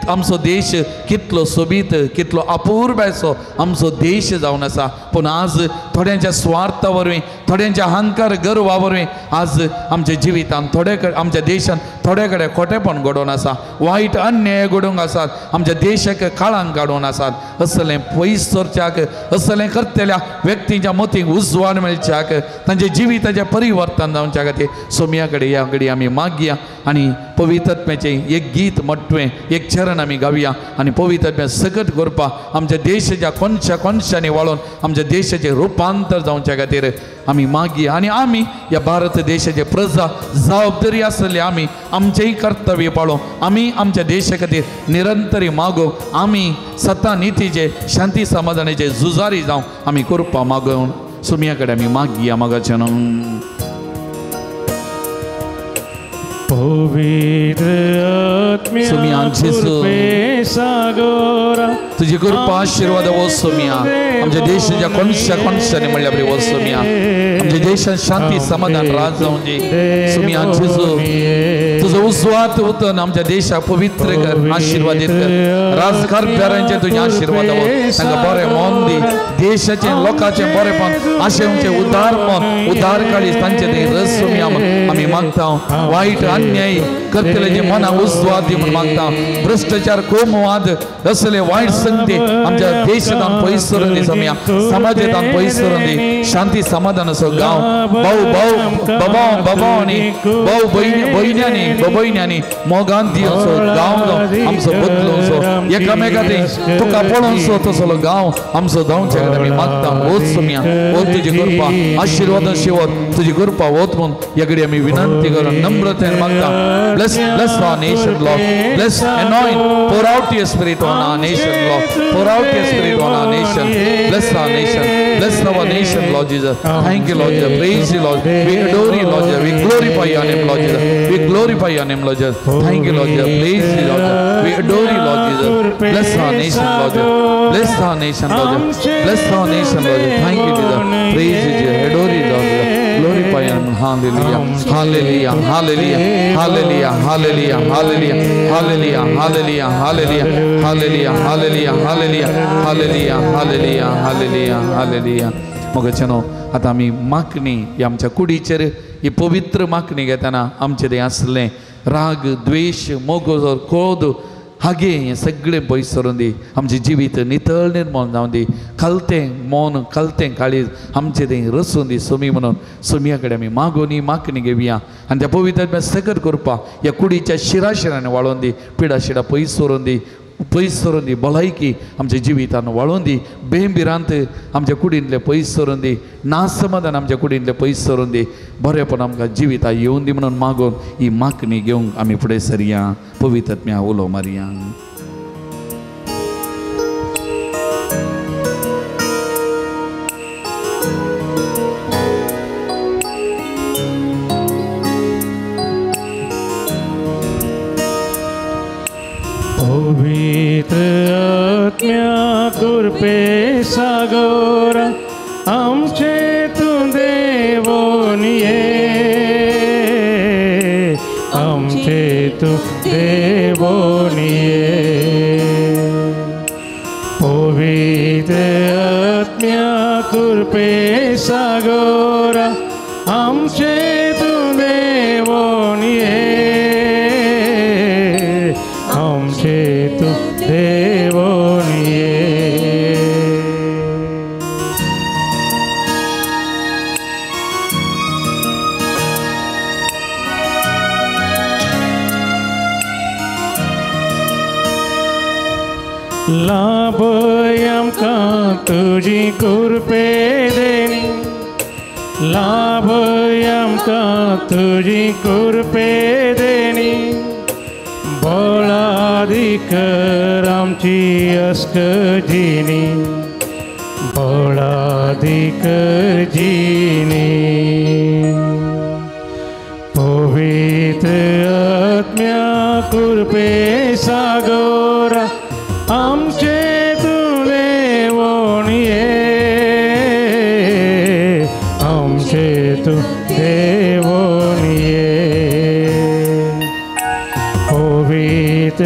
आमचो देश कितलो सोबीत कितलो अपूर्वायचो आमचो देश जावन आसा. पूण आज थोड्यांच्या स्वार्था वरवीं, थोड्यांच्या अहंकार गर्वा वरवीं आज आमच्या जिवितान थोडे कडेन आमच्या देशान थोडे कडेन खोटेपण घडोवन आसा, वायट अन्याय घडोवंक आसात, आमच्या देशाक काळांक काडून आसात. असलें पयस सरच्याक, असलें करतल्या व्यक्तींच्या मतीक उजवाड मेळच्याक, तांच्या जिविताचें परिवर्तन जावच्या खातीर सोमया कडेन ह्या कडेन आमी मागया. आनी पवित्र आत्म्याचें एक गीत मटवें एक चरण आमी गावया आनी पवित्र आत्म्या सकट करपा आमच्या देशाच्या कोनशा कोनशांनी वाळोवन आमच्या देशाचें रुपांतर जावच्या खातीर आमी मागया. आनी आमी ह्या भारत देशाचे प्रजा जबाबदारी आसली आमी आमचेंय कर्तव्य पाळो, आमी आमच्या देशा खातीर निरंतरी मागो, आमी सता नितीचे शांती समाधानाचे झुजारी जावं आमी कृपा मागोवन सुमया कडेन आमी मागया मागाचें. पवित्र सुमिया तुझी कृपा आशीर्वाद वो सुमिया आमच्या देशाच्या कोनशा कोनशांनी म्हणल्यार बरी वो सुमिया आमच्या देशात शांती समाधान राज जावं दी. सुमिया जेजू तुजो उजवात उतन आमच्या देशाक पवित्र कर, आशीर्वादीत कर. राजकारभारांचे तुजे आशीर्वाद वो तांकां बरें मन दी, देशाचें लोकांचें बरेंपण आशेवचें उदार मन उदार काळीज तांचे ते रस सुमिया आमी मागता. वायट अन्याय करतल्याचे मनाक उजवात दी म्हूण मागता. भ्रश्टाचार कोमवाद असले वायट संगती आमच्या देशांत पयस करून दी सुमिया, समाजांत पयस करून दी. शांती समाधान असो गांव भाऊ भाऊ बाबा बाबांनी भाऊ भयण्यांनी भयण्यांनी मोगान दी असो गांव गांव आमचो बदलूनसो एकामेका तुका पळोवनसो तसलो गांव आमचो जावचे कडेन आमी मागता. वच सुमिया वच तुजी कृपा आशिर्वाद शिवत तुजी कृपा वत म्हूण ह्या कडेन आमी विनंती करून नम्रतेन मागता. Bless, bless our nation, Lord. Bless, anoint, pour out your spirit on our nation, Lord. Pour out your spirit on our nation. Bless our nation. Bless our nation, Lord Jesus. Thank you, Lord Jesus. Praise you, Lord. We adore you, Lord Jesus. We glorify your name, Lord Jesus. We glorify your name, Lord Jesus. Thank you, Lord Jesus. Praise you, Lord Jesus. We adore you, Lord Jesus. Bless our nation, Lord Jesus. Bless our nation, Lord Jesus. Bless our nation, Lord Jesus. Thank you, Jesus. Praise you, Jesus. Adore you, Lord Jesus. Glorify your name. Hallelujah. Hallelujah. Hallelujah. Hallelujah. Hallelujah. Hallelujah. Hallelujah. Hallelujah. Hallelujah. Hallelujah. Hallelujah. Hallelujah. Hallelujah. Hallelujah. Hallelujah. Hallelujah. मोगाचेनो आतां आमी मागणी ही आमच्या कुडीचेर ही पवित्र मागणी घेतना आमचे तें आसलें राग द्वेश मोग क्रोध हागे हें सगळें पयस सरून दी. आमचें जिवीत नितळ निर्मळ जावं दी. खालतें मन खालतें काळीज आमचें तें रसून दी सुमी म्हणून सुमया कडेन आमी मागोनी मागणी घेवया आनी त्या पवित्र सकट करपा ह्या कुडीच्या शिराशिरांनी वाळोवन दी. पिडा शिडा पयस सरून दी, पयस सरून दी. भलायकी आमच्या जिवितान वाळोवन दी. बेंभिरांत आमच्या कुडींतलें पयस सरून दी. नासमाधान आमच्या कुडींतलें पयस सरून दी. बरेंपण आमकां जिविता येवन दी म्हणून मागून ही मागणी घेवंक आमी फुडें सरया. पवित्र आत्म्या उलो मारया. पवित्र आत्म्या कृपे सागोरा आमचे तूं देवोन ये, आमचे तूं देवोन ये. पवित्र आत्म्या कृपे सागोरा आमचे तूं देवोन ये, आमचे तूं देवोन ये. लाभय आमकां तुजी कृपे देणी, लाभय आमकां तुजी कृपे देणी. बळादीकर आमची अस्क जिणी, बळादीकर जिणी. पवित्र आत्म्या कृपे सागोरा आमचे तूं देवोन ये, आमचे तूं देवोन ये. पवित्र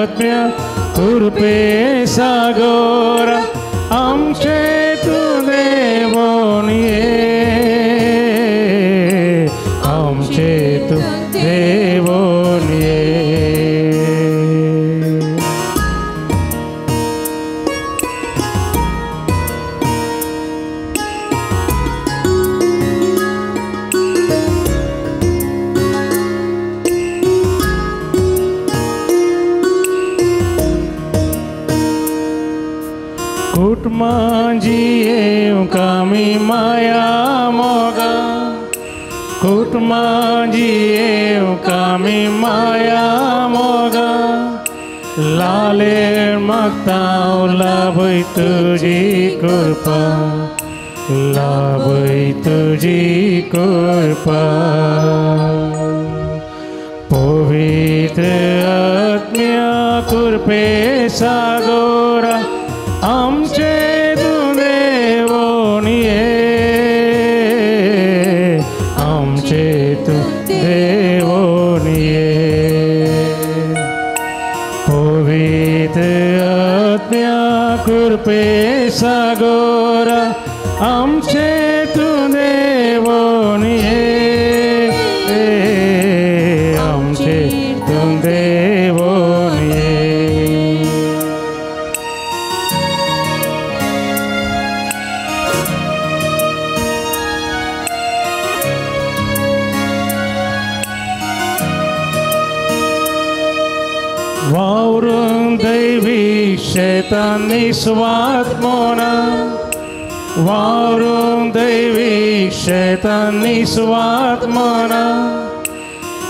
आत्म्या कृपे सागोरा आमचे तूं देवोन ये, आमचे तूं देवोन ये. कुटुंबां जियेवंक आमी माया मोगा, कुटुंबां जियेवंक आमी माया मोगा, लालेर मागता लाभय तुजी कृपा, लाभय तुजी कृपा। पवित्र आत्म्या कृपे सागोरा आमचे तूं देवोन ये, आमचे तूं देवोन ये। पवित्र आत्म्या कृपे सागोरा आमचे तूं देवोन ये, आमचे तूं देवोन ये। वावरून दैवी शेतान निस्वार्थ मोना, वावरून दैवी शेतान निस्वार्थ मोना,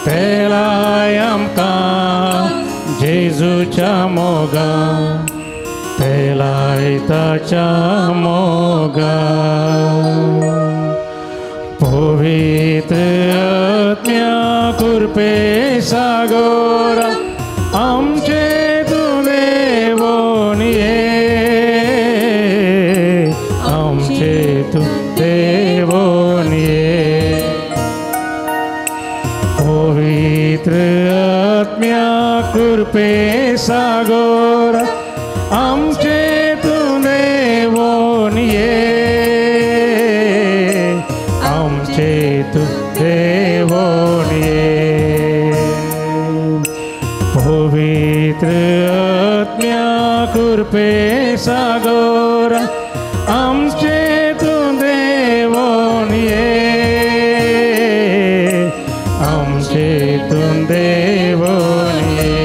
तेलाय आमकां जेजूच्या मोगा, तेलाय ताच्या मोगा। पवित्र आत्म्या कृपे सागोरा आमचे तूं देवोन ये, आमचे तूं देवोन ये। पवित्र आत्म्या कृपे सागोरा आमचे तूं देवोन ये, आमचे तूं देवोन ये। पवित्र आत्म्या कृपे सागोरा आमचे तूं देवोन ये, आमचे तूं देवोन ये।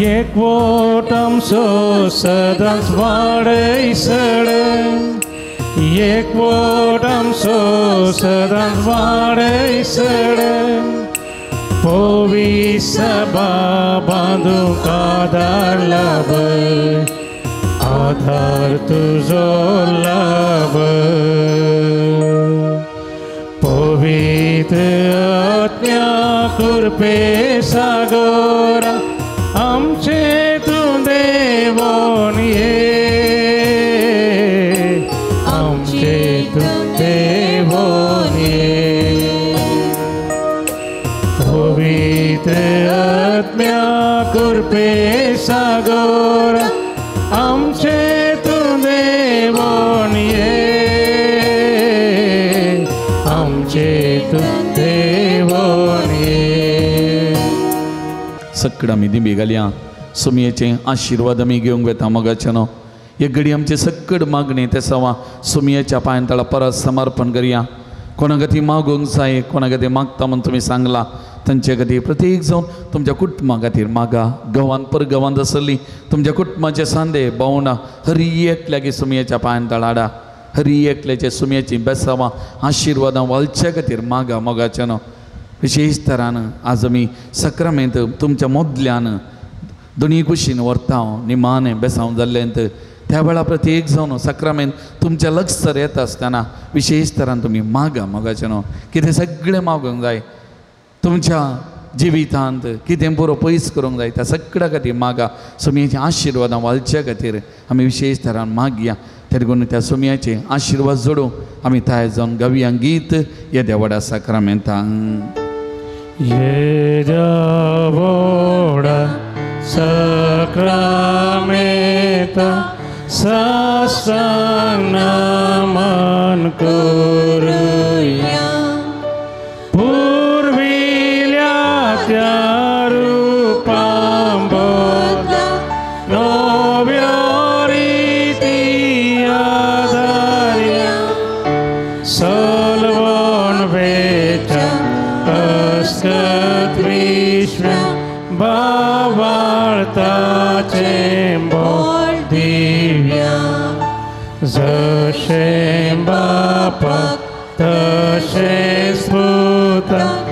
एकवट आमचो सदांच वाडय सड, एकवट आमचो सदांच वाडय सड, पवी सभा बांदूंक आदार लाभय, आदार तुजो लाभय। पवित्र आत्म्या कृपे सागोरा आमचे तूं देवोन ये, आमचे तूं देवोन ये। पवित्र आत्म्या कृपे सागोरा आमचे तूं देवोन ये, आमचे तूं देवोन ये। सगळं आमी दिंबी घालया, सुमयेचे आशिर्वाद आमी घेवंक वेता मोगाचें न्हू। एक घडी आमचे सक्कड मागणी ते सवा सुमयेच्या पांयां तळा परत समर्पण करया। कोणा खातीर मागूंक जाय, कोणा खातीर मागता म्हूण तुमी सांगला तांचे खातीर प्रत्येक जावन तुमच्या कुटुंबा खातीर मागा। गांवांत पर गांवांत आसली तुमच्या कुटुंबाचे सांदे भावना हरी एकल्यागे सुमयेच्या पांयां तळा हाडा, हरी एकल्याचे सुमयेची बेसावां आशिर्वादां वालच्या खातीर मागा मोगाचें न्हू। विशेष तरान आज आमी सक्रामेंत तुमच्या मोदल्यान दोनी कुशीन व्हरता निमाणें बेसांव जाल्लें त्या वेळार प्रत्येक जावन सक्रामेंत तुमच्या लक्षर येता आसतना विशेष तरान तुमी मागा मोगाचें न्हू। कितें सगळें मागूंक जाय तुमच्या जिवितांत, कितें पुरो पयस करूंक जाय त्या सगळ्या खातीर मागा। सुमयेच्या आशिर्वादां वालच्या खातीर आमी विशेष तरान मागया। तेरगून त्या सुमयाचे आशिर्वाद जोडूं आमी तयार जावन गावया गीत येद्या व्हडा साक्रामेंतांक। येद्या व्हडा साक्रामेंता साष्टांग नमन करुया, पुर्विल्या त्या रुपां बदला नव्या भावार्थाचें बोल दिव्या जशें बापाक तशेंच पुताक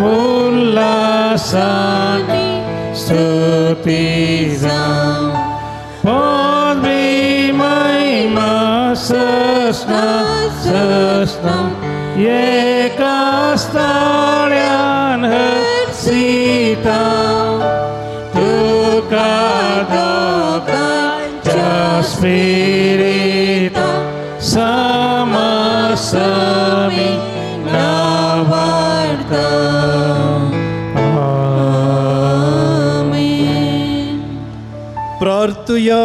उल्हासानी स्तुती जावं पदवी महिमा सस्ना सस्ना एका स्थाळ्यान हर्षिता तुका दोगांच्या स्पिरिता समासमी नावार्ता. आमेन. प्रार्थुया.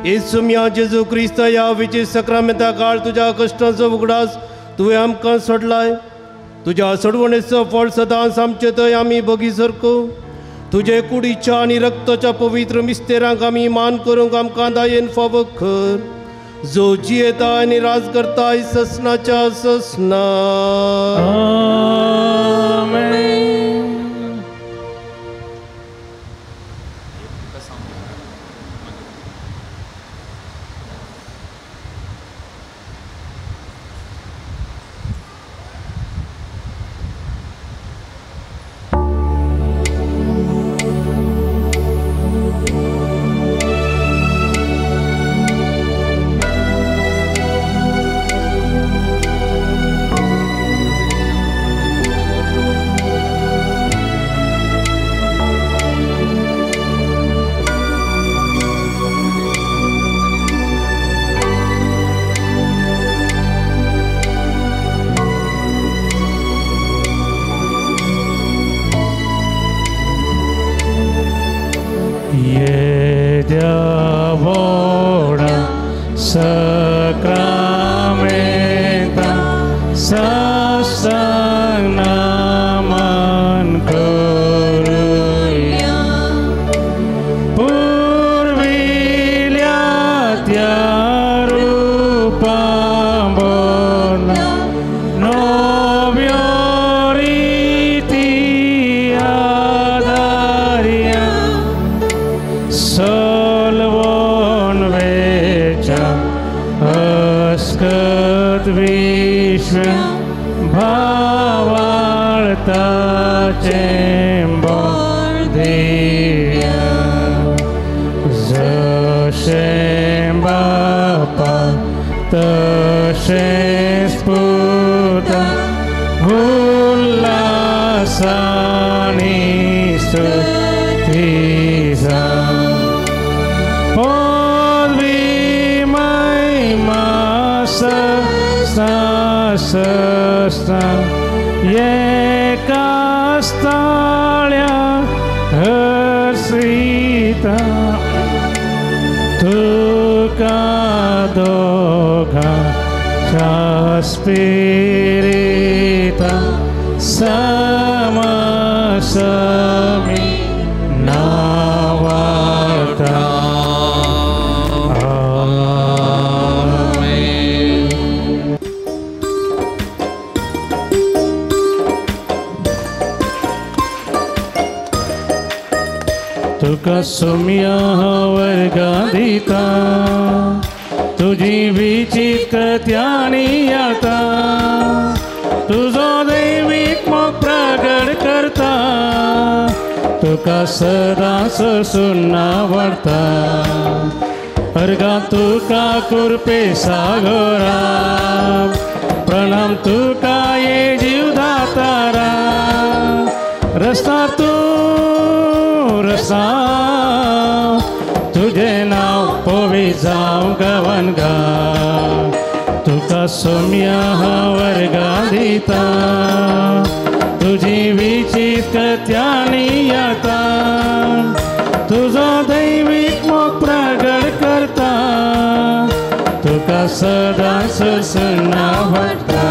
येसुम्या जेजू क्रिस्ता ह्या विचे सक्रामेंता काळ तुज्या कश्टांचो उगडास तुवें आमकां सोडलाय. तुज्या सोडवणेचो फळ सदांच आमचे थंय आमी भोगी सरको. तुजे कुडीच्या आनी रक्ताच्या पवित्र मिस्तेरांक आमी मान करूंक आमकां दायेन फावो कर, जो जियेता आनी राज करता ससनाच्या ससना. आमेन. येद्या सक्रामेंता साष्टांग नमन करुया. पुर्विल्या त्या रुपांबोला नव्यो रिती आदार्या सलवोन वेच्या अस्कत विश्व भावार्थाचें बोल दिव्या जशें बापाक तशेंच पुताक उल्हासानी स्तुती जावं. पदवी महिमा सस्ना सस्ना एका स्थाळ्या हर्षिता तुका दोगांच्या स्पिरिता समासमी नावार्ता. आमेन. तुका सोम्या वर्गा दिता तुजी विचित्र त्यानी आता तुजो दैवीक मोग प्रगट करता तुका सदांच सुन्ना वाडता अर्गा तुका कुरपे सागरा प्रणाम तुका ये जीवदातारा रस्ता तू रसा तुझे नाव पोवी जावं गवन गा तुका सोम्या वर्गा दिता तुजी विचित्र त्यानी आता तुजो दैवीक मोग प्रगट करता तुका सदांच सुन्ना वाडटा.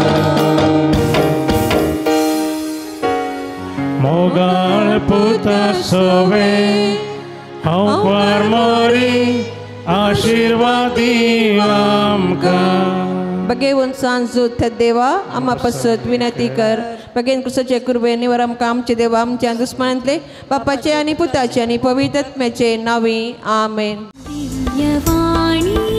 मोगाळ पुता सोवे हांव क्वार मोरी आशिर्वादी आमकां. बगेवन सांजू देवा आमा पसत विनंती कर. बगेन क्रिस्ताचे कृपे निवर आमकां आमचे देवा आमच्या दुस्मनांतले बापाचे आनी पुताचे आनी पवित्र आत्म्याचे नांवी आमेन. दिव्यवाणी.